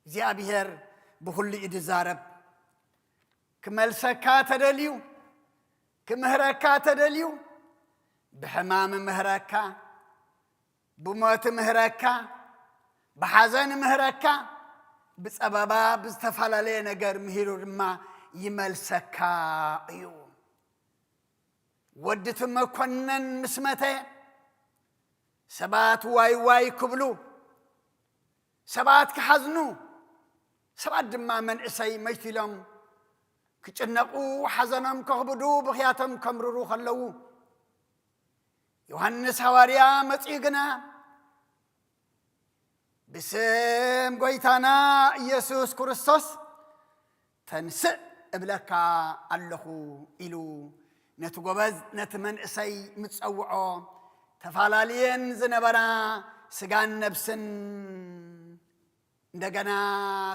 እግዚኣብሔር ብኹሉ እዩ ዝዛረብ። ክመልሰካ ተደልዩ፣ ክምህረካ ተደልዩ፣ ብሕማም ምህረካ፣ ብሞት ምህረካ፣ ብሓዘን ምህረካ፣ ብጸበባ ብዝተፈላለየ ነገር ምሂሩ ድማ ይመልሰካ እዩ። ወዲ እቲ መኮነን ምስ መተ፣ ሰባት ዋይ ዋይ ክብሉ፣ ሰባት ክሓዝኑ፣ ሰባት ድማ መንእሰይ መይቱ ኢሎም ክጭነቑ፣ ሓዘኖም ከኽብዱ፣ ብኽያቶም ከምርሩ ከለዉ፣ ዮሃንስ ሃዋርያ መጺኡ ግና፣ "ብስም ጐይታና ኢየሱስ ክርስቶስ ተንስእ እብለካ ኣለኹ" ኢሉ ነቲ ጐበዝ፣ ነቲ መንእሰይ ምስ ጸውዖ፣ ተፋላልየን ዝነበራ ስጋን ነብስን እንደገና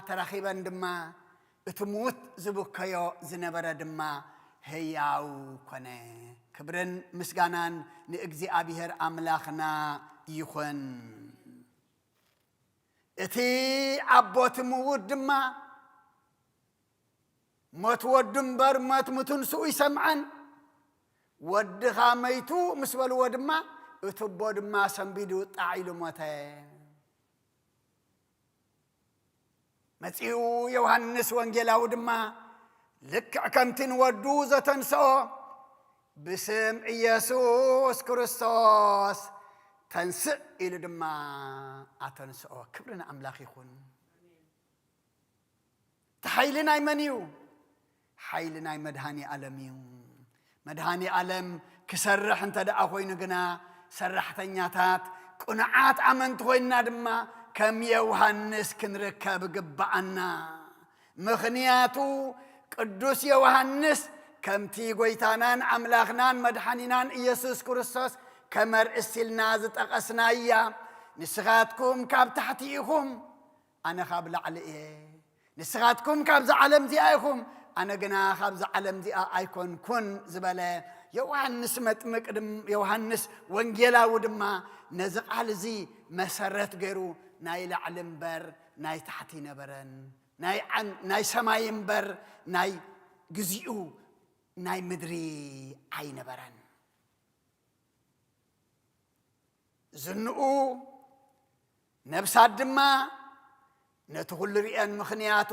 ተራኺበን ድማ፣ እቲ ምዉት ዝብከዮ ዝነበረ ድማ ህያው ኮነ። ክብርን ምስጋናን ንእግዚኣብሔር ኣምላኽና ይኹን። እቲ ኣቦ እቲ ምዉት ድማ ሞት ወዱ እምበር ሞት ምትንስኡ ይሰምዐን። "ወድኻ መይቱ" ምስ በልዎ ድማ፣ እቲ ኣቦ ድማ ሰንቢዱ ጣዕ ኢሉ ሞተ። መጺኡ ዮሃንስ ወንጌላዊ ድማ፣ ልክዕ ከምቲ ንወዱ ዘተንስኦ፣ "ብስም ኢየሱስ ክርስቶስ ተንስእ" ኢሉ ድማ ኣተንስኦ። ክብሪ ንኣምላኽ ይኹን። እቲ ሓይሊ ናይ መን እዩ? ሓይሊ ናይ መድሃኒ ኣለም እዩ። መድሃኒ ኣለም ክሰርሕ እንተ ደኣ ኮይኑ ግና፣ ሰራሕተኛታት ቅኑዓት ኣመንቲ ኮይንና ድማ ከም ዮሃንስ ክንርከብ ግብኣና። ምኽንያቱ ቅዱስ ዮሃንስ ከምቲ ጐይታናን ኣምላኽናን መድሓኒናን ኢየሱስ ክርስቶስ ከመርእስቲ ኢልና ዝጠቐስናያ፣ "ንስኻትኩም ካብ ታሕቲ ኢኹም፣ ኣነ ካብ ላዕሊ እየ። ንስኻትኩም ካብዛ ዓለም እዚኣ ኢኹም፣ ኣነ ግና ካብዛ ዓለም እዚኣ ኣይኮንኩን" ዝበለ ዮሃንስ መጥምቅ ድም-፣ ዮሃንስ ወንጌላዊ ድማ ነዚ ቃል እዚ መሰረት ገይሩ፣ ናይ ላዕሊ እምበር ናይ ታሕቲ ኣይነበረን፣ ናይ ዓን-፣ ናይ ሰማይ እምበር ናይ ግዚኡ ናይ ምድሪ ኣይነበረን። ዝንኡ ነብሳት ድማ ነቲ ኹሉ ርእየን፣ ምኽንያቱ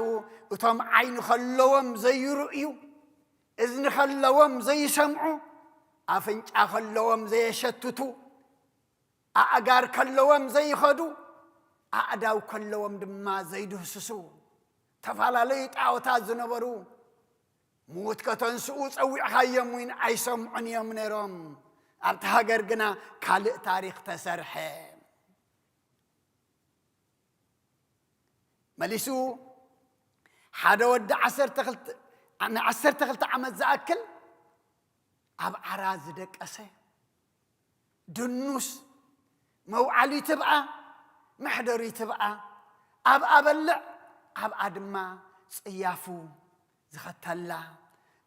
እቶም ዓይኒ ከለዎም ዘይርእዩ፣ እዝኒ ከለዎም ዘይሰምዑ፣ ኣፍንጫ ከለዎም ዘየሸትቱ፣ ኣእጋር ከለዎም ዘይኸዱ፣ ኣእዳው ከለዎም ድማ ዘይድህስሱ፣ ተፈላለዩ ጣዖታት ዝነበሩ፣ ምዉት ከተንስኡ ጸዊዕኻዮም እውን ኣይሰምዑን እዮም ነይሮም። ኣብቲ ሃገር ግና ካልእ ታሪኽ ተሰርሐ። መሊሱ ሓደ ወዲ ዓሰርተ ክልተ፣ ንዓሰርተ ክልተ ዓመት ዝኣክል ኣብ ዓራት ዝደቀሰ፣ ድኑስ፣ መውዓሊ ትብኣ፣ መሕደሪ ትብኣ፣ ኣብኣ በልዕ፣ ኣብኣ ድማ ጽያፉ ዝኸተላ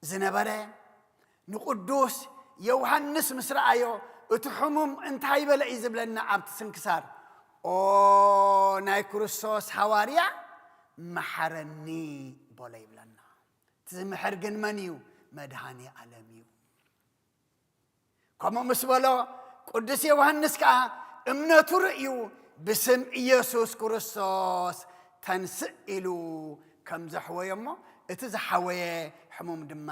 ዝነበረ፣ ንቅዱስ ዮሃንስ ምስ ረኣዮ፣ እቲ ሕሙም እንታይ በለ እዩ ዝብለና ኣብቲ ስንክሳር? "ኦ ናይ ክርስቶስ ሃዋርያ፣ መሓረኒ" በሎ ይብለና። እቲ ዝምሕር ግን መን እዩ? መድሃኔ ዓለም እዩ። ከምኡ ምስ በሎ፣ ቅዱስ ዮሃንስ ከኣ እምነቱ ርእዩ፣ "ብስም ኢየሱስ ክርስቶስ ተንስእ" ኢሉ ከም ዘሕወዮ እሞ፣ እቲ ዝሓወየ ሕሙም ድማ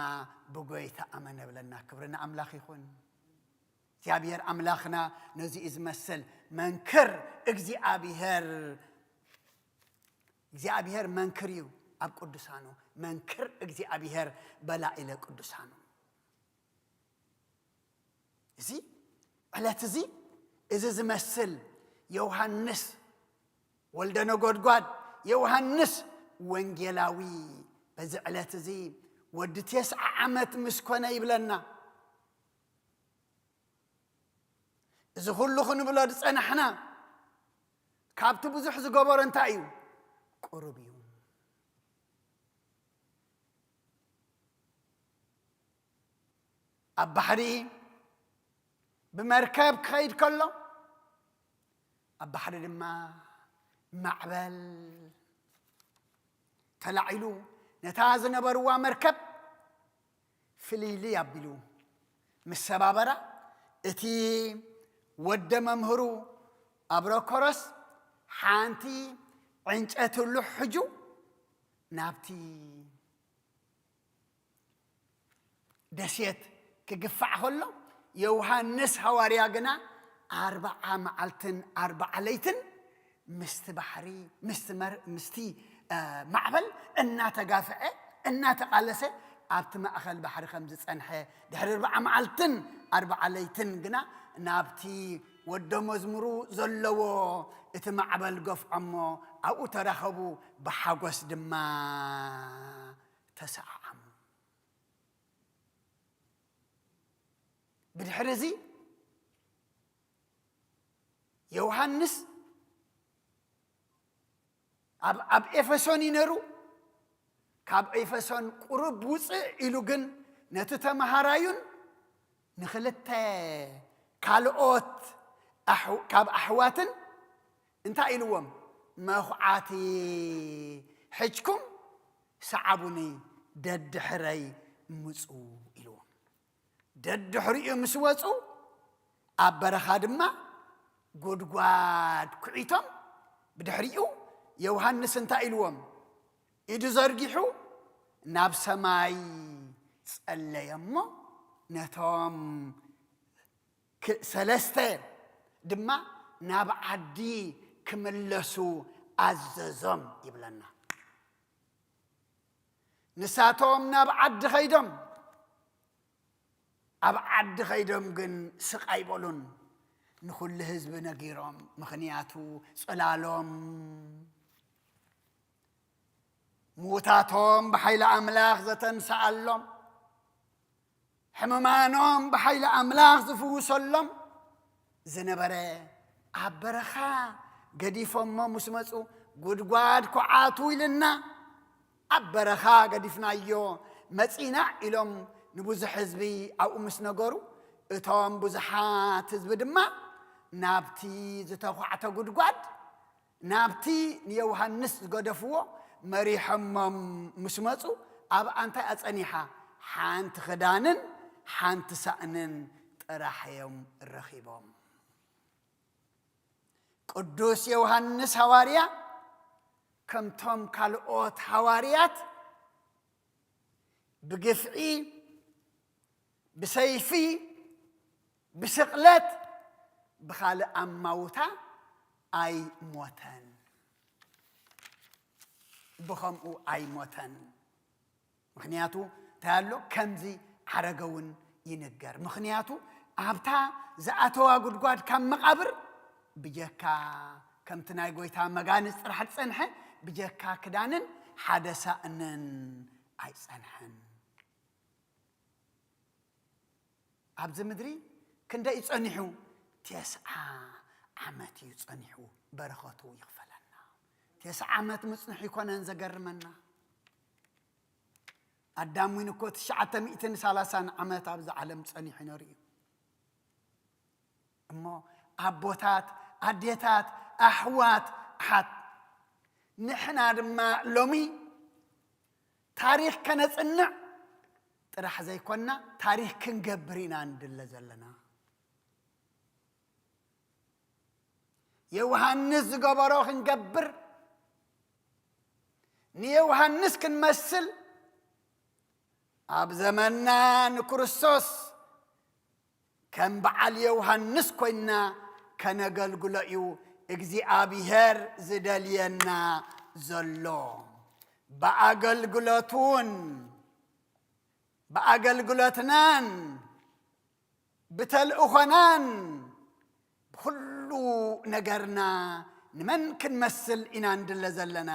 ብጎይታ ኣመነ ብለና። ክብሪ ንኣምላኽ ይኹን። እግዚኣብሔር ኣምላኽና ነዚ እዩ ዝመስል። መንክር እግዚኣብሔር፣ እግዚኣብሔር መንክር እዩ ኣብ ቅዱሳኑ። መንክር እግዚኣብሔር በላዒለ ቅዱሳኑ። እዚ ዕለት እዚ፣ እዚ ዝመስል ዮሃንስ ወልደ ነጎድጓድ፣ ዮሃንስ ወንጌላዊ፣ በዚ ዕለት እዚ ወዲ ተስዓ ዓመት ምስ ኮነ ይብለና። እዚ ኩሉ ክንብሎ ዝጸናሕና፣ ካብቲ ብዙሕ ዝገበሮ እንታይ እዩ? ቁሩብ እዩ። ኣብ ባሕሪ ብመርከብ ክኸይድ ከሎ፣ ኣብ ባሕሪ ድማ ማዕበል ተላዒሉ፣ ነታ ዝነበርዋ መርከብ ፍልይልይ ኣቢሉ ምስ ሰባበራ፣ እቲ ወደ መምህሩ ኣብሮኮሮስ ሓንቲ ዕንጨቲ ሉሕ ሕጁ ናብቲ ደሴት ክግፋዕ ከሎ፣ ዮሃንስ ሃዋርያ ግና ኣርብዓ መዓልትን ኣርብዓ ለይትን ምስቲ ባሕሪ፣ ምስቲ መር-፣ ምስቲ፣ እ፣ ማዕበል እናተጋፍዐ፣ እናተቓለሰ ኣብቲ ማእኸል ባሕሪ ከም ዝጸንሐ፣ ድሕሪ ኣርብዓ መዓልትን ኣርብዓ ለይትን ግና ናብቲ ወደ መዝሙሩ ዘለዎ እቲ ማዕበል ገፍዖ እሞ ኣብኡ ተራኸቡ፣ ብሓጎስ ድማ ተሰዓዓሙ። ብድሕሪ እዚ ዮሃንስ ኣብ፣ ኣብ ኤፌሶን እዩ ነይሩ። ካብ ኤፌሶን ቁሩብ ውፅእ ኢሉ ግን ነቲ ተመሃራዩን ንኽልተ ካልኦት ኣሕ-፣ ካብ ኣሕዋትን እንታይ ኢልዎም? "መኹዓቲ ሕጅኩም ሰዓቡኒ፣ ደድሕረይ ምጹ" ኢልዎም። ደድሕሪኡ ምስ ወጹ፣ ኣብ በረኻ ድማ ጉድጓድ ኩዒቶም፣ ብድሕሪኡ ዮሃንስ እንታይ ኢልዎም? ኢዱ ዘርጊሑ ናብ ሰማይ ጸለየ እሞ፣ ነቶም ክ-፣ ሰለስተ ድማ ናብ ዓዲ ክምለሱ ኣዘዞም ይብለና። ንሳቶም ናብ ዓዲ ኸይዶም፣ ኣብ ዓዲ ኸይዶም ግን ስቕ ኣይበሉን። ንኹሉ ህዝቢ ነጊሮም፣ ምኽንያቱ ጽላሎም፣ ምዉታቶም ብሓይሊ ኣምላኽ ዘተንስኣሎም፣ ሕሙማኖም ብሓይሊ ኣምላኽ ዝፍውሰሎም ዝነበረ ኣብ በረኻ ገዲፎሞ ምስ መጹ፣ "ጉድጓድ ኩዓቱ" ኢልና ኣብ በረኻ ገዲፍናዮ መጺና ኢሎም ንብዙሕ ህዝቢ ኣብኡ ምስ ነገሩ፣ እቶም ብዙሓት ህዝቢ ድማ ናብቲ ዝተዃዕተ ጉድጓድ፣ ናብቲ ንዮሃንስ ዝገደፍዎ መሪሖሞም ምስ መጹ፣ ኣብኣ እንታይ ኣጸኒሓ? ሓንቲ ክዳንን ሓንቲ ሳእንን ጥራሕ እዮም ረኺቦም። ቅዱስ ዮሃንስ ሃዋርያ ከምቶም ካልኦት ሃዋርያት ብግፍዒ፣ ብሰይፊ፣ ብስቕለት፣ ብኻልእ ኣማውታ ኣይሞተን። ብኸምኡ ኣይሞተን። ምኽንያቱ እንታይ ኣሎ? ከምዚ ዓረገ እውን ይንገር። ምኽንያቱ ኣብታ ዝኣተዋ ጉድጓድ ካብ መቓብር ብጀካ ከምቲ ናይ ጎይታ መጋንጽ ጥራሕ ዝጸንሐ፣ ብጀካ ክዳንን ሓደ ሳእንን ኣይጸንሐን። ኣብዚ ምድሪ ክንደይ እዩ ጸኒሑ? ተስዓ ዓመት እዩ ጸኒሑ። በረኸቱ ይኽፈለና። ተስዓ ዓመት ምጽንሑ ይኮነን ዘገርመና። ኣዳም ዊን እኮ ትሽዓተ ሚእትን ሰላሳን ዓመት ኣብዚ ዓለም ጸኒሑ ነሩ እዩ። እሞ ኣቦታት፣ ኣዴታት፣ ኣሕዋት፣ ኣሓት፣ ንሕና ድማ ሎሚ ታሪኽ ከነጽንዕ ጥራሕ ዘይኮንና፣ ታሪኽ ክንገብር ኢና ንድለ ዘለና። ዮሃንስ ዝገበሮ ክንገብር፣ ንዮሃንስ ክንመስል፣ ኣብ ዘመንና ንክርስቶስ ከም በዓል ዮሃንስ ኮይንና ከነገልግሎ እዩ እግዚኣብሔር ዝደልየና ዘሎ። ብኣገልግሎቱን ብኣገልግሎትናን ብተልእኾናን ብኹሉ ነገርና ንመን ክንመስል ኢና ንድለ ዘለና?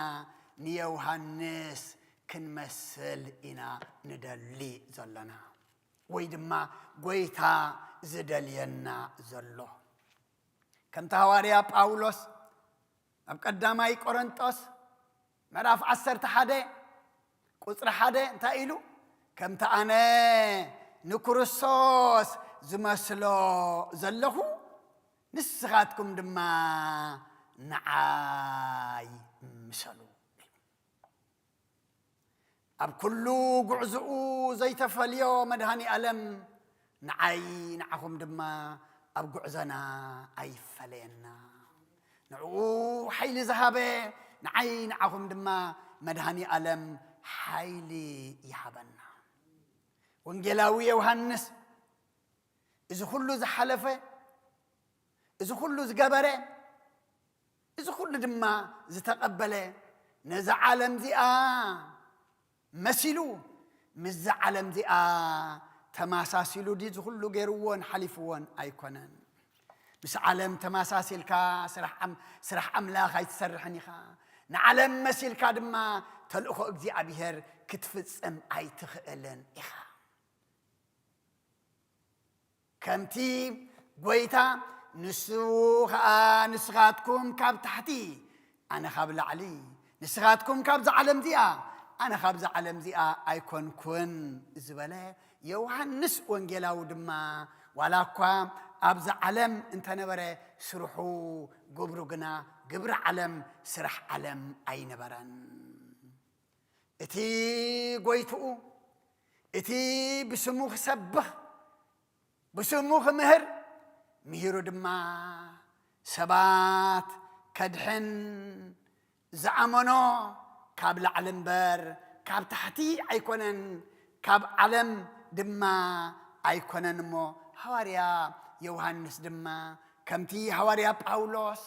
ንዮሃንስ ክንመስል ኢና ንደሊ ዘለና፣ ወይ ድማ ጎይታ ዝደልየና ዘሎ። ከምቲ ሃዋርያ ጳውሎስ ኣብ ቀዳማይ ቆረንጦስ ምዕራፍ ዓሰርተ ሓደ ቁጽሪ ሓደ እንታይ ኢሉ? ከምቲ ኣነ ንክርስቶስ ዝመስሎ ዘለኹ፣ ንስኻትኩም ድማ ንዓይ ምሰሉ። ኣብ ኩሉ ጉዕዝኡ ዘይተፈልዮ መድሃኒ ኣለም ንዓይ ንዓኹም ድማ ኣብ ጉዕዞና ኣይፈለየና። ንዕኡ ሓይሊ ዝሃበ ንዓይ ንዓኹም ድማ መድሃኒ ኣለም ሓይሊ ይሃበና። ወንጌላዊ ዮሃንስ እዚ ኩሉ ዝሓለፈ፣ እዚ ኩሉ ዝገበረ፣ እዚ ኩሉ ድማ ዝተቐበለ፣ ነዛ ዓለም እዚኣ መሲሉ ምስዛ ዓለም እዚኣ ተማሳሲሉ ድዩ እዚ ኩሉ ገይርዎን ሓሊፍዎን? ኣይኮነን። ምስ ዓለም ተመሳሲልካ ስራሕ ኣም-፣ ስራሕ ኣምላኽ ኣይትሰርሕን ኢኻ። ንዓለም መሲልካ ድማ ተልእኾ እግዚኣብሔር ክትፍጽም ኣይትኽእልን ኢኻ። ከምቲ ጎይታ ንሱ ኸኣ፣ "ንስኻትኩም ካብ ታሕቲ፣ ኣነ ካብ ላዕሊ፣ ንስኻትኩም ካብዛ ዓለም እዚኣ፣ ኣነ ካብዛ ዓለም እዚኣ ኣይኮንኩን" ዝበለ ዮሃንስ ወንጌላዊ ድማ፣ ዋላ እኳ ኣብዛ ዓለም እንተነበረ፣ ስርሑ፣ ግብሩ ግና ግብሪ ዓለም፣ ስራሕ ዓለም ኣይነበረን። እቲ ጎይትኡ፣ እቲ ብስሙ ክሰብኽ፣ ብስሙ ክምህር፣ ምሂሩ ድማ ሰባት ከድሕን፣ ዝኣመኖ ካብ ላዕሊ እምበር ካብ ታሕቲ ኣይኮነን፣ ካብ ዓለም ድማ ኣይኮነን። እሞ ሃዋርያ ዮሃንስ ድማ ከምቲ ሃዋርያ ጳውሎስ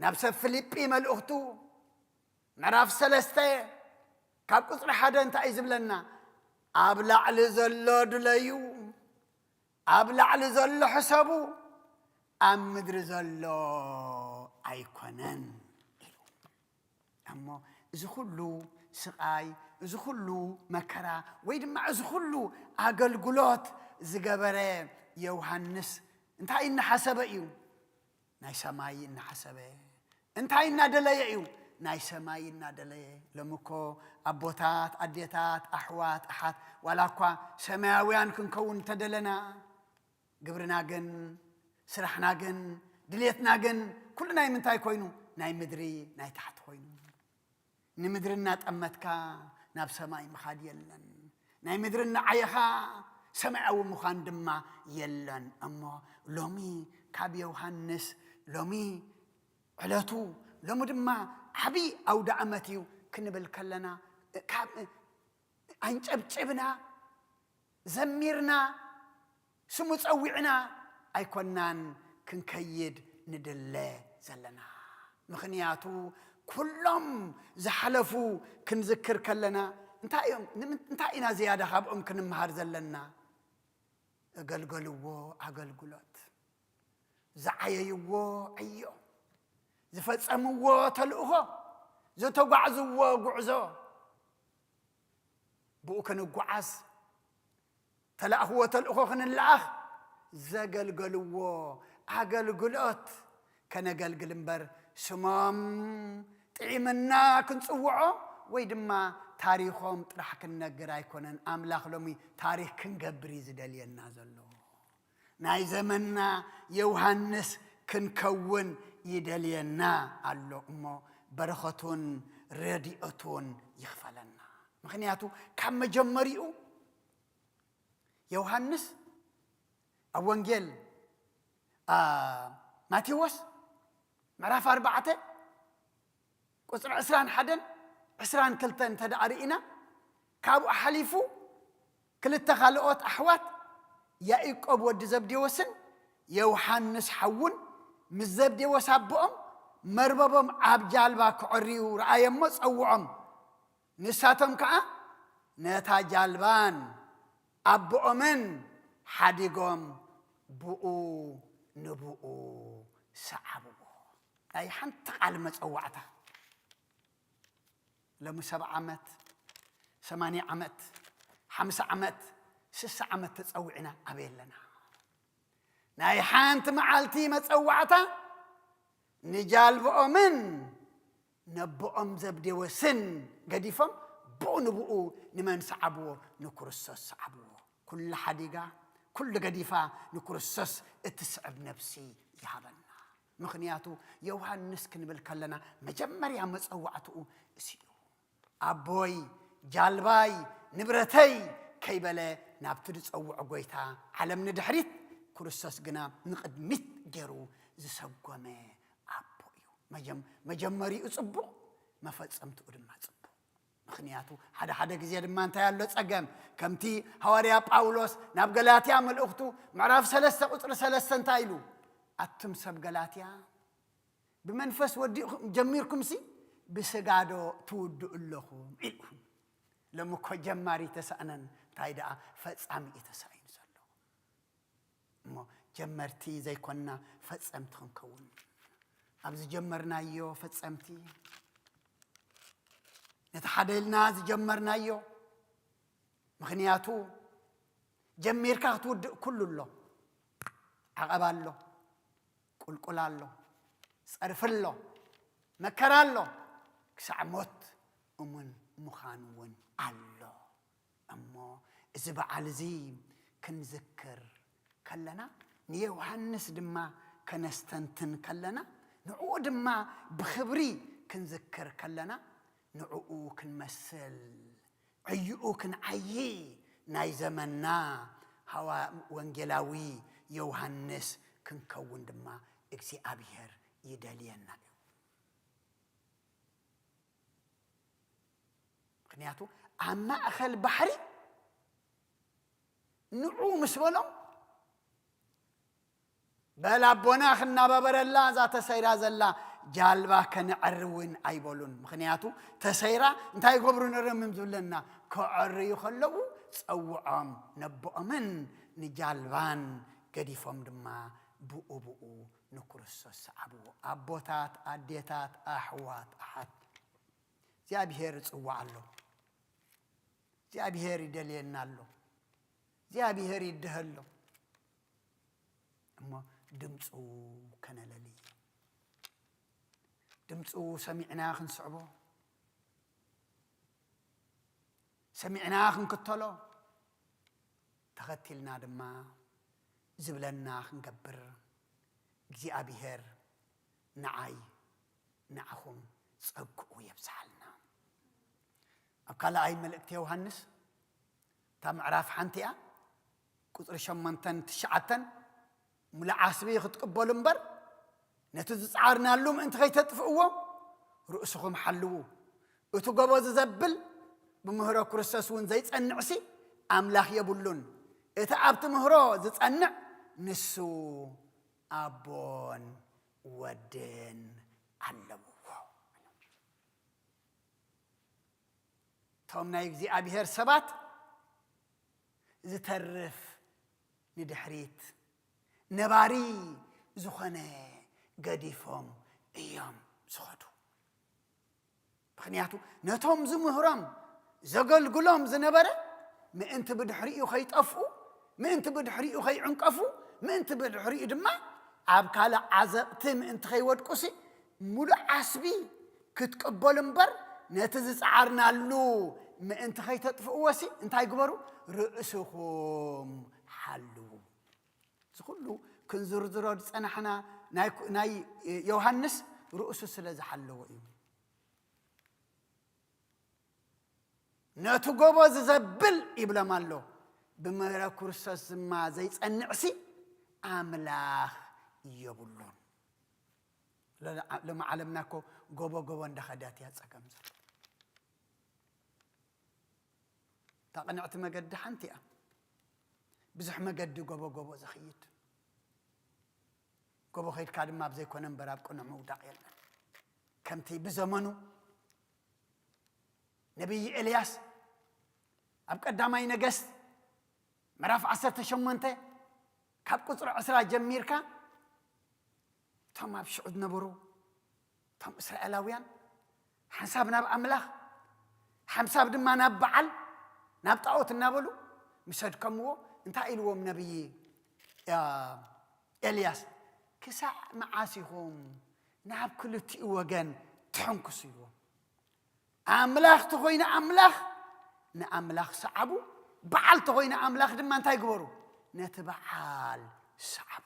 ናብ ሰብ ፊልጲ መልእኽቱ ምዕራፍ ሰለስተ ካብ ቁጽሪ ሓደ እንታይ እዩ ዝብለና? "ኣብ ላዕሊ ዘሎ ድለዩ፣ ኣብ ላዕሊ ዘሎ ሕሰቡ፣ ኣብ ምድሪ ዘሎ ኣይኮነን" ኢሉ። እሞ እዚ ኩሉ ስቓይ፣ እዚ ኩሉ መከራ፣ ወይ ድማ እዚ ኩሉ ኣገልግሎት ዝገበረ ዮሃንስ እንታይ እናሓሰበ እዩ? ናይ ሰማይ እናሓሰበ። እንታይ እናደለየ እዩ? ናይ ሰማይ እናደለየ። ሎሚ እኮ ኣቦታት፣ ኣዴታት፣ ኣሕዋት፣ ኣሓት፣ ዋላ እኳ ሰማያውያን ክንከውን እንተደለና፣ ግብርና ግን፣ ስራሕና ግን፣ ድሌትና ግን፣ ኩሉ ናይ ምንታይ ኮይኑ? ናይ ምድሪ፣ ናይ ታሕቲ ኮይኑ። ንምድሪ እናጠመትካ ናብ ሰማይ ምኻድ የለን። ናይ ምድሪ እናዓየኻ ሰማያዊ ምዃን ድማ የለን። እሞ ሎሚ ካብ ዮሃንስ፣ ሎሚ ዕለቱ፣ ሎሚ ድማ ዓቢ ኣውደ ኣመት እዩ ክንብል ከለና፣ ካብ ኣንጨብጭብና፣ ዘሚርና፣ ስሙ ጸዊዕና ኣይኮናን ክንከይድ ንድለ ዘለና። ምኽንያቱ ኩሎም ዝሓለፉ ክንዝክር ከለና እንታይ እዮም፣ ንምን-፣ እንታይ ኢና ዝያዳ ካብኦም ክንምሃር ዘለና? እገልገልዎ ኣገልግሎት፣ ዝዓየይዎ ዕዮ፣ ዝፈጸምዎ ተልእኾ፣ ዝተጓዕዝዎ ጉዕዞ፣ ብኡ ክንጓዓዝ፣ ተላእኽዎ ተልእኾ ክንለኣኽ ዘገልገልዎ ኣገልግሎት ከነገልግል እምበር፣ ስሞም ጥዒምና ክንጽውዖ ወይ ድማ ታሪኾም ጥራሕ ክንነግር ኣይኮነን። ኣምላኽ ሎሚ ታሪኽ ክንገብር እዩ ዝደልየና ዘሎ። ናይ ዘመንና ዮሃንስ ክንከውን ይደልየና ኣሎ እሞ፣ በረኸቱን ረድኤቱን ይኽፈለና። ምኽንያቱ ካብ መጀመሪኡ ዮሃንስ ኣብ ወንጌል፣ ኣ፣ ማቴዎስ ምዕራፍ ኣርባዕተ ቁጽሪ ዕስራን ሓደን ዕስራን ክልተን እንተ ደኣ ርኢና፣ ካብኡ ሓሊፉ ክልተ ካልኦት ኣሕዋት፣ ያኢቆብ ወዲ ዘብዴዎስን ዮሃንስ ሓዉን፣ ምስ ዘብዴዎስ ኣቦኦም መርበቦም ኣብ ጃልባ ክዐርዩ ረኣየ እሞ ጸውዖም። ንሳቶም ከኣ ነታ ጃልባን ኣቦኦምን ሓዲጎም ብኡ ንብኡ ሰዓብዎ። ናይ ሓንቲ ቃል መጸዋዕታ። ሎሚ ሰብዓ ዓመት፣ ሰማንያ ዓመት፣ ሓምሳ ዓመት፣ ስሳ ዓመት ተጸዊዕና ኣበይ ኣለና? ናይ ሓንቲ መዓልቲ መጸዋዕታ ንጃልብኦምን ነቦኦም ዘብዴዎስን ገዲፎም ብኡ ንብኡ ንመን ሰዓብዎ? ንክርስቶስ ሰዓብዎ። ኩሉ ሓዲጋ፣ ኩሉ ገዲፋ ንክርስቶስ እትስዕብ ነፍሲ ይሃበና። ምኽንያቱ ዮሃንስ ክንብል ከለና መጀመርያ መጸዋዕትኡ እሱ እዩ። ኣቦይ፣ ጃልባይ፣ ንብረተይ ከይበለ ናብቲ ዝጸውዖ ጎይታ ዓለም ንድሕሪት ክርስቶስ ግና ንቕድሚት ገይሩ ዝሰጎመ ኣቦ እዩ። መጀም-፣ መጀመሪኡ ጽቡቕ፣ መፈጸምትኡ ድማ ጽቡቕ። ምኽንያቱ ሓደ ሓደ ግዜ ድማ እንታይ ኣሎ ጸገም? ከምቲ ሃዋርያ ጳውሎስ ናብ ገላትያ መልእኽቱ ምዕራፍ ሰለስተ ቁጽሪ ሰለስተ እንታይ ኢሉ? ኣቱም ሰብ ገላትያ ብመንፈስ ወዲእኹም ጀሚርኩምሲ ብስጋ ዶ ትውድኡ ኣለኹም? ኢሉ። ሎሚ እኮ ጀማሪ ተሳእነን እንታይ ደኣ ፈጻሚ እዩ ተሳኢኑ ዘሎ። እሞ ጀመርቲ ዘይኮንና ፈጸምቲ ክንከውን፣ ኣብ ዝጀመርናዮ ፈጸምቲ፣ ነቲ ሓደ ኢልና ዝጀመርናዮ፣ ምኽንያቱ ጀሚርካ ክትውድእ ኩሉ ኣሎ። ዓቐባ ኣሎ፣ ቁልቁል ኣሎ፣ ጸርፊ ኣሎ፣ መከራ ኣሎ፣ ክሳዕ ሞት እሙን ምዃን እውን ኣሎ። እሞ እዚ በዓል እዚ ክንዝክር ከለና፣ ንዮሃንስ ድማ ከነስተንትን ከለና፣ ንዕኡ ድማ ብኽብሪ ክንዝክር ከለና፣ ንዕኡ ክንመስል፣ ዕይኡ ክንዓዪ፣ ናይ ዘመንና ሃዋ-፣ ወንጌላዊ ዮሃንስ ክንከውን ድማ እግዚኣብሔር ይደልየና እዩ። ምኽንያቱ ኣብ ማእከል ባሕሪ ንዑ ምስ በሎም፣ በል ኣቦና ክናባበረላ እዛ ተሰይራ ዘላ ጃልባ ከነዕሪ እውን ኣይበሉን። ምኽንያቱ ተሰይራ እንታይ ይገብሩ ነይሮም እዮም ዝብለና፣ ከዕርዩ ከለዉ ጸውዖም ነቦኦምን ንጃልባን ገዲፎም ድማ ብኡ ብኡ ንክርስቶስ ሰዓብዎ። ኣቦታት፣ ኣዴታት፣ ኣሕዋት፣ ኣሓት፣ እግዚኣብሔር ይጽውዓ ኣሎ። እግዚኣብሔር ይደልየና ኣሎ። እግዚኣብሔር ይድሀ ኣሎ። እሞ ድምፁ ከነለሊ፣ ድምፁ ሰሚዕና ክንስዕቦ፣ ሰሚዕና ክንክተሎ፣ ተኸቲልና ድማ ዝብለና ክንገብር እግዚኣብሔር ንዓይ ንዓኹም ጸግኡ የብዝሓልና። ኣብ ካልኣይ መልእክቲ ዮሃንስ እታ ምዕራፍ ሓንቲ እያ፣ ቁጽሪ ሸሞንተን ትሽዓተን፣ "ምሉእ ዓስቢ ክትቅበሉ እምበር፣ ነቲ ዝጸዓርናሉ ምእንቲ ከይተጥፍእዎ ርእስኹም ሓልዉ። እቲ ጎቦ ዝዘብል ብምህሮ ክርስቶስ እውን ዘይጸንዕሲ ኣምላኽ የብሉን። እቲ ኣብቲ ምህሮ ዝጸንዕ ንሱ ኣቦን ወድን ኣለውዎ።" እቶም ናይ እግዚኣብሔር ሰባት ዝተርፍ ንድሕሪት፣ ነባሪ ዝኾነ ገዲፎም እዮም ዝኸዱ። ምኽንያቱ ነቶም ዝምህሮም ዘገልግሎም ዝነበረ ምእንቲ ብድሕሪኡ ከይጠፍኡ፣ ምእንቲ ብድሕሪኡ ከይዕንቀፉ፣ ምእንቲ ብድሕሪኡ ድማ ኣብ ካልእ ዓዘቕቲ ምእንቲ ከይወድቁሲ፣ ምሉእ ዓስቢ ክትቅበሉ እምበር፣ ነቲ ዝጸዓርናሉ ምእንቲ ከይተጥፍእዎሲ እንታይ ግበሩ? ርእስኹም ሓልዉ። እዚ ኩሉ ክንዝርዝሮ ዝጸናሕና ናይ ኩ-፣ ናይ ዮሃንስ ርእሱ ስለ ዝሓለወ እዩ። ነቲ ጎቦ ዝዘብል ይብሎም ኣሎ። ብምህረት ክርስቶስ ድማ ዘይጸንዕሲ ኣምላኽ የብሉን። ሎ-፣ ሎሚ ዓለምና እኮ ጎቦ ጎቦ እንዳኸደት እያ ጸገም ዘሎ። እታ ቅንዕቲ መገዲ ሓንቲ እያ። ብዙሕ መገዲ ጎቦ ጎቦ ዝኸይድ። ጎቦ ከይድካ ድማ ኣብ ዘይኮነ እምበር ኣብ ቅኑዕ ምውዳቕ የለን። ከምቲ ብዘመኑ ነቢይ ኤልያስ ኣብ ቀዳማይ ነገስት ምዕራፍ ዓሰርተ ሸሞንተ ካብ ቁጽሪ ዕስራ ጀሚርካ እቶም ኣብ ሽዑ ዝነበሩ፣ እቶም እስራኤላውያን ሓንሳብ ናብ ኣምላኽ፣ ሓንሳብ ድማ ናብ በዓል፣ ናብ ጣዖት እናበሉ ምስ ኣድከምዎ፣ እንታይ ኢልዎም ነብዪ፣ ያ፣ ኤልያስ? "ክሳዕ መዓስ ኢኹም ናብ ክልቲኡ ወገን ትሕንክሱ?" ኢልዎም። ኣምላኽ ተኾይነ ኣምላኽ፣ ንኣምላኽ ሰዓቡ፣ በዓል ተኾይነ ኣምላኽ ድማ እንታይ ግበሩ? ነቲ በዓል ሰዓቡ።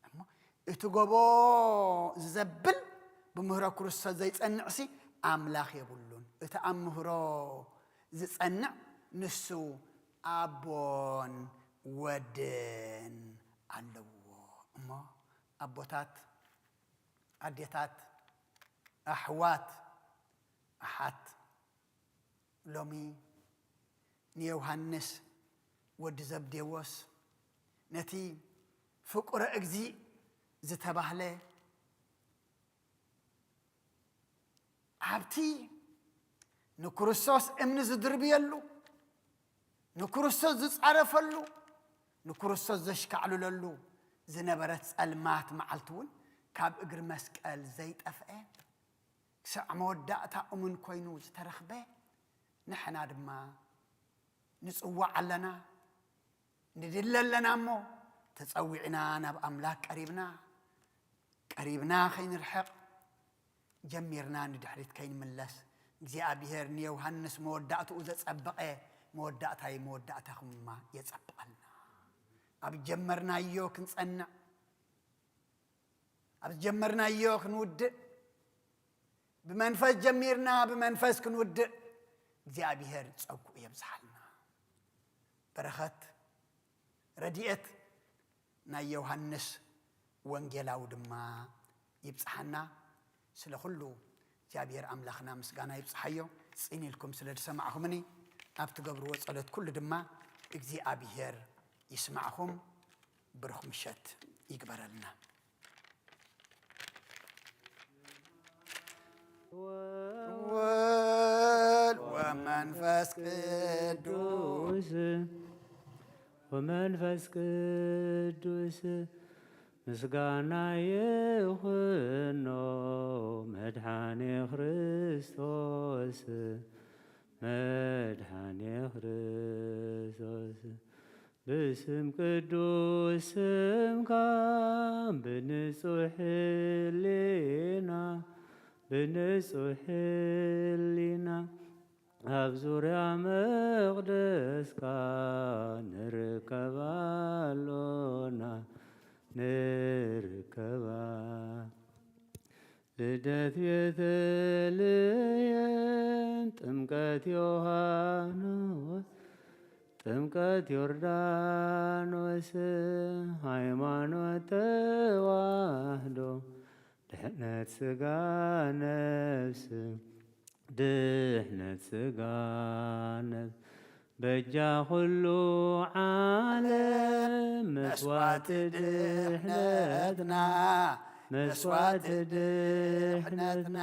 እሞ እቲ ጎቦ ዘብል ብምህሮ ክርስቶስ ዘይጸንዕሲ ኣምላኽ የብሉን። እቲ ኣብ ምህሮ ዝጸንዕ ንሱ ኣቦን ወድን ኣለዎ። እሞ ኣቦታት፣ ኣዴታት፣ ኣሕዋት፣ ኣሓት፣ ሎሚ ንዮሃንስ ወዲ ዘብዴዎስ ነቲ ፍቁረ እግዚእ ዝተባህለ ኣብቲ ንክርስቶስ እምኒ ዝድርብየሉ፣ ንክርስቶስ ዝጻረፈሉ፣ ንክርስቶስ ዘሽካዕልለሉ ዝነበረት ጸልማት መዓልቲ እውን ካብ እግሪ መስቀል ዘይጠፍአ፣ ክሳዕ መወዳእታ እሙን ኮይኑ ዝተረኽበ፣ ንሕና ድማ ንጽዋዕ ኣለና፣ ንድለ ኣለና እሞ፣ ተጸዊዕና ናብ ኣምላኽ ቀሪብና፣ ቀሪብና ከይንርሕቕ፣ ጀሚርና ንድሕሪት ከይንምለስ፣ እግዚኣብሔር ንዮሃንስ መወዳእትኡ ዘጸበቐ፣ መወዳእታይ መወዳእታኹም ድማ የጸብቐልና። ኣብ ጀመርናዮ ክንጸንዕ፣ ኣብ ዝጀመርናዮ ክንውድእ፣ ብመንፈስ ጀሚርና ብመንፈስ ክንውድእ እግዚኣብሔር ጸግኡ የብዝሓልና። በረኸት ረድኤት ናይ ዮሃንስ ወንጌላዊ ድማ ይብጽሓና። ስለ ኩሉ እግዚኣብሔር ኣምላኽና ምስጋና ይብጽሓዮ። ጽን ኢልኩም ስለ ዝሰማዕኹምኒ፣ ኣብ ትገብርዎ ጸሎት ኩሉ ድማ እግዚኣብሔር ይስማዕኹም። ብሩኽ ምሸት ይግበረልና። ወወልድ ወመንፈስ ቅዱስ። ወመንፈስ ቅዱስ ምስጋና ይኹኖ መድኃኔ ክርስቶስ፣ መድኃኔ ክርስቶስ። ብስም ቅዱስ ስምካ ብንጹሕ ሕሊና፣ ብንጹሕ ሕሊና ኣብ ዙርያ መቕደስካ ንርከብ ኣሎና፣ ንርከብ። ልደት ቤተልሔም፣ ጥምቀት ዮሃንስ፣ ጥምቀት ዮርዳኖስ፣ ሃይማኖት ተዋህዶ፣ ድሕነት ሥጋ ነፍስ፣ ድሕነት ሥጋ ነፍስ፣ በጃ ኩሉ ዓለም መስዋዕቲ ድሕነትና፣ መስዋዕቲ ድሕነትና፣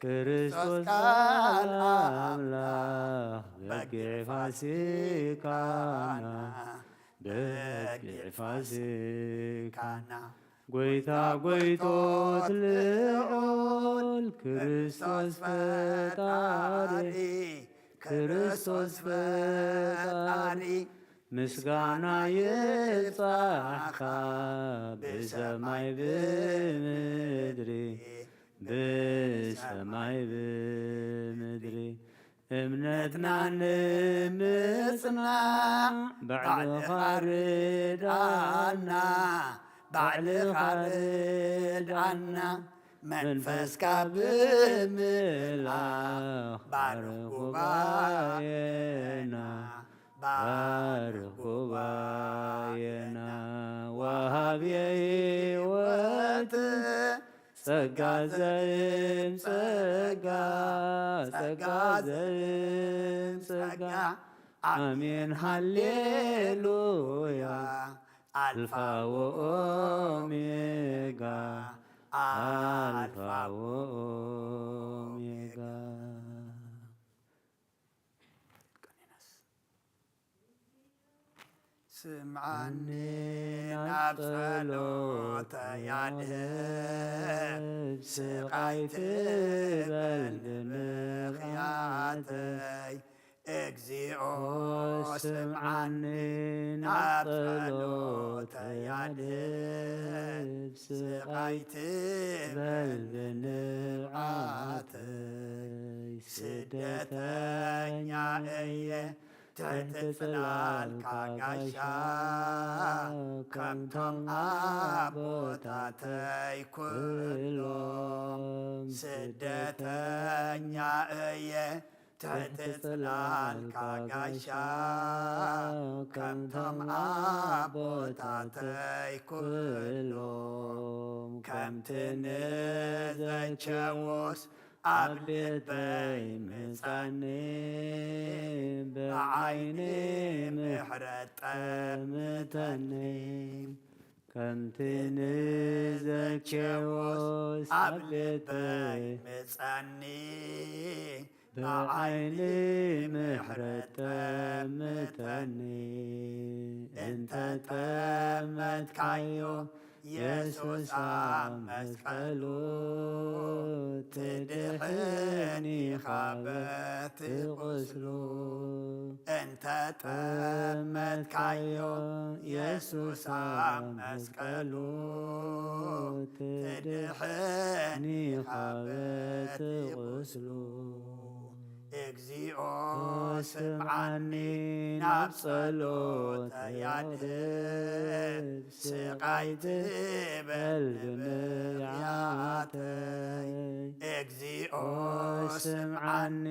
ክርስቶስ ቃል ኣምላኽ በጊዕ ፋሲካና፣ በጊዕ ፋሲካና። ጐይታ ጐይቶት ልዑል ክርስቶስ ፈጣሪ፣ ክርስቶስ ፈጣሪ፣ ምስጋና ይብጻሕካ ብሰማይ ብምድሪ፣ ብሰማይ ብምድሪ። እምነትና ንምጽናዕ ባዕልኻ ርድኣና፣ ባዕልኻ ርድኣና። መንፈስካ ብምልኣኽ ባርኽ ጉባኤና፣ ባርኽ ጉባኤና። ወሃብየ ሕይወት ጸጋ ዘእም ጸጋ፣ ጸጋ ዘእም ጸጋ። ኣሜን ሃሌሉያ። ኣልፋ ወኦሜጋ፣ ኣልፋ ወኦሜጋ። ስምዓኒ ናብ ጸሎተይ ኣድህብ፣ ስቓይ ትበል ብምኽንያተይ። እግዚኦ ስምዓኒ ናብ ጸሎተይ ኣድህብ፣ ስቓይ ትበል ብንብዓተይ። ስደተኛ እየ ትሕቲ ጽላልካ ጋሻ፣ ከምቶም ኣቦታተይ ኩሎም። ስደተኛ እየ ትሕቲ ጽላልካ ጋሻ፣ ከምቶም ኣቦታተይ ኩሎም። ከምቲ ንዘኬዎስ ኣብ ልበይ ምጻኒ፣ ብዓይኒ ምሕረት ጠምተኒ። ከምቲ ንዘኬዎስ ኣብ ልበይ ምጻኒ፣ ብዓይኒ ምሕረት ጠምተኒ። እንተ ጠመትካዮ የሱስ ኣብ መስቀሉ፣ ትድሕን ኢኻ በቲ ቁስሉ። እንተ ጠመትካዮ የሱስ ኣብ መስቀሉ፣ ትድሕን ኢኻ በቲ ቁስሉ። እግዚኦ ስምዓኒ ናብ ጸሎተይ ኣድህብ፣ ስቓይ ትበል ብንብዓተይ። እግዚኦ ስምዓኒ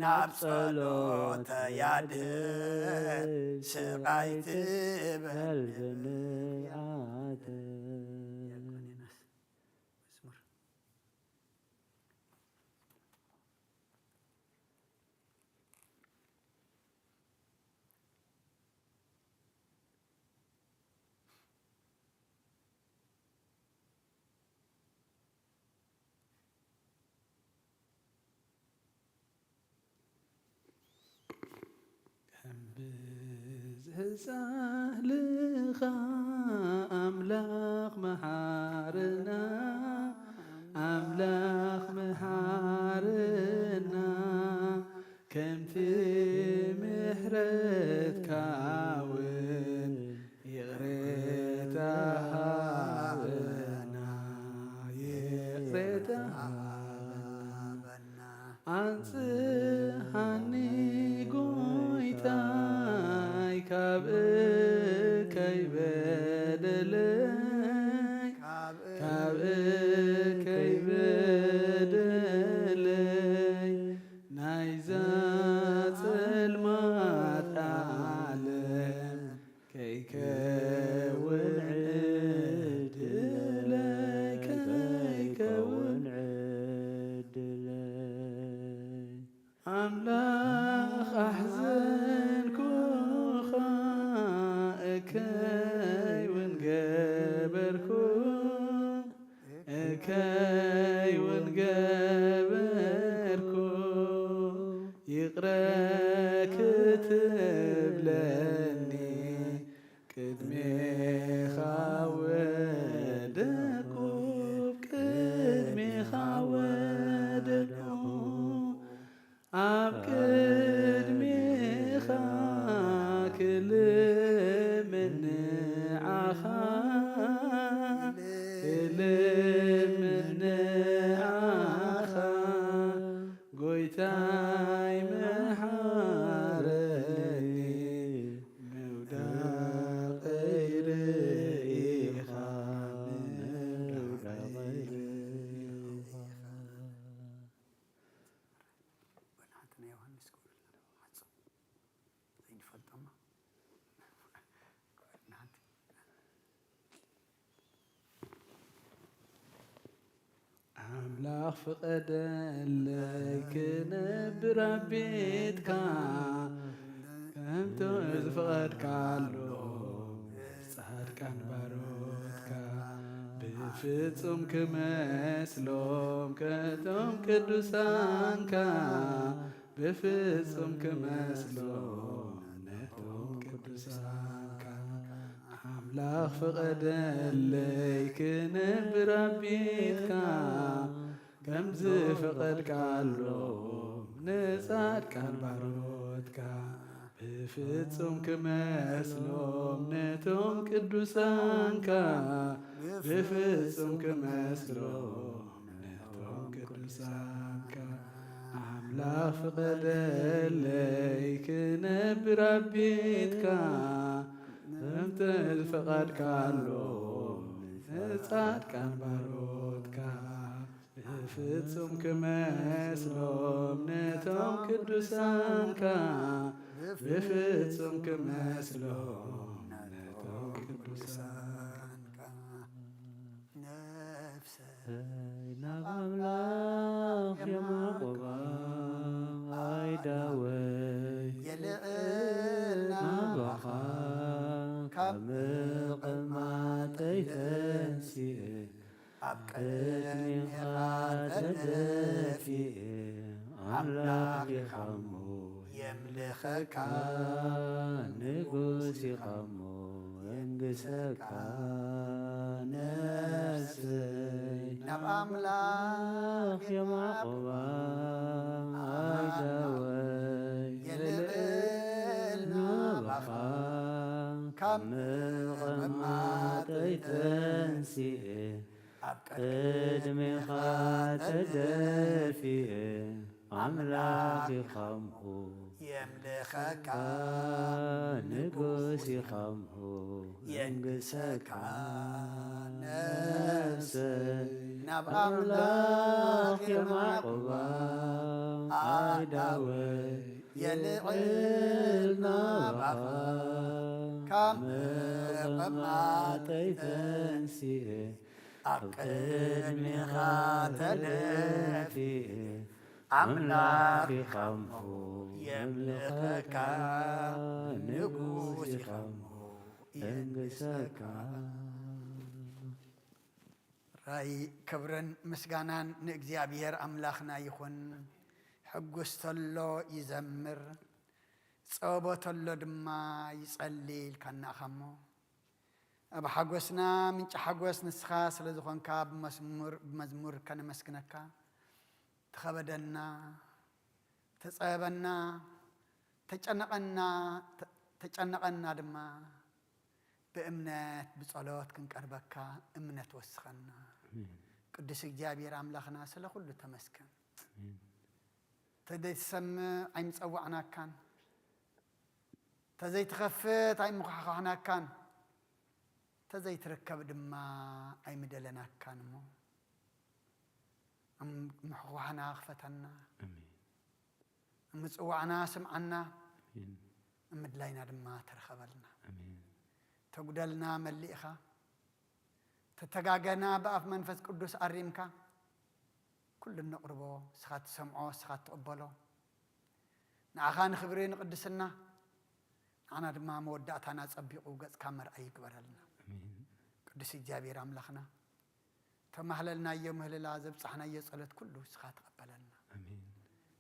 ናብ ጸሎተይ ኣድህብ፣ ስቓይ ትበል ብንብዓተይ። ከም ብዝሒ ጻህልኻ ኣምላኽ መሓርና፣ ኣምላኽ መሓርና፣ ከምቲ ምሕረትካ እውን ይቕሬታ ሃበና፣ ይቕሬታ ሃበና። ኣንጽሃኒ ጎይታይ ካብ እከይ በደለይ፣ ካብ እከይ በደለይ፣ ናይዛ ጸልማት ዓለም ከይከውን ዕድለይ፣ ከይከውን ዕድለይ። ኣምላኽ ኣሕዘንኩኻ፣ እከይ እውን ገበርኩ፣ እከይ እውን ገበርኩ፣ ይቕረ ክትብለኒ ቅድሜኻ ወደቅኩ፣ ቅድሜኻ ወደቅኩ። ኣብ ቅድሜኻ ክልምን ንዓኻ፣ ክልምን ንዓኻ፣ ጎይታይ መሓረኒ፣ ምውዳቐይ ርኢኻ፣ ምውዳቐይ ርኢኻ። በናትና ዮሃንስ ክብሉ ሓጹ ዘይንፈልጦማ። በናት ኣምላኽ ፍቐደለይ ክነብር ኣብ ቤትካ፣ ከምቶ ዝፈቐድካሉ ጻድቃን ባሮትካ፣ ብፍጹም ክመስሎም ከቶም ቅዱሳንካ፣ ብፍጹም ክመስሎም ነቶም ቅዱሳንካ። ኣምላኽ ፍቐደለይ ክነብር ኣብ ቤትካ፣ ከም ዝፈቐድካሎም ንጻድቃን ባሮትካ። ብፍጹም ክመስሎም ነቶም ቅዱሳንካ፣ ብፍጹም ክመስሎም ነቶም ቅዱሳንካ። ኣምላኽ ፍቐደለይ ክነብር ኣብ ቤትካ፣ ከምቲ ዝፈቐድካሎም ንጻድቃን ባሮትካ። ብፍጹም ክመስሎም ነቶም ቅዱሳንካ፣ ብፍጹም ክመስሎም ነቶም ቅዱሳንካ። ነፍሰይ ናብ ኣምላኽ የማዕቆባ፣ ኣይዳወይ የልዕል ናባኻ፣ ካብ ምቕማጠይ ተንሲኤ፣ ኣብ ቅድሜኻ ተደፊኤ፣ ኣምላኽ ኢኻ እሞ የምልኸካ፣ ንጉስ ኢኻ እሞ የንግሰካ። ነፍሰይ ናብ ኣምላኽ የማዕቆባ፣ ኣይዳወይ የልዕል ናባኻ፣ ካብ ምቕማጠይ ተንሲኤ፣ ኣብ ቅድሜኻ ተደፊኤ፣ ኣምላኽ ኢኻ እሞ የምልኸካ፣ ንጉስ ኢኻ እሞ የንግሰካ። ነፍሰይ ናብ ኣምላኽ የማዕቆባ፣ ኣይዳወይ የልዕል ናባኻ፣ ካብ ምቕማጠይ ተንሲኤ፣ ኣብ ቅድሜኻ ተደፊኤ፣ ኣምላኽ ኢኻ እሞ የምልኸካ፣ ንጉስ ኢኻ እሞ የንግሰካ። ራይ ክብርን ምስጋናን ንእግዚኣብሔር ኣምላኽና ይኹን። ሕጉስ ተሎ ይዘምር፣ ጸበቦ ተሎ ድማ ይጸሊ ኢልካና ኢኻ እሞ፣ ኣብ ሓጎስና ምንጪ ሓጎስ ንስኻ ስለ ዝኾንካ፣ ብመስሙር-፣ ብመዝሙር ከነመስግነካ። ተኸበደና፣ ተጸበበና፣ ተጨነቐና፣ ተ-፣ ተጨነቐና ድማ ብእምነት ብጸሎት ክንቀርበካ እምነት ወስኸና። ኣሜን። ቅዱስ እግዚኣብሔር ኣምላኽና ስለ ኩሉ ተመስገን። ኣሜን። ተዘይትሰምዕ ኣይምጸዋዕናካን፣ ተዘይትኸፍት ኣይምዃሕኳሕናካን፣ ተዘይትርከብ ድማ ኣይምደለናካን እሞ፣ እም-፣ ምሕኳሕና ክፈተና፣ ኣሜን። ምጽዋዕና ስምዓና፣ ኣሜን። ምድላይና ድማ ተረኸበልና። ኣሜን። ተጉደልና መሊእኻ፣ ተተጋገና ብኣፍ መንፈስ ቅዱስ ኣሪምካ፣ ኩሉ እነቕርቦ ንስኻ ትሰምዖ፣ ንስኻ ትቕበሎ። ንዓኻ ንኽብሪ ንቕድስና፣ ንዓና ድማ መወዳእታና ጸቢቑ ገጽካ መርኣይ ይግበረልና። ኣሜን። ቅዱስ እግዚኣብሔር ኣምላኽና፣ ተማህለልናዮ ምህልላ፣ ዘብጻሕናዮ ጸሎት ኩሉ ንስኻ ተቐበለልና። ኣሜን።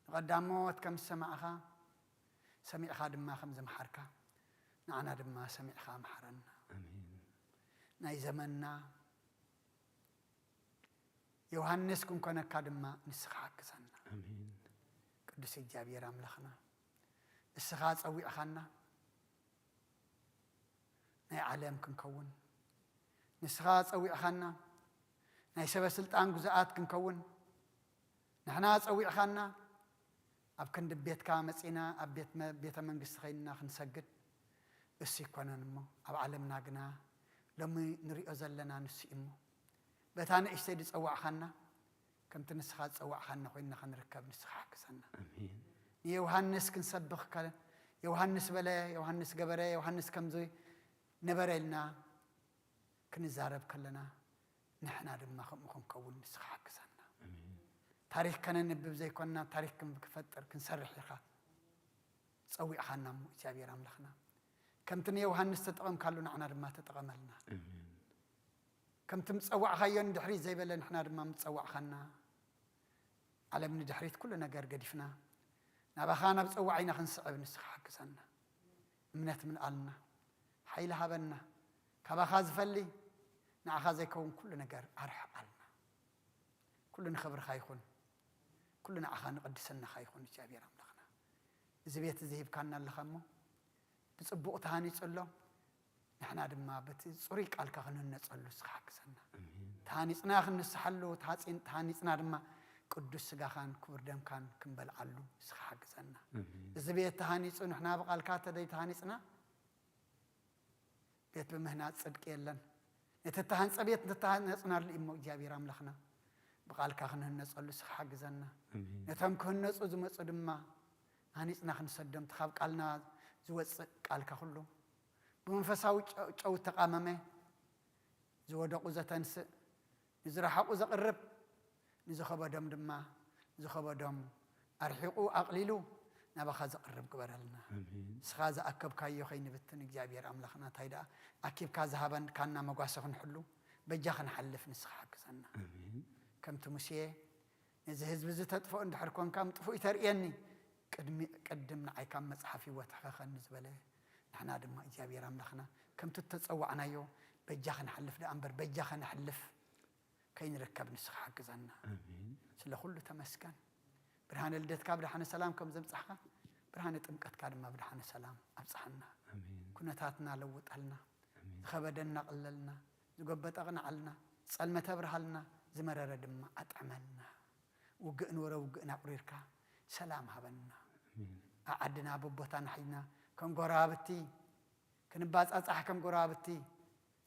ንቐዳሞት ከም ዝሰማዕኻ፣ ሰሚዕኻ ድማ ከም ዝመሓርካ፣ ንዓና ድማ ሰሚዕኻ መሓረና። ኣሜን። ናይ ዘመንና ዮሃንስ ክንኮነካ ድማ ንስኻ ሓግዘና። ኣሜን። ቅዱስ እግዚኣብሔር ኣምላኽና፣ ንስኻ ጸዊዕኻና ናይ ዓለም ክንከውን፣ ንስኻ ጸዊዕኻና ናይ ሰበ ስልጣን ግዙኣት ክንከውን፣ ንሕና ጸዊዕኻና ኣብ ክንዲ ቤትካ መጺና ኣብ ቤት መ-፣ ቤተ መንግስቲ ኸይንና ክንሰግድ፣ እሱ ይኮነን እሞ፣ ኣብ ዓለምና ግና ሎሚ ንሪኦ ዘለና ንሱ እዩ እሞ፣ በታ ንእሽተይ ዝጸዋዕኻና፣ ከምቲ ንስኻ ዝጸዋዕኻና ኮይንና ክንርከብ ንስኻ ሓግዘና። ኣሜን። ንዮሃንስ ክንሰብኽ ከ-፣ ዮሃንስ በለ፣ ዮሃንስ ገበረ፣ ዮሃንስ ከምዚ ነበረ ኢልና ክንዛረብ ከለና፣ ንሕና ድማ ከምኡ ክንከውን ንስኻ ሓግዘና። ኣሜን። ታሪኽ ከነንብብ ዘይኮንና፣ ታሪኽ ክን-፣ ክፈጥር ክንሰርሕ ኢኻ ጸዊዕኻና እሞ እግዚኣብሔር ኣምላኽና፣ ከምቲ ንዮሃንስ ተጠቐምካሉ ንዓና ድማ ተጠቐመልና። ኣሜን። ከምቲ ምጸዋዕኻዮ ንድሕሪት ዘይበለ ንሕና ድማ ምጸዋዕኻና፣ ዓለም ንድሕሪት ኩሉ ነገር ገዲፍና ናባኻ ናብ ጸዋዒና ክንስዕብ ንስኻ ሓግዘና። እምነት ምልኣልና፣ ሓይሊ ሃበና፣ ካባኻ ዝፈሊ ንዓኻ ዘይከውን ኩሉ ነገር ኣርሕቓልና። ኩሉ ንኽብርኻ ይኹን፣ ኩሉ ንዓኻ ንቕድስናኻ ይኹን እግዚኣብሔር ኣምላኽና። እዚ ቤት እዚ ሂብካና ኣለኻ እሞ ብጽቡቕ ተሃኒጹ ኣሎ። ንሕና ድማ በቲ ጽሩይ ቃልካ ክንህነጸሉ ንስኻ ሓግዘና። ተሃኒጽና ክንንስሓሉ፣ ተሃጺን-፣ ተሃኒጽና ድማ ቅዱስ ስጋኻን ክቡር ደምካን ክንበልዓሉ ንስኻ ሓግዘና። እዚ ቤት ተሃኒጹ ንሕና ብቓልካ ተደይ ተሃኒጽና ቤት ብምህናጽ ጽድቂ የለን። ነቲ እተሃንጸ ቤት እንተተሃነጽናሉ እሞ እግዚኣብሔር ኣምላኽና ብቓልካ ክንህነጸሉ ንስኻ ሓግዘና። ነቶም ክህነጹ ዝመጹ ድማ ሃኒጽና ክንሰዶም፣ እቲ ካብ ቃልና ዝወጽእ ቃልካ ኩሉ ብመንፈሳዊ ጨ-፣ ጨው እተቓመመ፣ ዝወደቑ ዘተንስእ፣ ንዝረሓቑ ዘቕርብ፣ ንዝኸበዶም ድማ፣ ዝኸበዶም ኣርሒቑ ኣቕሊሉ ናባኻ ዘቕርብ ግበረልና። ኣሜን። ንስኻ ዝኣከብካዮ ከይንብትን እግዚኣብሔር ኣምላኽና፣ እንታይ ደኣ ኣኪብካ ዝሃበንካና መጓሰ ክንሕሉ በጃ ክንሓልፍ ንስኻ ሓግዘና። ኣሜን። ከምቲ ሙሴ ነዚ ህዝቢ እዚ ተጥፍኦ እንድሕር ኮንካ ምጥፉእ ይተርእየኒ፣ ቅድሚ-፣ ቅድም ንዓይ ካብ መጽሓፍ ህይወት ሕኸኸኒ ዝበለ፣ ንሕና ድማ እግዚኣብሔር ኣምላኽና ከምቲ እተጸዋዕናዮ በጃ ክንሓልፍ ደኣ እምበር በጃ ከነሕልፍ ከይንርከብ ንስኻ ሓግዘና። ኣሜን። ስለ ኩሉ ተመስገን። ብርሃነ ልደትካ ብደሓነ ሰላም ከም ዘምጻሕካ፣ ብርሃነ ጥምቀትካ ድማ ብደሓነ ሰላም ኣብጽሓና። ኣሜን። ኩነታትና ለውጠልና። ኣሜን። ዝኸበደና ቅለልና፣ ዝጎበጠ ቅንዓልና፣ ጸልመተ ብርሃልና፣ ዝመረረ ድማ ኣጥዕመልና። ውግእ ንወረ ውግእና ኣቑሪርካ ሰላም ሃበና። ኣሜን። ኣዓድና በቦታና ሒዝና ከም ጎረባብቲ ክንባጻጻሕ፣ ከም ጎረባብቲ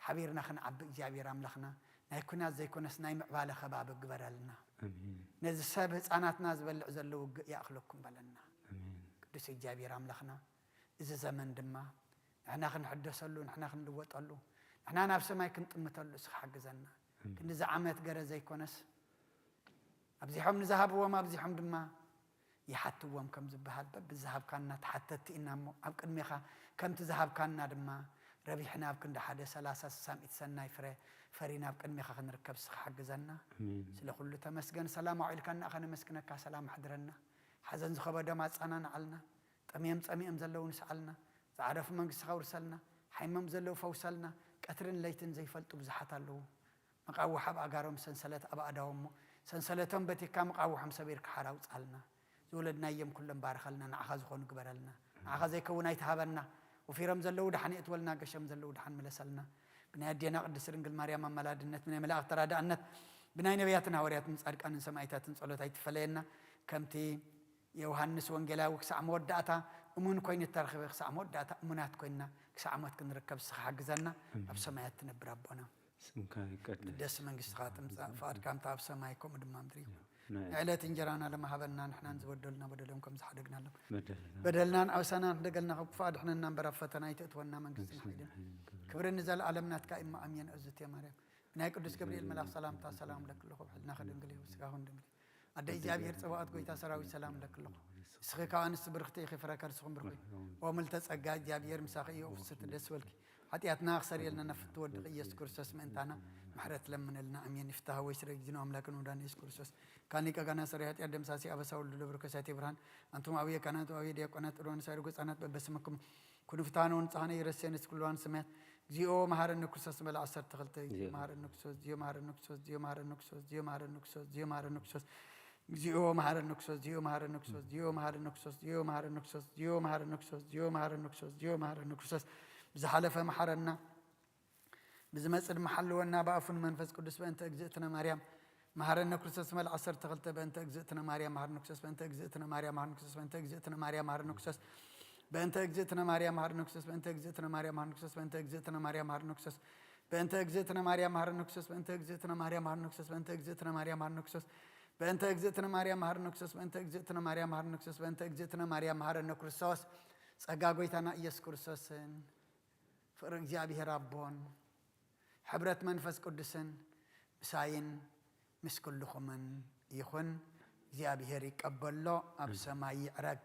ሓቢርና ክንዓቢ እግዚኣብሔር ኣምላኽና ናይ ኩናት ዘይኮነስ ናይ ምዕባለ ከባቢ ግበረልና። ኣሜን። ነዚ ሰብ ህፃናትና ዝበልዕ ዘሎ ውግእ ይኣኽለኩም በለና። ኣሜን። ቅዱስ እግዚኣብሔር ኣምላኽና እዚ ዘመን ድማ ንሕና ክንሕደሰሉ፣ ንሕና ክንልወጠሉ፣ ንሕና ናብ ሰማይ ክንጥምተሉ እስኻ ሓግዘና። ኣሜን። ክንዲ ዝዓመት ገረ ዘይኮነስ ኣብዚሖም ንዝሃብዎም ኣብዚሖም ድማ ይሓትዎም ከም ዝበሃል በብዝሃብካና ተሓተቲ ኢና እሞ ኣብ ቅድሜኻ ከምቲ ዝሃብካና ድማ ረቢሕና ኣብ ክንዲ ሓደ ሰላሳ ስሳ ሚእቲ ሰናይ ፍረ ፈሪና ኣብ ቅድሜኻ ክንርከብ እስኻ ሓግዘና። ኣሜን። ስለ ኩሉ ተመስገን። ሰላም ኣውዒልካና ከነመስግነካ፣ ሰላም ኣሕድረና። ሓዘን ዝኸበዶም ኣጸናንዓልና። ጠምዮም ጸሚኦም ዘለዉ ንስኣልና፣ ዝዓረፉ መንግስትኻ ውርሰልና፣ ሓይሞም ዘለዉ ፈውሰልና፣ ቀትርን ለይትን ዘይፈልጡ ብዙሓት ኣለዉ። መቃውሕ ኣብ ኣጋሮም ሰንሰለት ኣብ ኣእዳዎም እሞ፣ ሰንሰለቶም በቲካ መቃውሖም ሰቢርካ ሓራ ኣውጻልና። ዝወለድናዮም ኩሎም ባርኸልና፣ ንዓኻ ዝኾኑ ግበረልና። ንዓኻ ዘይከውን ኣይትሃበና። ወፊሮም ዘለዉ ደሓን የእትወልና፣ ገሾም ዘለዉ ደሓን ምለሰልና። ብናይ ኣዴና ቅድስት ድንግል ማርያም ኣማላድነት፣ ብናይ መላእኽቲ ተራዳእነት፣ ብናይ ነቢያትን ሃዋርያትን ጻድቃንን ሰማእታትን ጸሎት ኣይትፈለየና። ከምቲ ዮሃንስ ወንጌላዊ ክሳዕ መወዳእታ እሙን ኮይኑ እተረኽበ፣ ክሳዕ መወዳእታ እሙናት ኮይንና ክሳዕ ሞት ክንርከብ ንስኻ ሓግዘና። ኣብ ሰማያት ትነብር ኣቦና፣ ስምካ ይቀደስ። ቅደስ መንግስትኻ ትምጻእ፣ ፍቓድካ ከምታ ኣብ ሰማይ ከምኡ ድማ ምድሪ ይኹን። ናይ ናይ ዕለት እንጀራና ለማሃበና፣ ንሕናን ዝበደሉና በደሎም ከም ዝሓደግናሎም በደልና። በደልናን ኣበሳናን ሕደገልና፣ ካብ ክፉእ ኣድሕነና እምበር ኣብ ፈተና ኣይተእትወና፣ መንግስትን መንግስትን ሓይልን ሓይልን ክብርን ክብርን ንዘለኣለም ናትካ እዩ። ኣሜን። እዝእትየ ማርያም ብናይ ቅዱስ ገብርኤል መልኣኽ ሰላምታ ሰላም እለኪ ኣለኹ፣ ብሕልናኺ ድንግል እዩ፣ ስጋኹን ድንግል እዩ። ኣደ እግዚኣብሔር ጸባኦት፣ ጎይታ ሰራዊት ሰላም እለኪ ኣለኹ። ንስኺ ከኣ ኣንስቲ ብርኽቲ ኢኺ፣ ፍረ ከርስኹም ብሩኽ እዩ። ኦ ምልተ ጸጋ፣ እግዚኣብሔር ምሳኺ እዩ፣ ኦ ፍስሕቲ ደስ በልኪ። ሓጢኣትና ክሰርየልና ነፍቲ ወድኺ ኢየሱስ ክርስቶስ ምእንታና ምሕረት ለምነልና። ኣሜን። ይፍታህ ወይ ስረ ጊዜና ኣምላክን ወዳን ኢየሱስ ክርስቶስ ካን ሊቀ ካህናት ሰሪ ሓጢኣት ደምሳሲ ኣበሳ ወልዱ ለብሩ ከሳቴ ብርሃን ኣንቱም ኣብየ ካህናት ኣብየ ዲያቆናት ጥሩዋን ሳይሩ ገጻናት በበስምኩም ኩኑ ፍትሓነ ወንጽሓነ ይረሴ ንስ ኩሉዋን ስምያት። እግዚኦ መሐረነ ክርስቶስ በል ዓሰርተ ክልተ። እግዚኦ መሐረነ ክርስቶስ፣ እግዚኦ መሐረነ ክርስቶስ፣ እግዚኦ መሐረነ ክርስቶስ፣ እግዚኦ መሐረነ ክርስቶስ፣ እግዚኦ መሐረነ ክርስቶስ፣ እግዚኦ መሐረነ ክርስቶስ፣ እግዚኦ መሐረነ ክርስቶስ፣ እግዚኦ መሐረነ ክርስቶስ፣ እግዚኦ መሐረነ ክርስቶስ፣ እግዚኦ መሐረነ ክርስቶስ፣ እግዚኦ መሐረነ ክርስቶስ፣ እግዚኦ መሐረነ ክርስቶስ፣ ብዝሓለፈ መሐረና። ብዝመጽእ ድማ ሓልወና ብኣፉን መንፈስ ቅዱስ በእንተ እግዝእትነ ማርያም መሐረነ ክርስቶስ መል ዓሰርተ ክልተ በእንተ እግዝእትነ ማርያም መሐረነ ክርስቶስ በእንተ እግዝእትነ ማርያም መሐረነ ክርስቶስ በእንተ እግዝእትነ ማርያም መሐረነ ክርስቶስ በእንተ እግዝእትነ ማርያም መሐረነ ክርስቶስ በእንተ እግዝእትነ ማርያም መሐረነ ክርስቶስ በእንተ እግዝእትነ ማርያም መሐረነ ክርስቶስ በእንተ እግዝእትነ ማርያም መሐረነ ክርስቶስ በእንተ እግዝእትነ ማርያም መሐረነ ክርስቶስ በእንተ እግዝእትነ ማርያም መሐረነ ክርስቶስ በእንተ እግዝእትነ ማርያም መሐረነ ክርስቶስ በእንተ እግዝእትነ ማርያም መሐረነ ክርስቶስ በእንተ እግዝእትነ ማርያም መሐረነ ክርስቶስ ጸጋ ጎይታና ኢየሱስ ክርስቶስን ፍቕሪ እግዚኣብሔር ኣቦን ሕብረት መንፈስ ቅዱስን ምሳይን ምስ ኩልኹምን ይኹን። እግዚኣብሔር ይቀበሎ፣ ኣብ ሰማይ ይዕረግ።